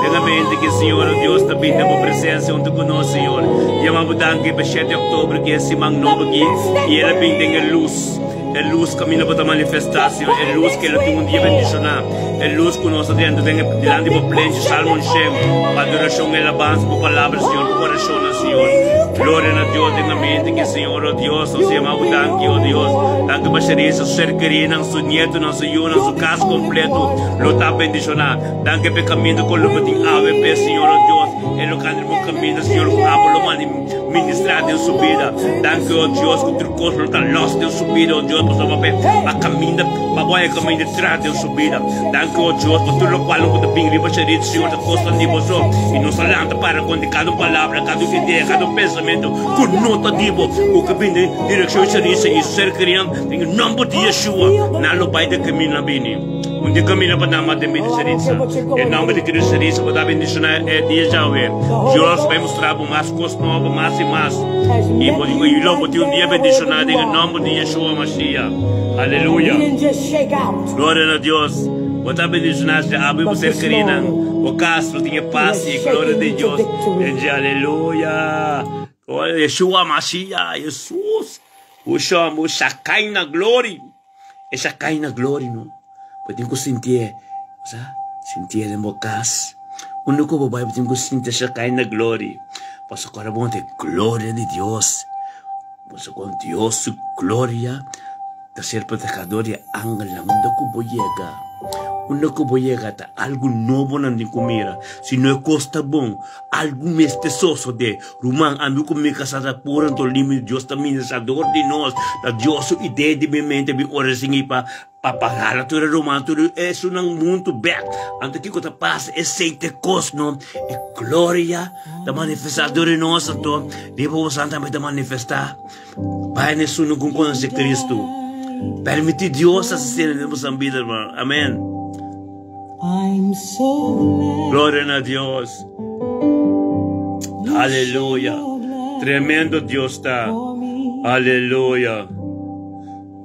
Den ambiente aki, Señor, oh Dios, ta bin den bo presensia huntu ku nos, Señor. Yama bo danki pa 7 di òktober, ku e siman nobo aki, i el a bin den e lus. E lus kaminda bo ta manifestá, Señor. E lus ku el tin un dia bendishoná. E lus ku nos ta den dilanti bo plenchi Salmon Shem. Adorashon i alabansa, pa palabra, Señor, pa orashon, Señor. Gloria na Dios, den ambiente aki, Señor, oh Dios, nos yama bo danki, oh Dios. Danki pa Sherissa, su ser kerí, su nieto, su yu, su kas kompleto, lo ta bendishoná. Danki pa kaminda ku lo tin AWP, Señor, oh Dios. E lo kana bo kaminda, Señor, abo lo ministrá den su bida. Danki, oh Dios, ku tur kos lo ta lòs den su bida, oh Dios, pa pa kaminda, pa bo kaminda tras den su bida. Danki, oh Dios, pa tur loke ku bin riba Sherissa, Señor, ta kos di bo. I nos ta lanta para kontra kada palabra, kada idea, kada pensamentu, ku no ta di bo, ku ta bin den direkshon Sherissa i ser kerí, den nòmber di Yeshua, nan lo bai den kaminda bini. Un di kaminda pa nan den bida Sherissa. Den nòmber di Kristu Sherissa, pa bendishoná e dia djawe. Dios bai mustra mas kos nobo, mas i mas. I i lo bo tin un dia bendishoná den nòmber di Yeshua Mashiach. He Aleluya. didn't just shake out. Gloria na Dios. Bo ta bendishoná si abo But ser this kerí. morning, O kas tin pas he i has gloria shaken di you to Dios. victory. Aleluya. Oh, Yeshua Mashiach, Jesus. O chamo Shekinah glory. E Shekinah glory, no. Bo tin ku sinti, sa? Sinti den bo kas. Unda ku bo bai tin ku sinti Shekinah glory. Paso awor bon e gloria di Dios. Paso ku Dios su gloria ta ser protegedor di angel unda ku bo yega. Unda ku bo yega ta algu nobo nan tin ku mira. Si no e kos ta bon, algu mester sosodé. Ruman, ami ku mi kasá ta puru anto limpi. Dios ta ministrador di nos. Ta Dios su idea di mi mente bin ora sigui pa pa hala tur e ruman, tur esunnan huntu bèk. Anto kiko ta pasa? Esei ta e kos no. E gloria ta manifestá dor di nos anto riba boso tambe ta manifestá. Bai na esun ku konosé Kristu. Permití Dios asistí den boso bida, hermano. Amén. Gloria na Dios. Aleluya. Tremendo Dios ta. Aleluya.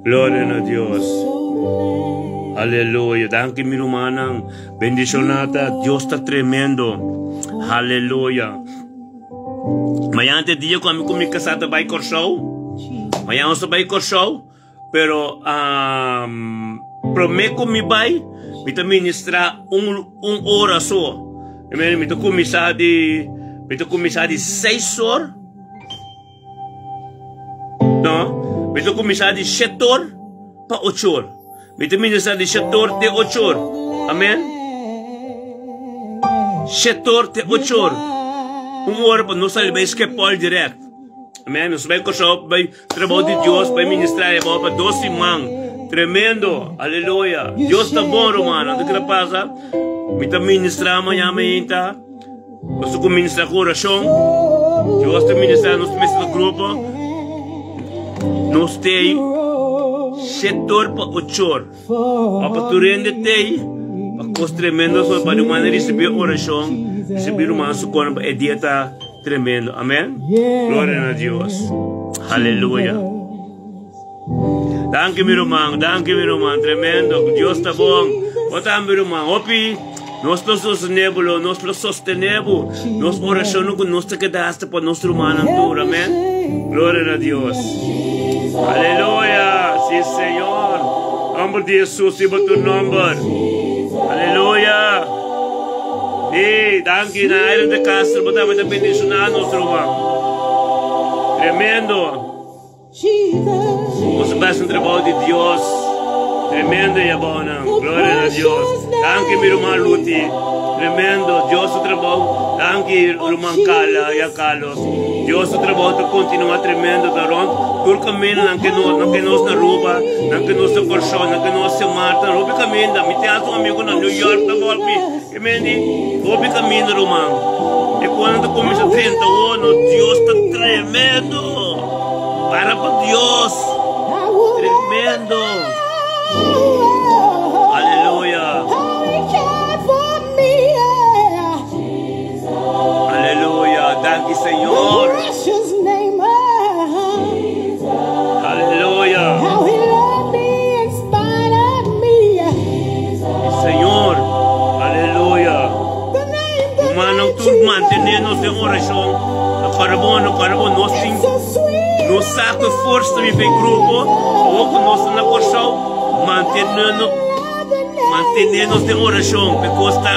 Gloria na Dios. Aleluya. Danki mi rumannan. Bendishonata. Dios ta tremendo. Aleluya. Mañana ta e dia ku ami ku mi kasá ta bai Kòrsou. Mañana nos ta bai Kòrsou, pero um, promé ku mi bai, mi ta ministrá un, un ora so. I mean, mi ta kuminsá di, mi ta kuminsá di seis or. No, mi ta kuminsá di shete or pa ocho or. Mi ta ministrá di shete or te ocho or. Amen. Shete or te ocho or. Un ora pa nos sali bai Schiphol direct. Amen. Nos bai Kòrsou bai trabou di Dios, bai ministrá e pa dos siman. Tremendo. Aleluya. Dios ta bon, rumannan. Anto kila pasa? Mi ta ministrá mañana mainta. Nos ta kuminsá ku orashon. Dios ta ministrá nos mes na grupo. Nos tei shetor pa ochor. Pa pa tur hende tei pa kos tremendo so pa ruman risibí orashon, risibí ruman su kona pa e dia ta tremendo. Amen. Gloria na Dios. Aleluya. Danki mi ruman, danki mi ruman, tremendo. Dios ta bon. Bo tambe ruman. Hopi nos lo sostené bo, lo nos lo sostené bo. Nos orashon ku nos ta keda hasta pa nos rumannan tur. Amen. Gloria na Dios. Aleluya. Sí, Señor. Nomber di Jesus, riba tu nomber. Aleluya. Sí, danki na Iron de Castro, bo tambe ta bendishoná nos ruman. Tremendo. Boso bes un trabou di Dios tremendo y abounan. Gloria na Dios. Danki mi ruman Luti. Tremendo. Dios su trabou. Danki ruman Carla y a Carlos. Dios su trabou ta continua tremendo ta rond tur camino nan ke nos, nan ke nos na Aruba, nan ke nos na Corsou, nan ke nos Sint Maarten, hopi caminda. Mi tin hasta un amigo na New York ta volg mi. E mendi hopi caminda ruman. E cuando ta cuminsa 30 ono, Dios ta tremendo. Para pa Dios. Tremendo. Aleluya. Aleluya. Danki Señor. Aleluya. Señor. Aleluya. Hermano, tur mantené nos den oracion. No kòrda bo, no kòrda bo, nos tin, nos sa ku e forsa di e grupo, awor ku nos ta na Kòrsou, mantené nos, mantené nos den oracion, p'e kos ta,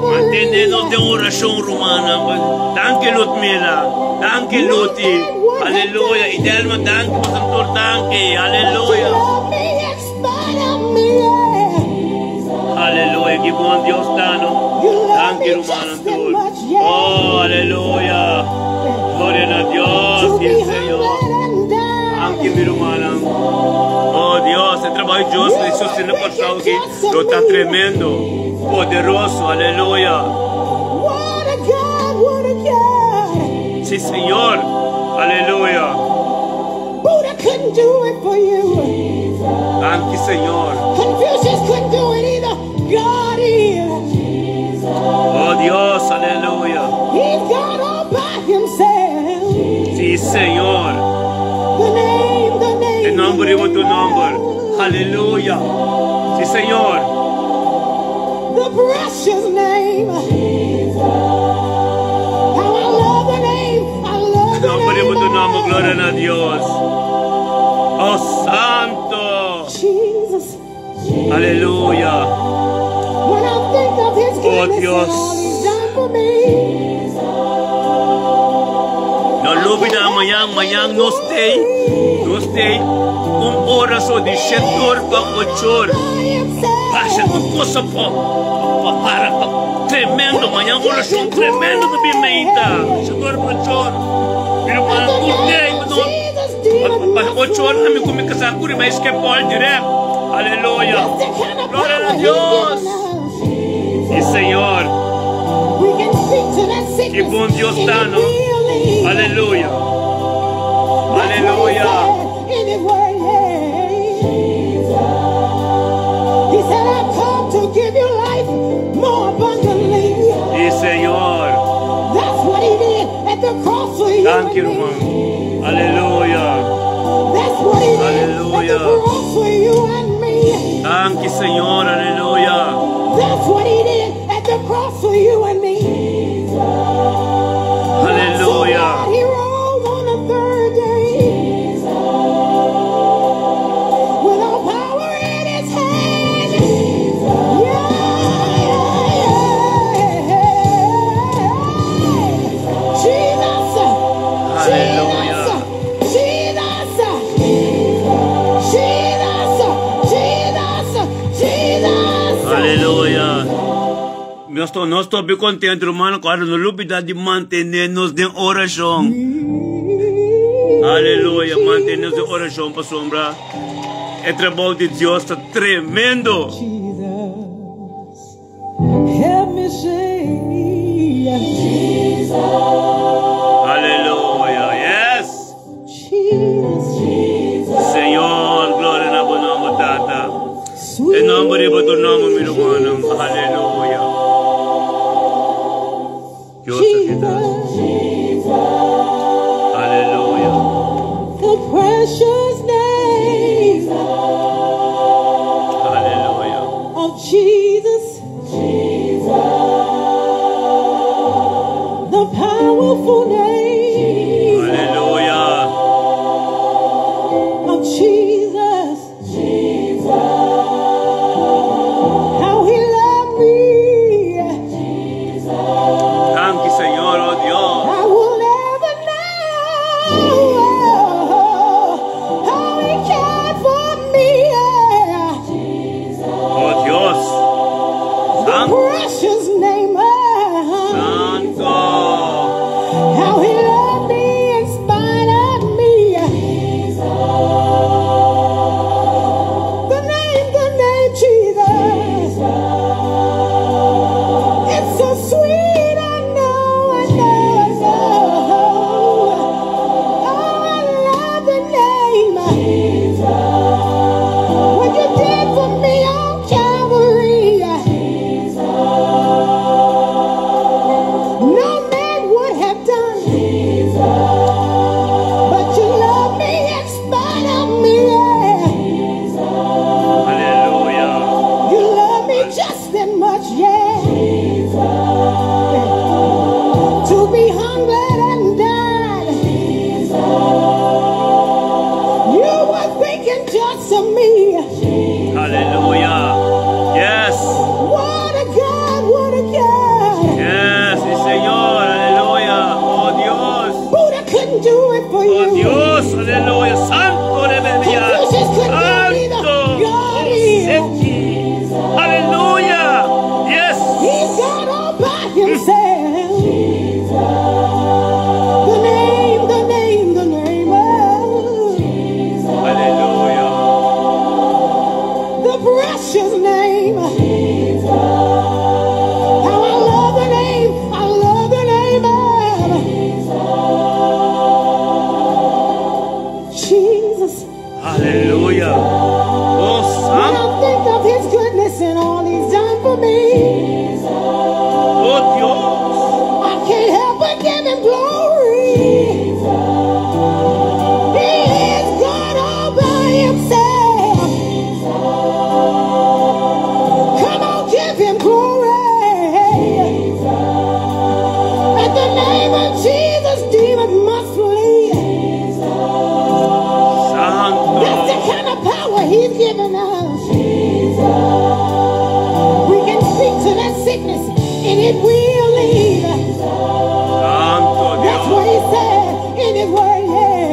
mantené nos den oracion, rumannan. Danki Ludmila, danki Luti, aleluya, Idelma, danki, boso tur danki, aleluya. Aleluya, ki bon Dios ta no. Danki rumannan tur. Oh, aleluya. Gloria na Dios, sí Señor. Danki mi rumannan. Oh Dios, e trabajo di Dios di sostene Kòrsou aki lo ta tremendo, poderoso, aleluya. Sí Señor, aleluya. Buddha couldn't do it for you. Danki Señor. Confucius couldn't do it either. God is. Oh Dios, aleluya. He's God all by himself. Sí, Señor. The name, the name. E nomber riba tu nomber. Aleluya. Sí, Señor. The precious name. How I love the name. Nomber riba tu nomber, gloria na Dios. Oh Santo. Aleluya. Oh Dios. No lubida mañana. Mañan, mañan nos tei, nos tei un ora so di shetor pa ochor. Basha un cosa pa, pa para, pa tremendo. Mañan oracion tremendo ta bin meita. Shetor pa ochor. Pero pa tur tei, pa no, pa, pa ochor ami ku mi kasá kuri bai Schiphol direct. Aleluya. Gloria na Dios. Sí, Señor. Ki bon Dios ta, no? Aleluya. Aleluya. Sí, Señor. Danki, ruman. Aleluya. Aleluya. Danki, Señor. Aleluya. That's what he did at the cross for you and me. Aleluya. He rose on the third day. With all power in his hand. Yeah, yeah, yeah. Jesus. Aleluya. Jesus. Jesus. Jesus. Jesus. Aleluya. Nos ta, nos ta kontentu, ruman, ku no lubidá di mantené nos den orashon. Aleluya, mantené nos den orashon pasombra. E trabou di Dios ta tremendo. Jesus, help me say, Jesus, Aleluya, yes. Jesus, Señor, gloria na bo nòmber, Tata. sweet E nòmber di bo nòmber, mi ruman. Aleluya. Dios ta Jesus, Aleluya. the precious name Aleluya. of Jesus, the powerful name Aleluya. of Jesus, how he loved me. Danki, Señor, oh Dios. I will never know how he cared for me. Oh Dios. The Santo. precious name of Santo. how he loved me in spite of me. The name Jesus. It's so sweet. I know, I know, I know. Oh, I love the name. What you did for me on Calvary. No man would have done. But you love me in spite of me. Yeah. Aleluya. You love me just that much, yeah. To be hungered and died. You were thinking just of me. Aleluya. Yes. What a God, what a God. Yes, sí, Señor. Aleluya. Oh Dios. Buddha couldn't do it for Oh you. Dios. Aleluya. Santo de Biblia. Confucius couldn't do it either. Santo. God is. Aleluya. Yes. He's God all by himself. The name, the name, the name of Aleluya. the precious name. How I love the name, I love the name of Jesus. Aleluya. Oh When Santo. I think of his goodness and all he's done for me, Oh Dios. I can't help but give him glory. He is God all by himself. Come on, give him glory. At the name of Jesus, demons must flee. Santo. That's the kind of power he's given us. We can speak to that sickness and it will leave. Santo That's Dios. what he said in his word, yeah.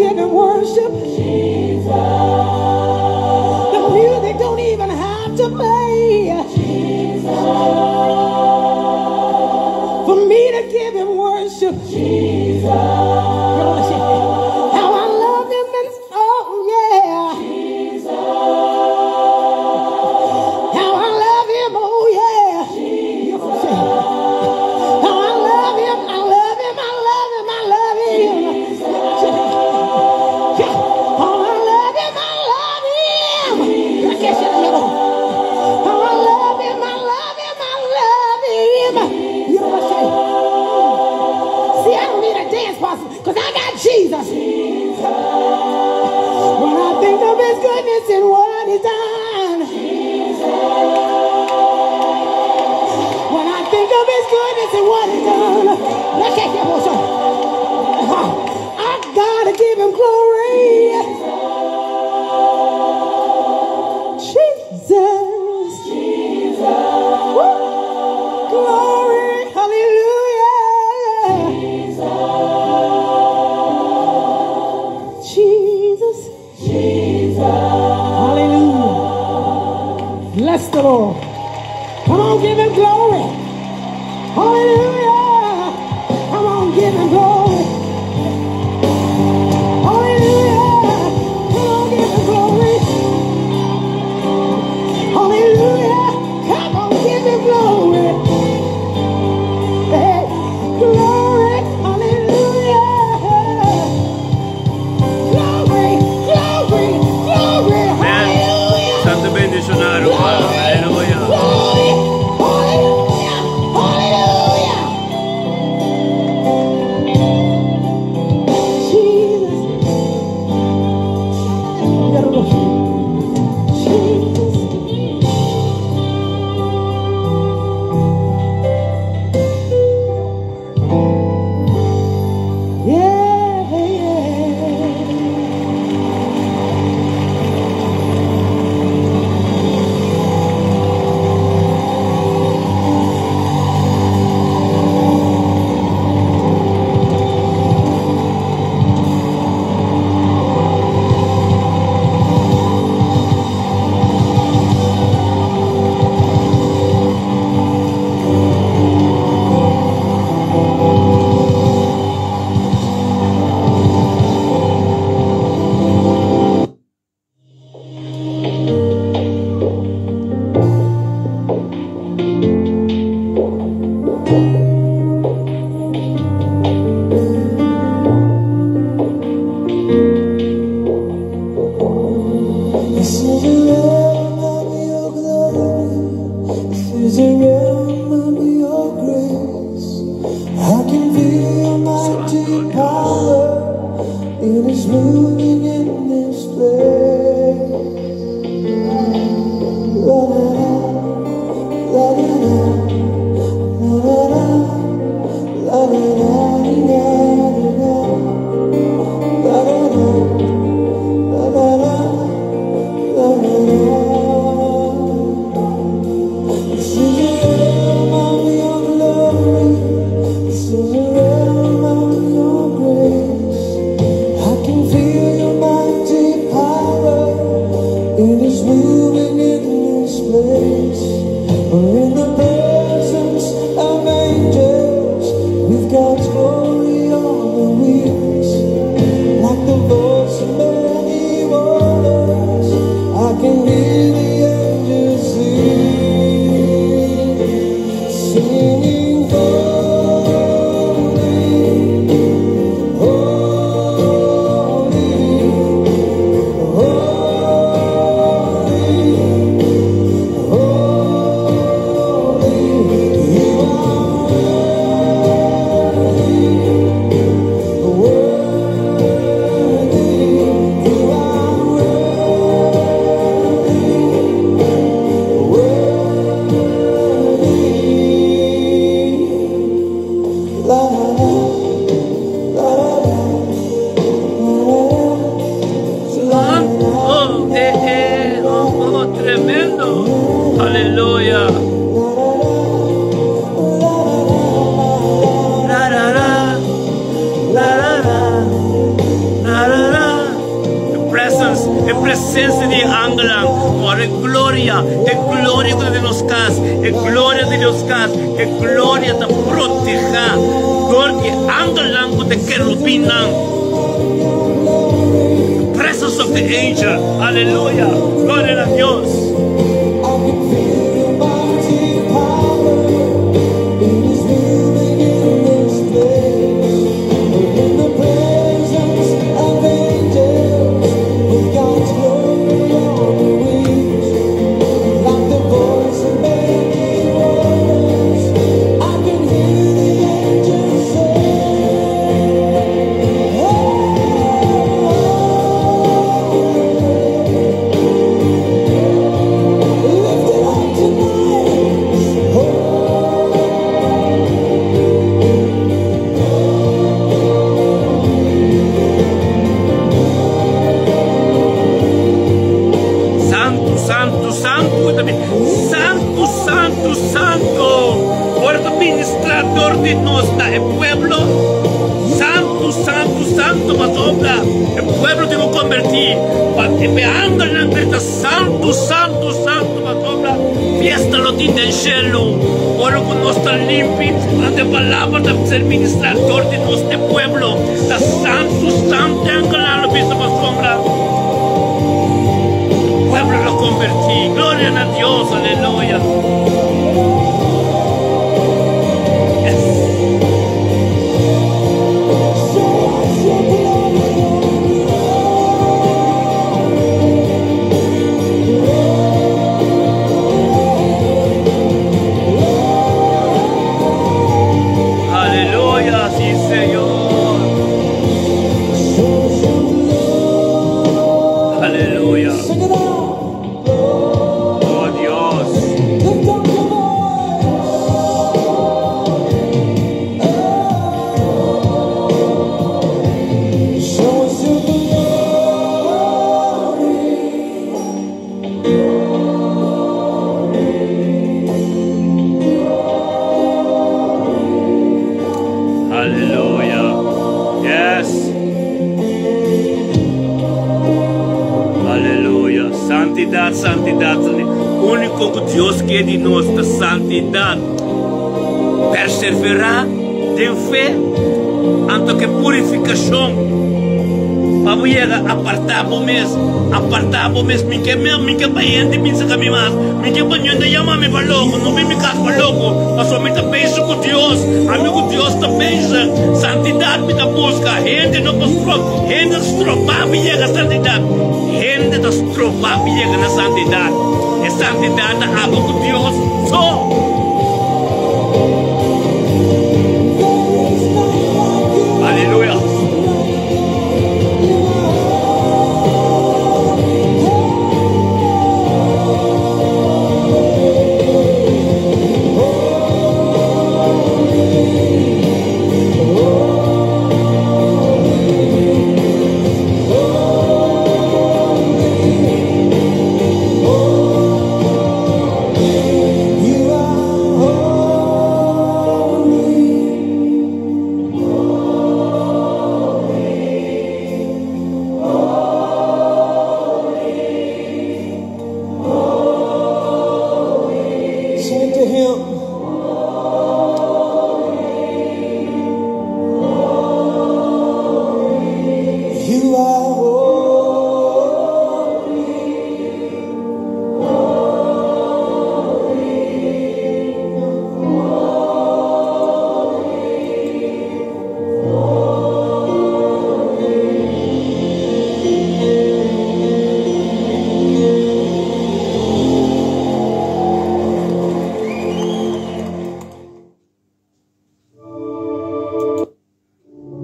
give him worship. Jesus. The music don't even have to play. Jesus. For me to give him worship. Jesus. How I love him and oh yeah. Jesus. How I love him, oh yeah. Jesus. How I love him, I love him, I love him, I love him. Jesus. Oh, I love him, I love him. Oh, I love him, I love him, I love him. You know what I'm saying? See, I don't need a dance partner because I got Jesus. When I think of his goodness and what he's done. When I think of his goodness and what he's done. I gotta give him glory. Jesus. Woo. Glory. Hallelujah. Jesus. Hallelujah. Bless the Lord. Come on, give him glory. Hallelujah. Come on, give him glory. Hallelujah. Come on, give him glory. Hallelujah. Come on, give him glory. Hey, glory. Hallelujah. Glory, glory, glory. Amen. Hallelujah. Santu bendishoná, ruman. Aleluya. Glory, hallelujah, hallelujah. Jesus. Jesus. Yeah. This is a realm of your glory. This is a realm of your grace. I can feel your mighty Santo Dios. power. It is moving in this place. La la la la la la la la la la la la la la la la la la la. This is a realm of your glory. This is a realm of your grace. I can feel your E presensia di e angelnan. Ora e gloria, e gloria ku ta den nos kas, e gloria di nos kas, e gloria ta protehá dor di e angelnan ku ta e kerubinnan. The presence of the angel. Aleluya! Gloria na Dios! Santu, santu, santu, e ta bin. Santu, santu, santu. Ora ta ministra dor di nos na e pueblo. Santu, santu, santu, pasobra e pueblo tin ku kombertí. Pa e angelnan grita santu, santu, santu, pasobra fiesta lo tin den shelu. Ora ku nos ta limpi, anto e palabra ta ser ministrá dor di nos n'e pueblo. Ta santu, santu, e angelnan lo bisa pasobra e pueblo lo kombertí. Gloria na Dios, aleluya. Yes. Aleluya, sí Señor. Aleluya. Oh Dios. Aleluya. Yes. Aleluya. Santidad, santidad, santidad. Único ku Dios ke di nos ta santidad. Perseverá den fe, anto ke purifikashon. Pa bo yega apartá bo mes, apartá bo mes. Mi ke mi ke pa hende bin saka mi mas. Mi ke pa niun ta yama mi pa loko. No bin mi kas pa loko. Pasobra mi ta bezig ku Dios. Ami ku Dios ta bezig. Santidat mi ta buska. Hende no por strop. Hende ta stroba mi yega santidat. Hende ta stroba mi yega na santidat. E santidat ta abo ku Dios so. Aleluya.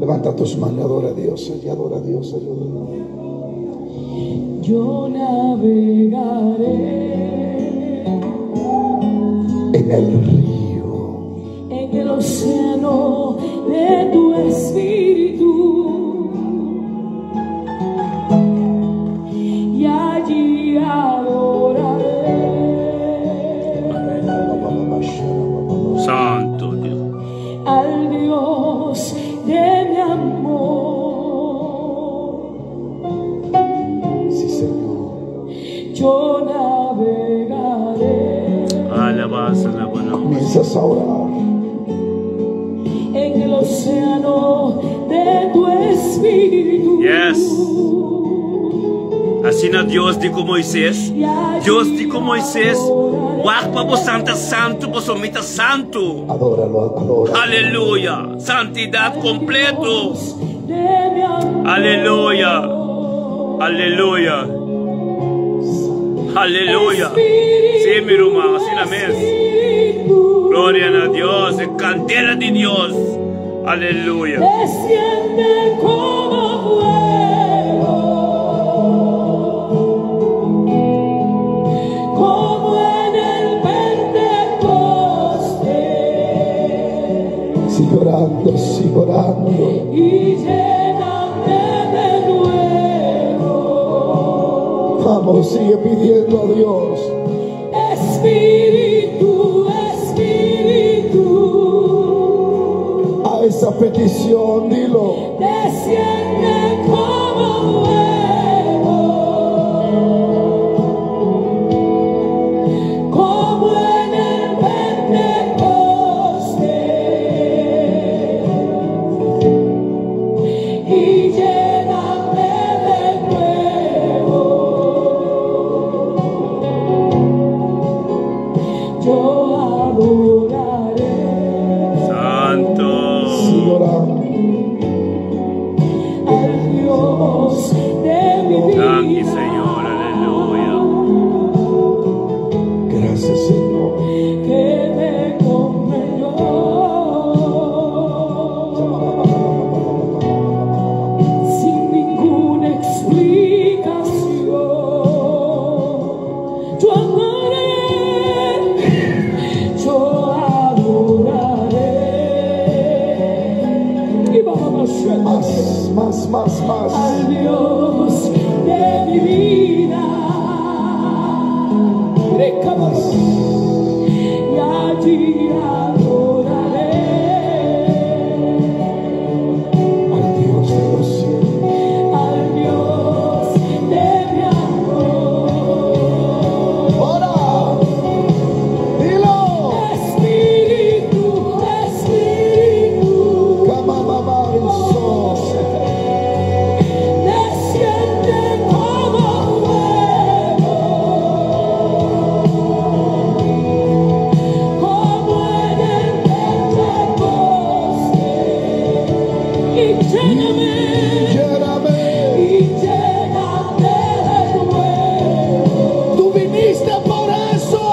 Levanta tus manos, adora a Dios, y adora a Dios, ayúdanos. Yo navegaré en el río, en el océano de tu espíritu, y allí adoraré. Santo Dios. Al Dios de mi amor. Sí, Señor. Yo navegaré. Alabanza na bo nomber. Comienzas a orar. En el océano de tu espíritu. Yes. Asina Dios di ku Moises. Dios di ku Moises, Wak pa bosan ta santu, pasobra mi ta santu. Adóralo, adóralo. Aleluya! Santidat kompleto. Aleluya! Aleluya! Aleluya! Sí, mi ruman, asina mes. Gloria na Dios, e kandela di Dios. Aleluya! Desciende como fuego, como en el Pentecostés. Sigue orando, sigue orando. Y lléname de nuevo. Vamos, sigue pidiendo a Dios. Espíritu, Espíritu. A esa petición, dilo. Desciende como fuego, como en el Pentecostés, y lléname de nuevo. Yo adoraré. Santo. Sigue orando. Al Dios de mi vida. Danki, Señor, aleluya. Gracias, Señor. Que me comprendió sin ninguna explicación. Yo amaré, yo adoraré. Y vamos a Más, más, más, más. Al Dios de mi vida. Más. Y allí adoraré Al Dios de los cielos. Al Dios de mi amor. ¡Ora! ¡Dilo! Espíritu, Espíritu, Kamamamanso. Desciende como fuego, como en el Pentecostés, y lléname, Lléname. Y lléname de nuevo. Tú viniste por eso.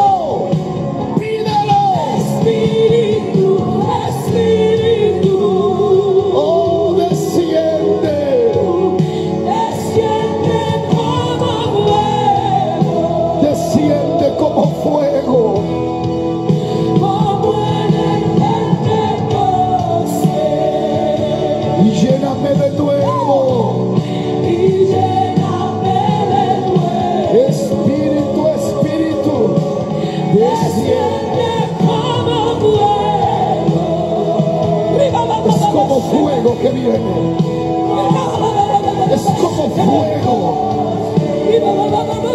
Pídelo. Espíritu, Espíritu, Oh, desciende. Desciende como fuego, Desciende como fuego. Como en el Pentecostés, Y lléname de nuevo. Y lléname de nuevo. Espíritu, Espíritu. Desciende. Desciende como fuego. Es como fuego que viene. Es como fuego.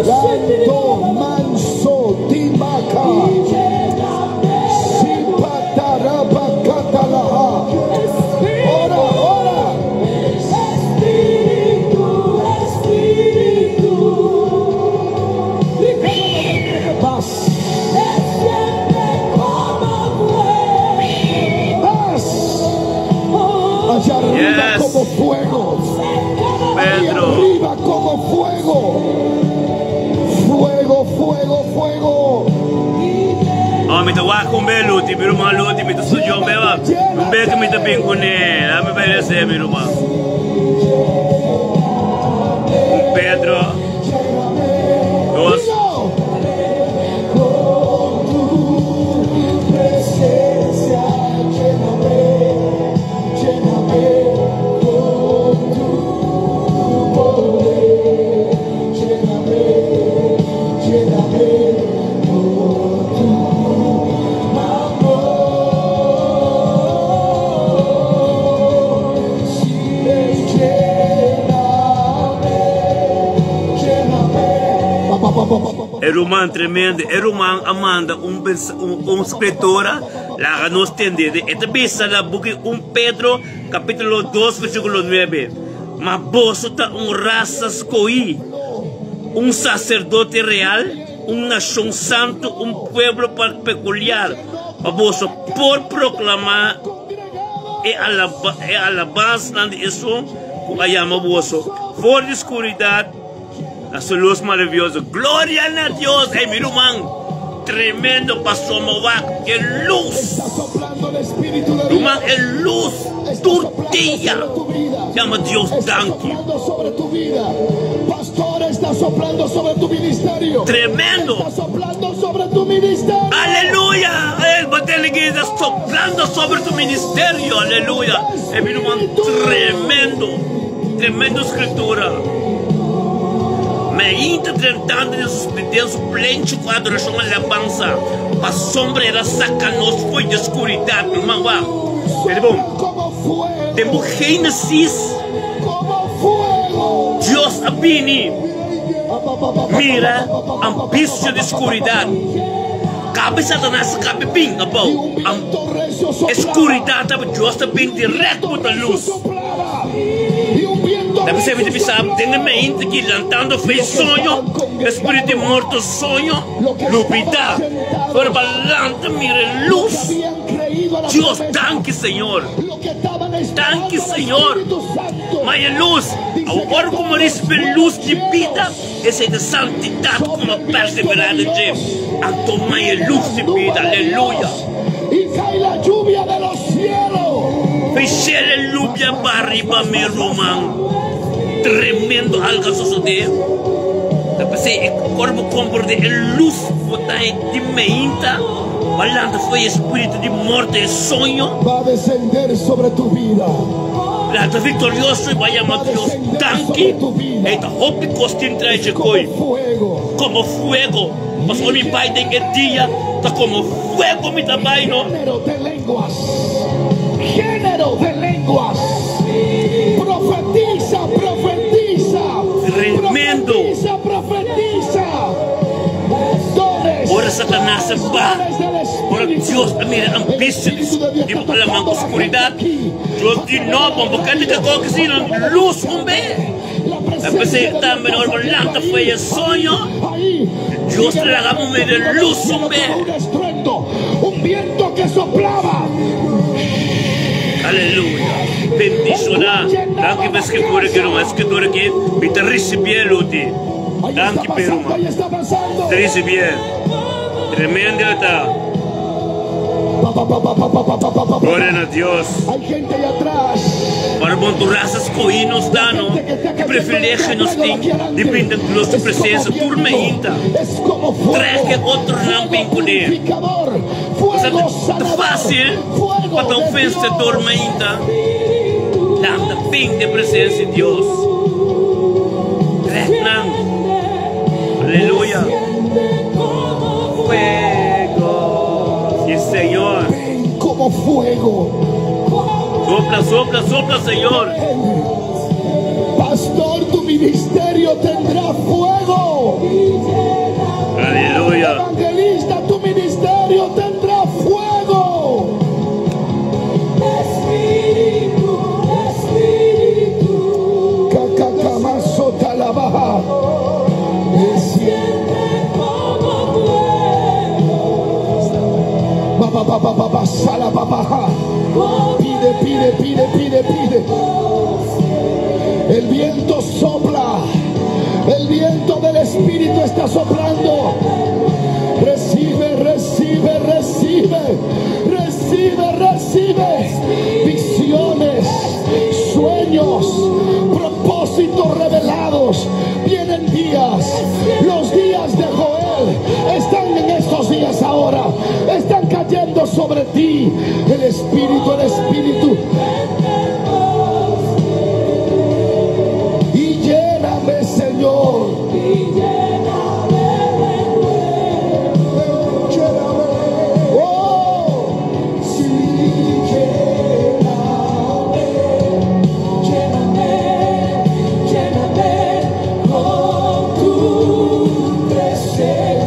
Santo, manso, timaka. Sipatarabakatalaha. Ora, ora. Espíritu, Espíritu, Más. Desciende como fuego. Más. Allá arriba Yes. como fuego. Ahí Pedro. arriba como fuego. Fuego, fuego, fuego. Oh, mi ta wak un be luti, mi ruman luti, mi ta sujo un be wa. Un be ku mi ta bin kuné. Dame obedesé, mi ruman. Un Pedro. Dos. Dilo. Con tu presencia, lléname, lléname con tu poder, lléname, lléname con tu amor. Si me llena. E ruman tremendo, e ruman a manda un un scritura, laga nos tende. E ta bisa na buki 1 Pedro capítulo 2 versículo 9, Ma boso ta un rasa scohí, un sacerdote real, un nacion santo, un pueblo peculiar, pa boso por proclama e alabansanan di esun cu a yama boso for di scuridad Na su luz maravioso. Gloria na Dios! Ey mi ruman, tremendo pasobra wak e luz. Ruman e luz tur dia. Yama Dios danki. Tremendo! Aleluya! Ey bo tene ki ta soplando sobre tu ministerio. Aleluya! Ey mi ruman tremendo. Tremendo scritura. Meinta drentando den su den su plenchi cu adoracion alabansa, pasobra el a saca nos fo'i di oscuridad. Mi ruman, wak. Tende bon. Den bo Genesis, Dios a bini mira ambicio di scuridad. Cabe Satanas a cabe bin abou. E scuridad ta Dios ta bin direct bo ta luz. Ta p'esei mi ta bisa den e mente ki lantando fe soño, e spiritu di morto soño lubida, pero pa lanta mira e luz. Dios danki Señor, danki Señor, ma e luz, awor ku mi risibi luz di bida, esei ta santidat ku mi a persevera den dje, anto ma e luz di bida, aleluya. Fishel e lubia ba riba mi ruman. Tremendo algo a sosode. Ta p'esei e ora bo komprende e lus bo ta di meinta bo a lanta fo'i e spiritu di morto e soño. Lanta viktorioso i bo a yama Dios danki. Ei ta hopi kos tin trae dje koi komo fuego. Pasobra mi bai den e dia ta komo fuego mi ta bai no. Género de lenguas, género de lenguas, profetiza, profetiza, Tremendo. profetiza, profetiza. Dones, Ora Satanas a ba, dones del ora Espíritu. Dios a mira El ambisio di Espíritu de Dios di está laman tocando ku a la gente skuridat, aquí. Dios Va a di mover no, a bo la bo ka radio, ta koke va a sino mover el lus cielo. un be. La Ta presencia p'esei de Dios tambe está ora bo saliendo lanta ahí, fo'i e ahí, soño, ahí. Dios Sigue ta laga bo levantando mira arriba del lus un cielo be. como un estruendo, un viento que soplaba. Aleluya! Bendishoná. Danki pa e skritura aki, ruman. E skritura aki mi ta risibié, Luti. Ahí está Danki p'e, pasando, ruman. ahí está pasando. Ta risibié. Tremendo e ta. Pa, pa, pa, pa, pa, pa, pa, pa, pa, pa, Gloria pa. na Dios. Hay gente allá atrás. Ora bon tur rasa skohí nos ta no, ki privilegio nos tin di brinda Dios su presensia tur meinta. Trek e otronan bin kuné. Pasobra ta fásil pa ta un vensedor meinta. Lanta bin den presensia di Dios. Trek nan. Aleluya. Fuego. Si Señor. Sopla, sopla, sopla, Señor. Pastor, tu ministerio tendrá fuego. Aleluya. Evangelista, tu ministerio tendrá fuego. Espíritu, Espíritu, Cacacamazo talabaja. desciende como fuego. Ba, ba, ba, ba, ba, ba, sala, ba, baja. Pide, pide, pide, pide, pide. El viento sopla. El viento del Espíritu está soplando. Recibe, recibe, recibe. Recibe, recibe. Visiones, sueños, propósitos revelados. Vienen días. Los días de Joel están en estos días ahora. Están cayendo sobre ti. El Espíritu, el Espíritu. Y lléname, Señor. Lléname. Oh, sí, lléname. Lléname, lléname con tu presencia.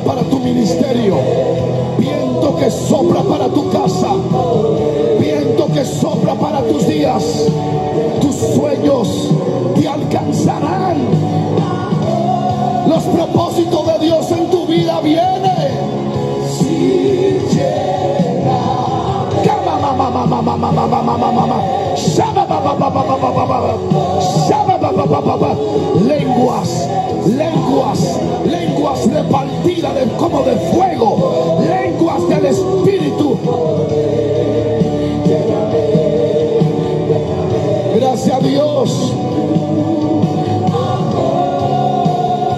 para tu ministerio. Viento que sopla para tu casa. Viento que sopla para tus días. Tus sueños te alcanzarán. Los propósitos de Dios en tu vida vienen. Si llena. Lenguas, lenguas, lenguas repartidas de, como de fuego, lenguas del Espíritu. Gracias a Dios.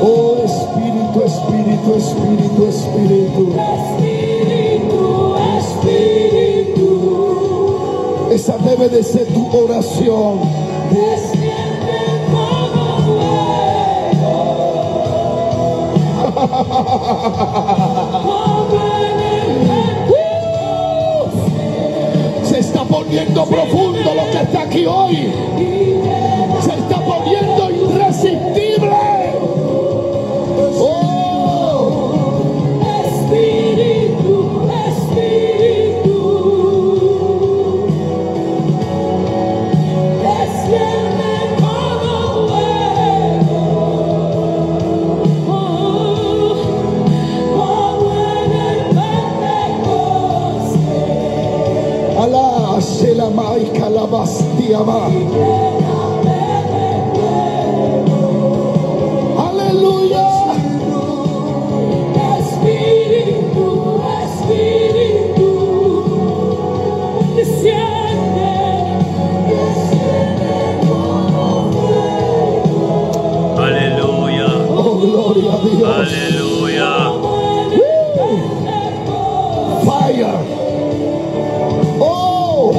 Oh Espíritu, Espíritu, Espíritu, Espíritu. Espíritu, Espíritu. Esa debe de ser tu oración. Desciende como fuego. Como en el Pentecostés. Se está poniendo profundo lo que está aquí hoy. Se está poniendo irresistible. Oh, Espíritu, Espíritu, desciende como fuego, oh, como en el Pentecostés. Alá, Shelamai, Calabastiama. Aleluya. Espíritu, Espíritu, desciende, desciende como fuego. Aleluya. Oh, gloria a Dios. Aleluya. Fire. Oh,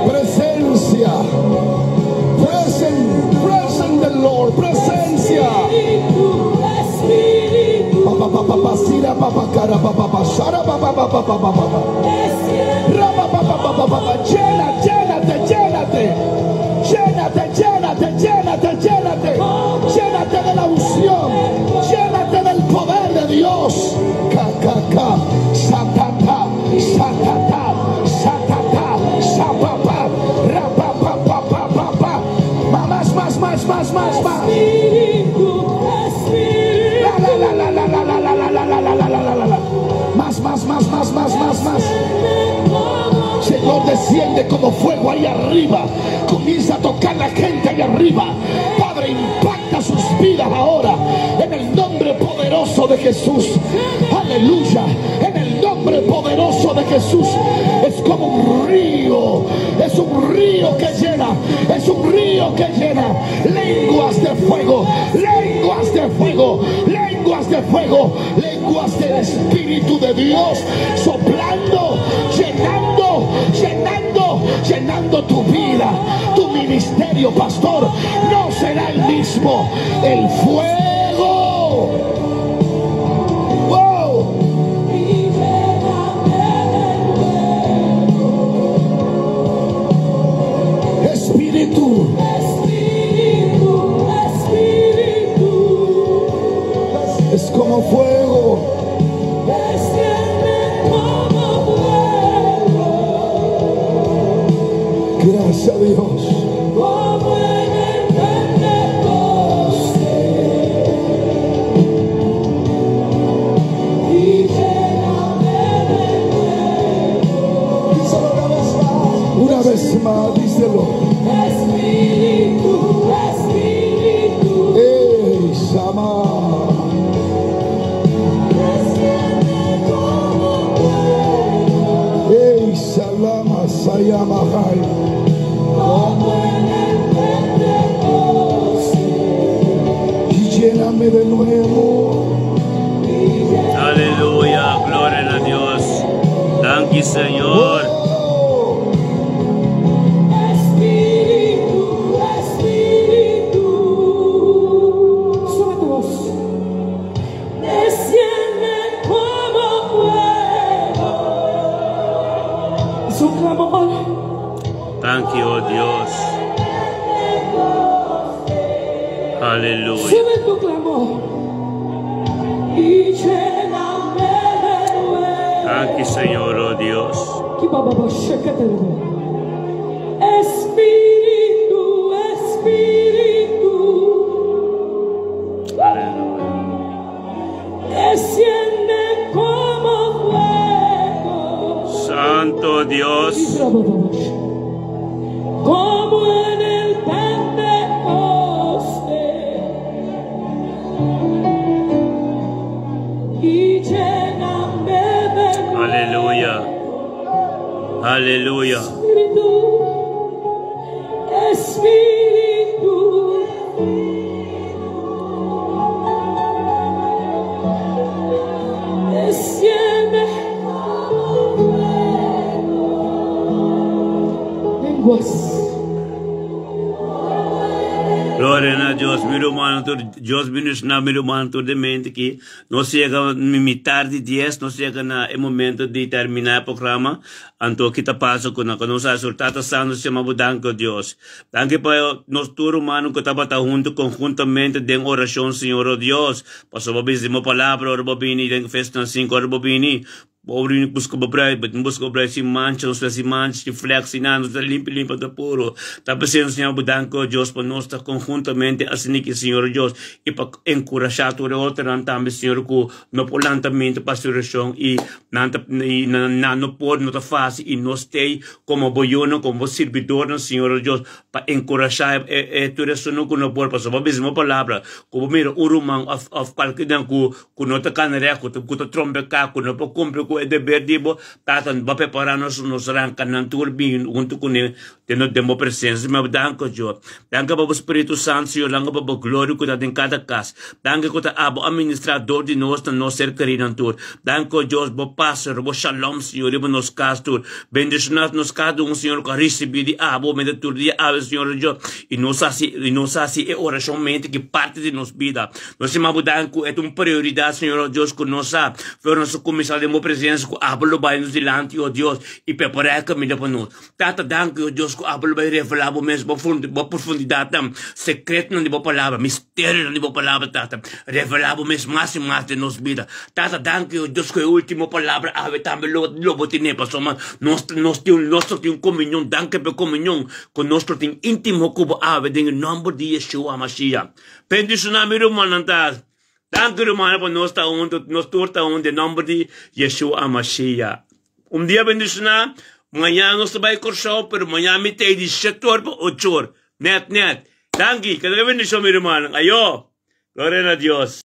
presencia. Present, present the Lord. Presencia. Espíritu, Espíritu, Pa, pa, pa, pa, pa, sira, pa, pa, cara, pa, pa, pa, shara, pa, pa, pa, pa, pa, pa, pa, pa. desciende Ra, pa, pa, pa, pa, pa, pa, pa. Llena, llénate, llénate. Llénate, llénate, llénate, llénate. Llénate de la unción. Llénate del poder de Dios. Ka, ka, ka. Sa, ta, ta. Sa, ta, ta. Sa, ta, ta. Sa, pa, pa. Ra, pa, pa, pa, pa, pa, pa. Ma, Más, más, más, más, más, más. Espíritu, Espíritu, La, la, la, la, la, la, la, la, la, la, la, la, la, la, la, la. Más, más, más, más, más, más, más. Señor, desciende como fuego ahí arriba. Comienza a tocar la gente ahí arriba. Padre, impacta sus vidas ahora. En el nombre poderoso de Jesús. Aleluya. En el nombre poderoso de Jesús. Es como un río. Es un río que llena. Es un río que llena. Lenguas de fuego. Lenguas de fuego. Lenguas de fuego. Lenguas del Espíritu de Dios. Soplando. Llenando. Llenando. Llenando tu vida. Tu ministerio, pastor. No será el mismo. El fuego. Wow. y lléname de Espíritu. Espíritu, Espíritu, Es como fuego. desciende como fuego, Gracias a Dios. como en el Pentecostés. Y lléname de Díselo una vez más. Una vez más, díselo. Espíritu, Espíritu, Ey, Shama. desciende como fuego, Ey, Shalama, Sayama, Jai. como en el Pentecostés. Y lléname de nuevo. Aleluya. Gloria a Dios. Thank you, Señor. Oh, Espíritu, Espíritu, sube tu voz. Desciende como fuego. Es un clamor. Thank you, oh Dios. Aleluya. Sube tu clamor y lléname de nuevo. Danki Señor, oh Dios. Espíritu, Espíritu. Aleluya. Desciende como fuego. Santo Dios. Como en el Pentecostés. Y lléname de nuevo. Aleluya. Aleluya. Espíritu, Espíritu. Desciende Lenguas. Gloria na Dios, mi ruman tur, Dios bendiciona mi ruman tur de mente ki nos yega mitar di 10, nos yega na e momento di termina e programa, anto ki ta pasa ku na nos a Tata Santo se chama danki Dios. Danki pa nos tur ruman ku tabata hunto conjuntamente den oracion Señor oh Dios. Paso ba mo palabra ora bo bini den Efesios 5 ora bo bini. Pobre busca brei, but busca brei sin mancha, nos sin mancha, sin flex, sin nada, nos limpo, limpo, ta puro. Ta pensando, Señor, danki Dios pa nos ta conjuntamente asina ki Señor Dios y pa encurasha tur otro tambe Señor ku no por lantamente pa oracion y nan y na no por no ta facil y nos t'ey como bo yiunan, como sirbidor, Señor Dios, pa encurasha e tur esun ku no por paso mesmo palabra, como mira un ruman of cualkier dan ku no ta cana ku ku ta trompeca, ku no por cumpli cu e deber di bo, Tata, bo prepara nos nos ranca nan tur bin hunto cu ne den den bo presencia. Ma danki Dios. Danki pa Spirito Santo, Señor, danki pa gloria cu ta den cada cas. Danki cu ta abo administrador di nos na nos ser kerido tur. Danki Dios, bo paz, bo shalom, Señor, riba nos cas tur. Bendiciona nos cada un, Señor, cu a ricibi di abo, mende tur dia abo, Señor Dios. Y nos haci e oracion mente cu parti di nos bida. Nos yama danki, e un prioridad, Señor Dios, cu nos sa. Pero nos cuminsa den bo presencia, cu abo lo bay nos dilanti, oh Dios, y prepara e caminda pa nos. Tata, danki, oh Dios, cu abo lo bay revela bo mes, bo profundidad, secreto di bo palabra, misterio di bo palabra, Tata. Revela bo mes mas y mas den nos bida. Tata, danki, oh Dios, cu e ultimo palabra, ave tambe lo, lo bo tene, paso, nos, nos tin, nos tin comunion, danki pa comunion, cu nos tin intimo cu bo ave, den nomber di Yeshua Mashiach. Bendiciona mi ruman ta. Danki ruman pa nos ta hunto, nos tur ta hunto, den nomber di Yeshua Mashiach. Un dia bendiciona, mañan nos ta bay Corsou, pero mañan mi t'ey di 7 or pa 8 or. Net, net. Danki, cu bendicion mi ruman. Ayo. Gloria na Dios.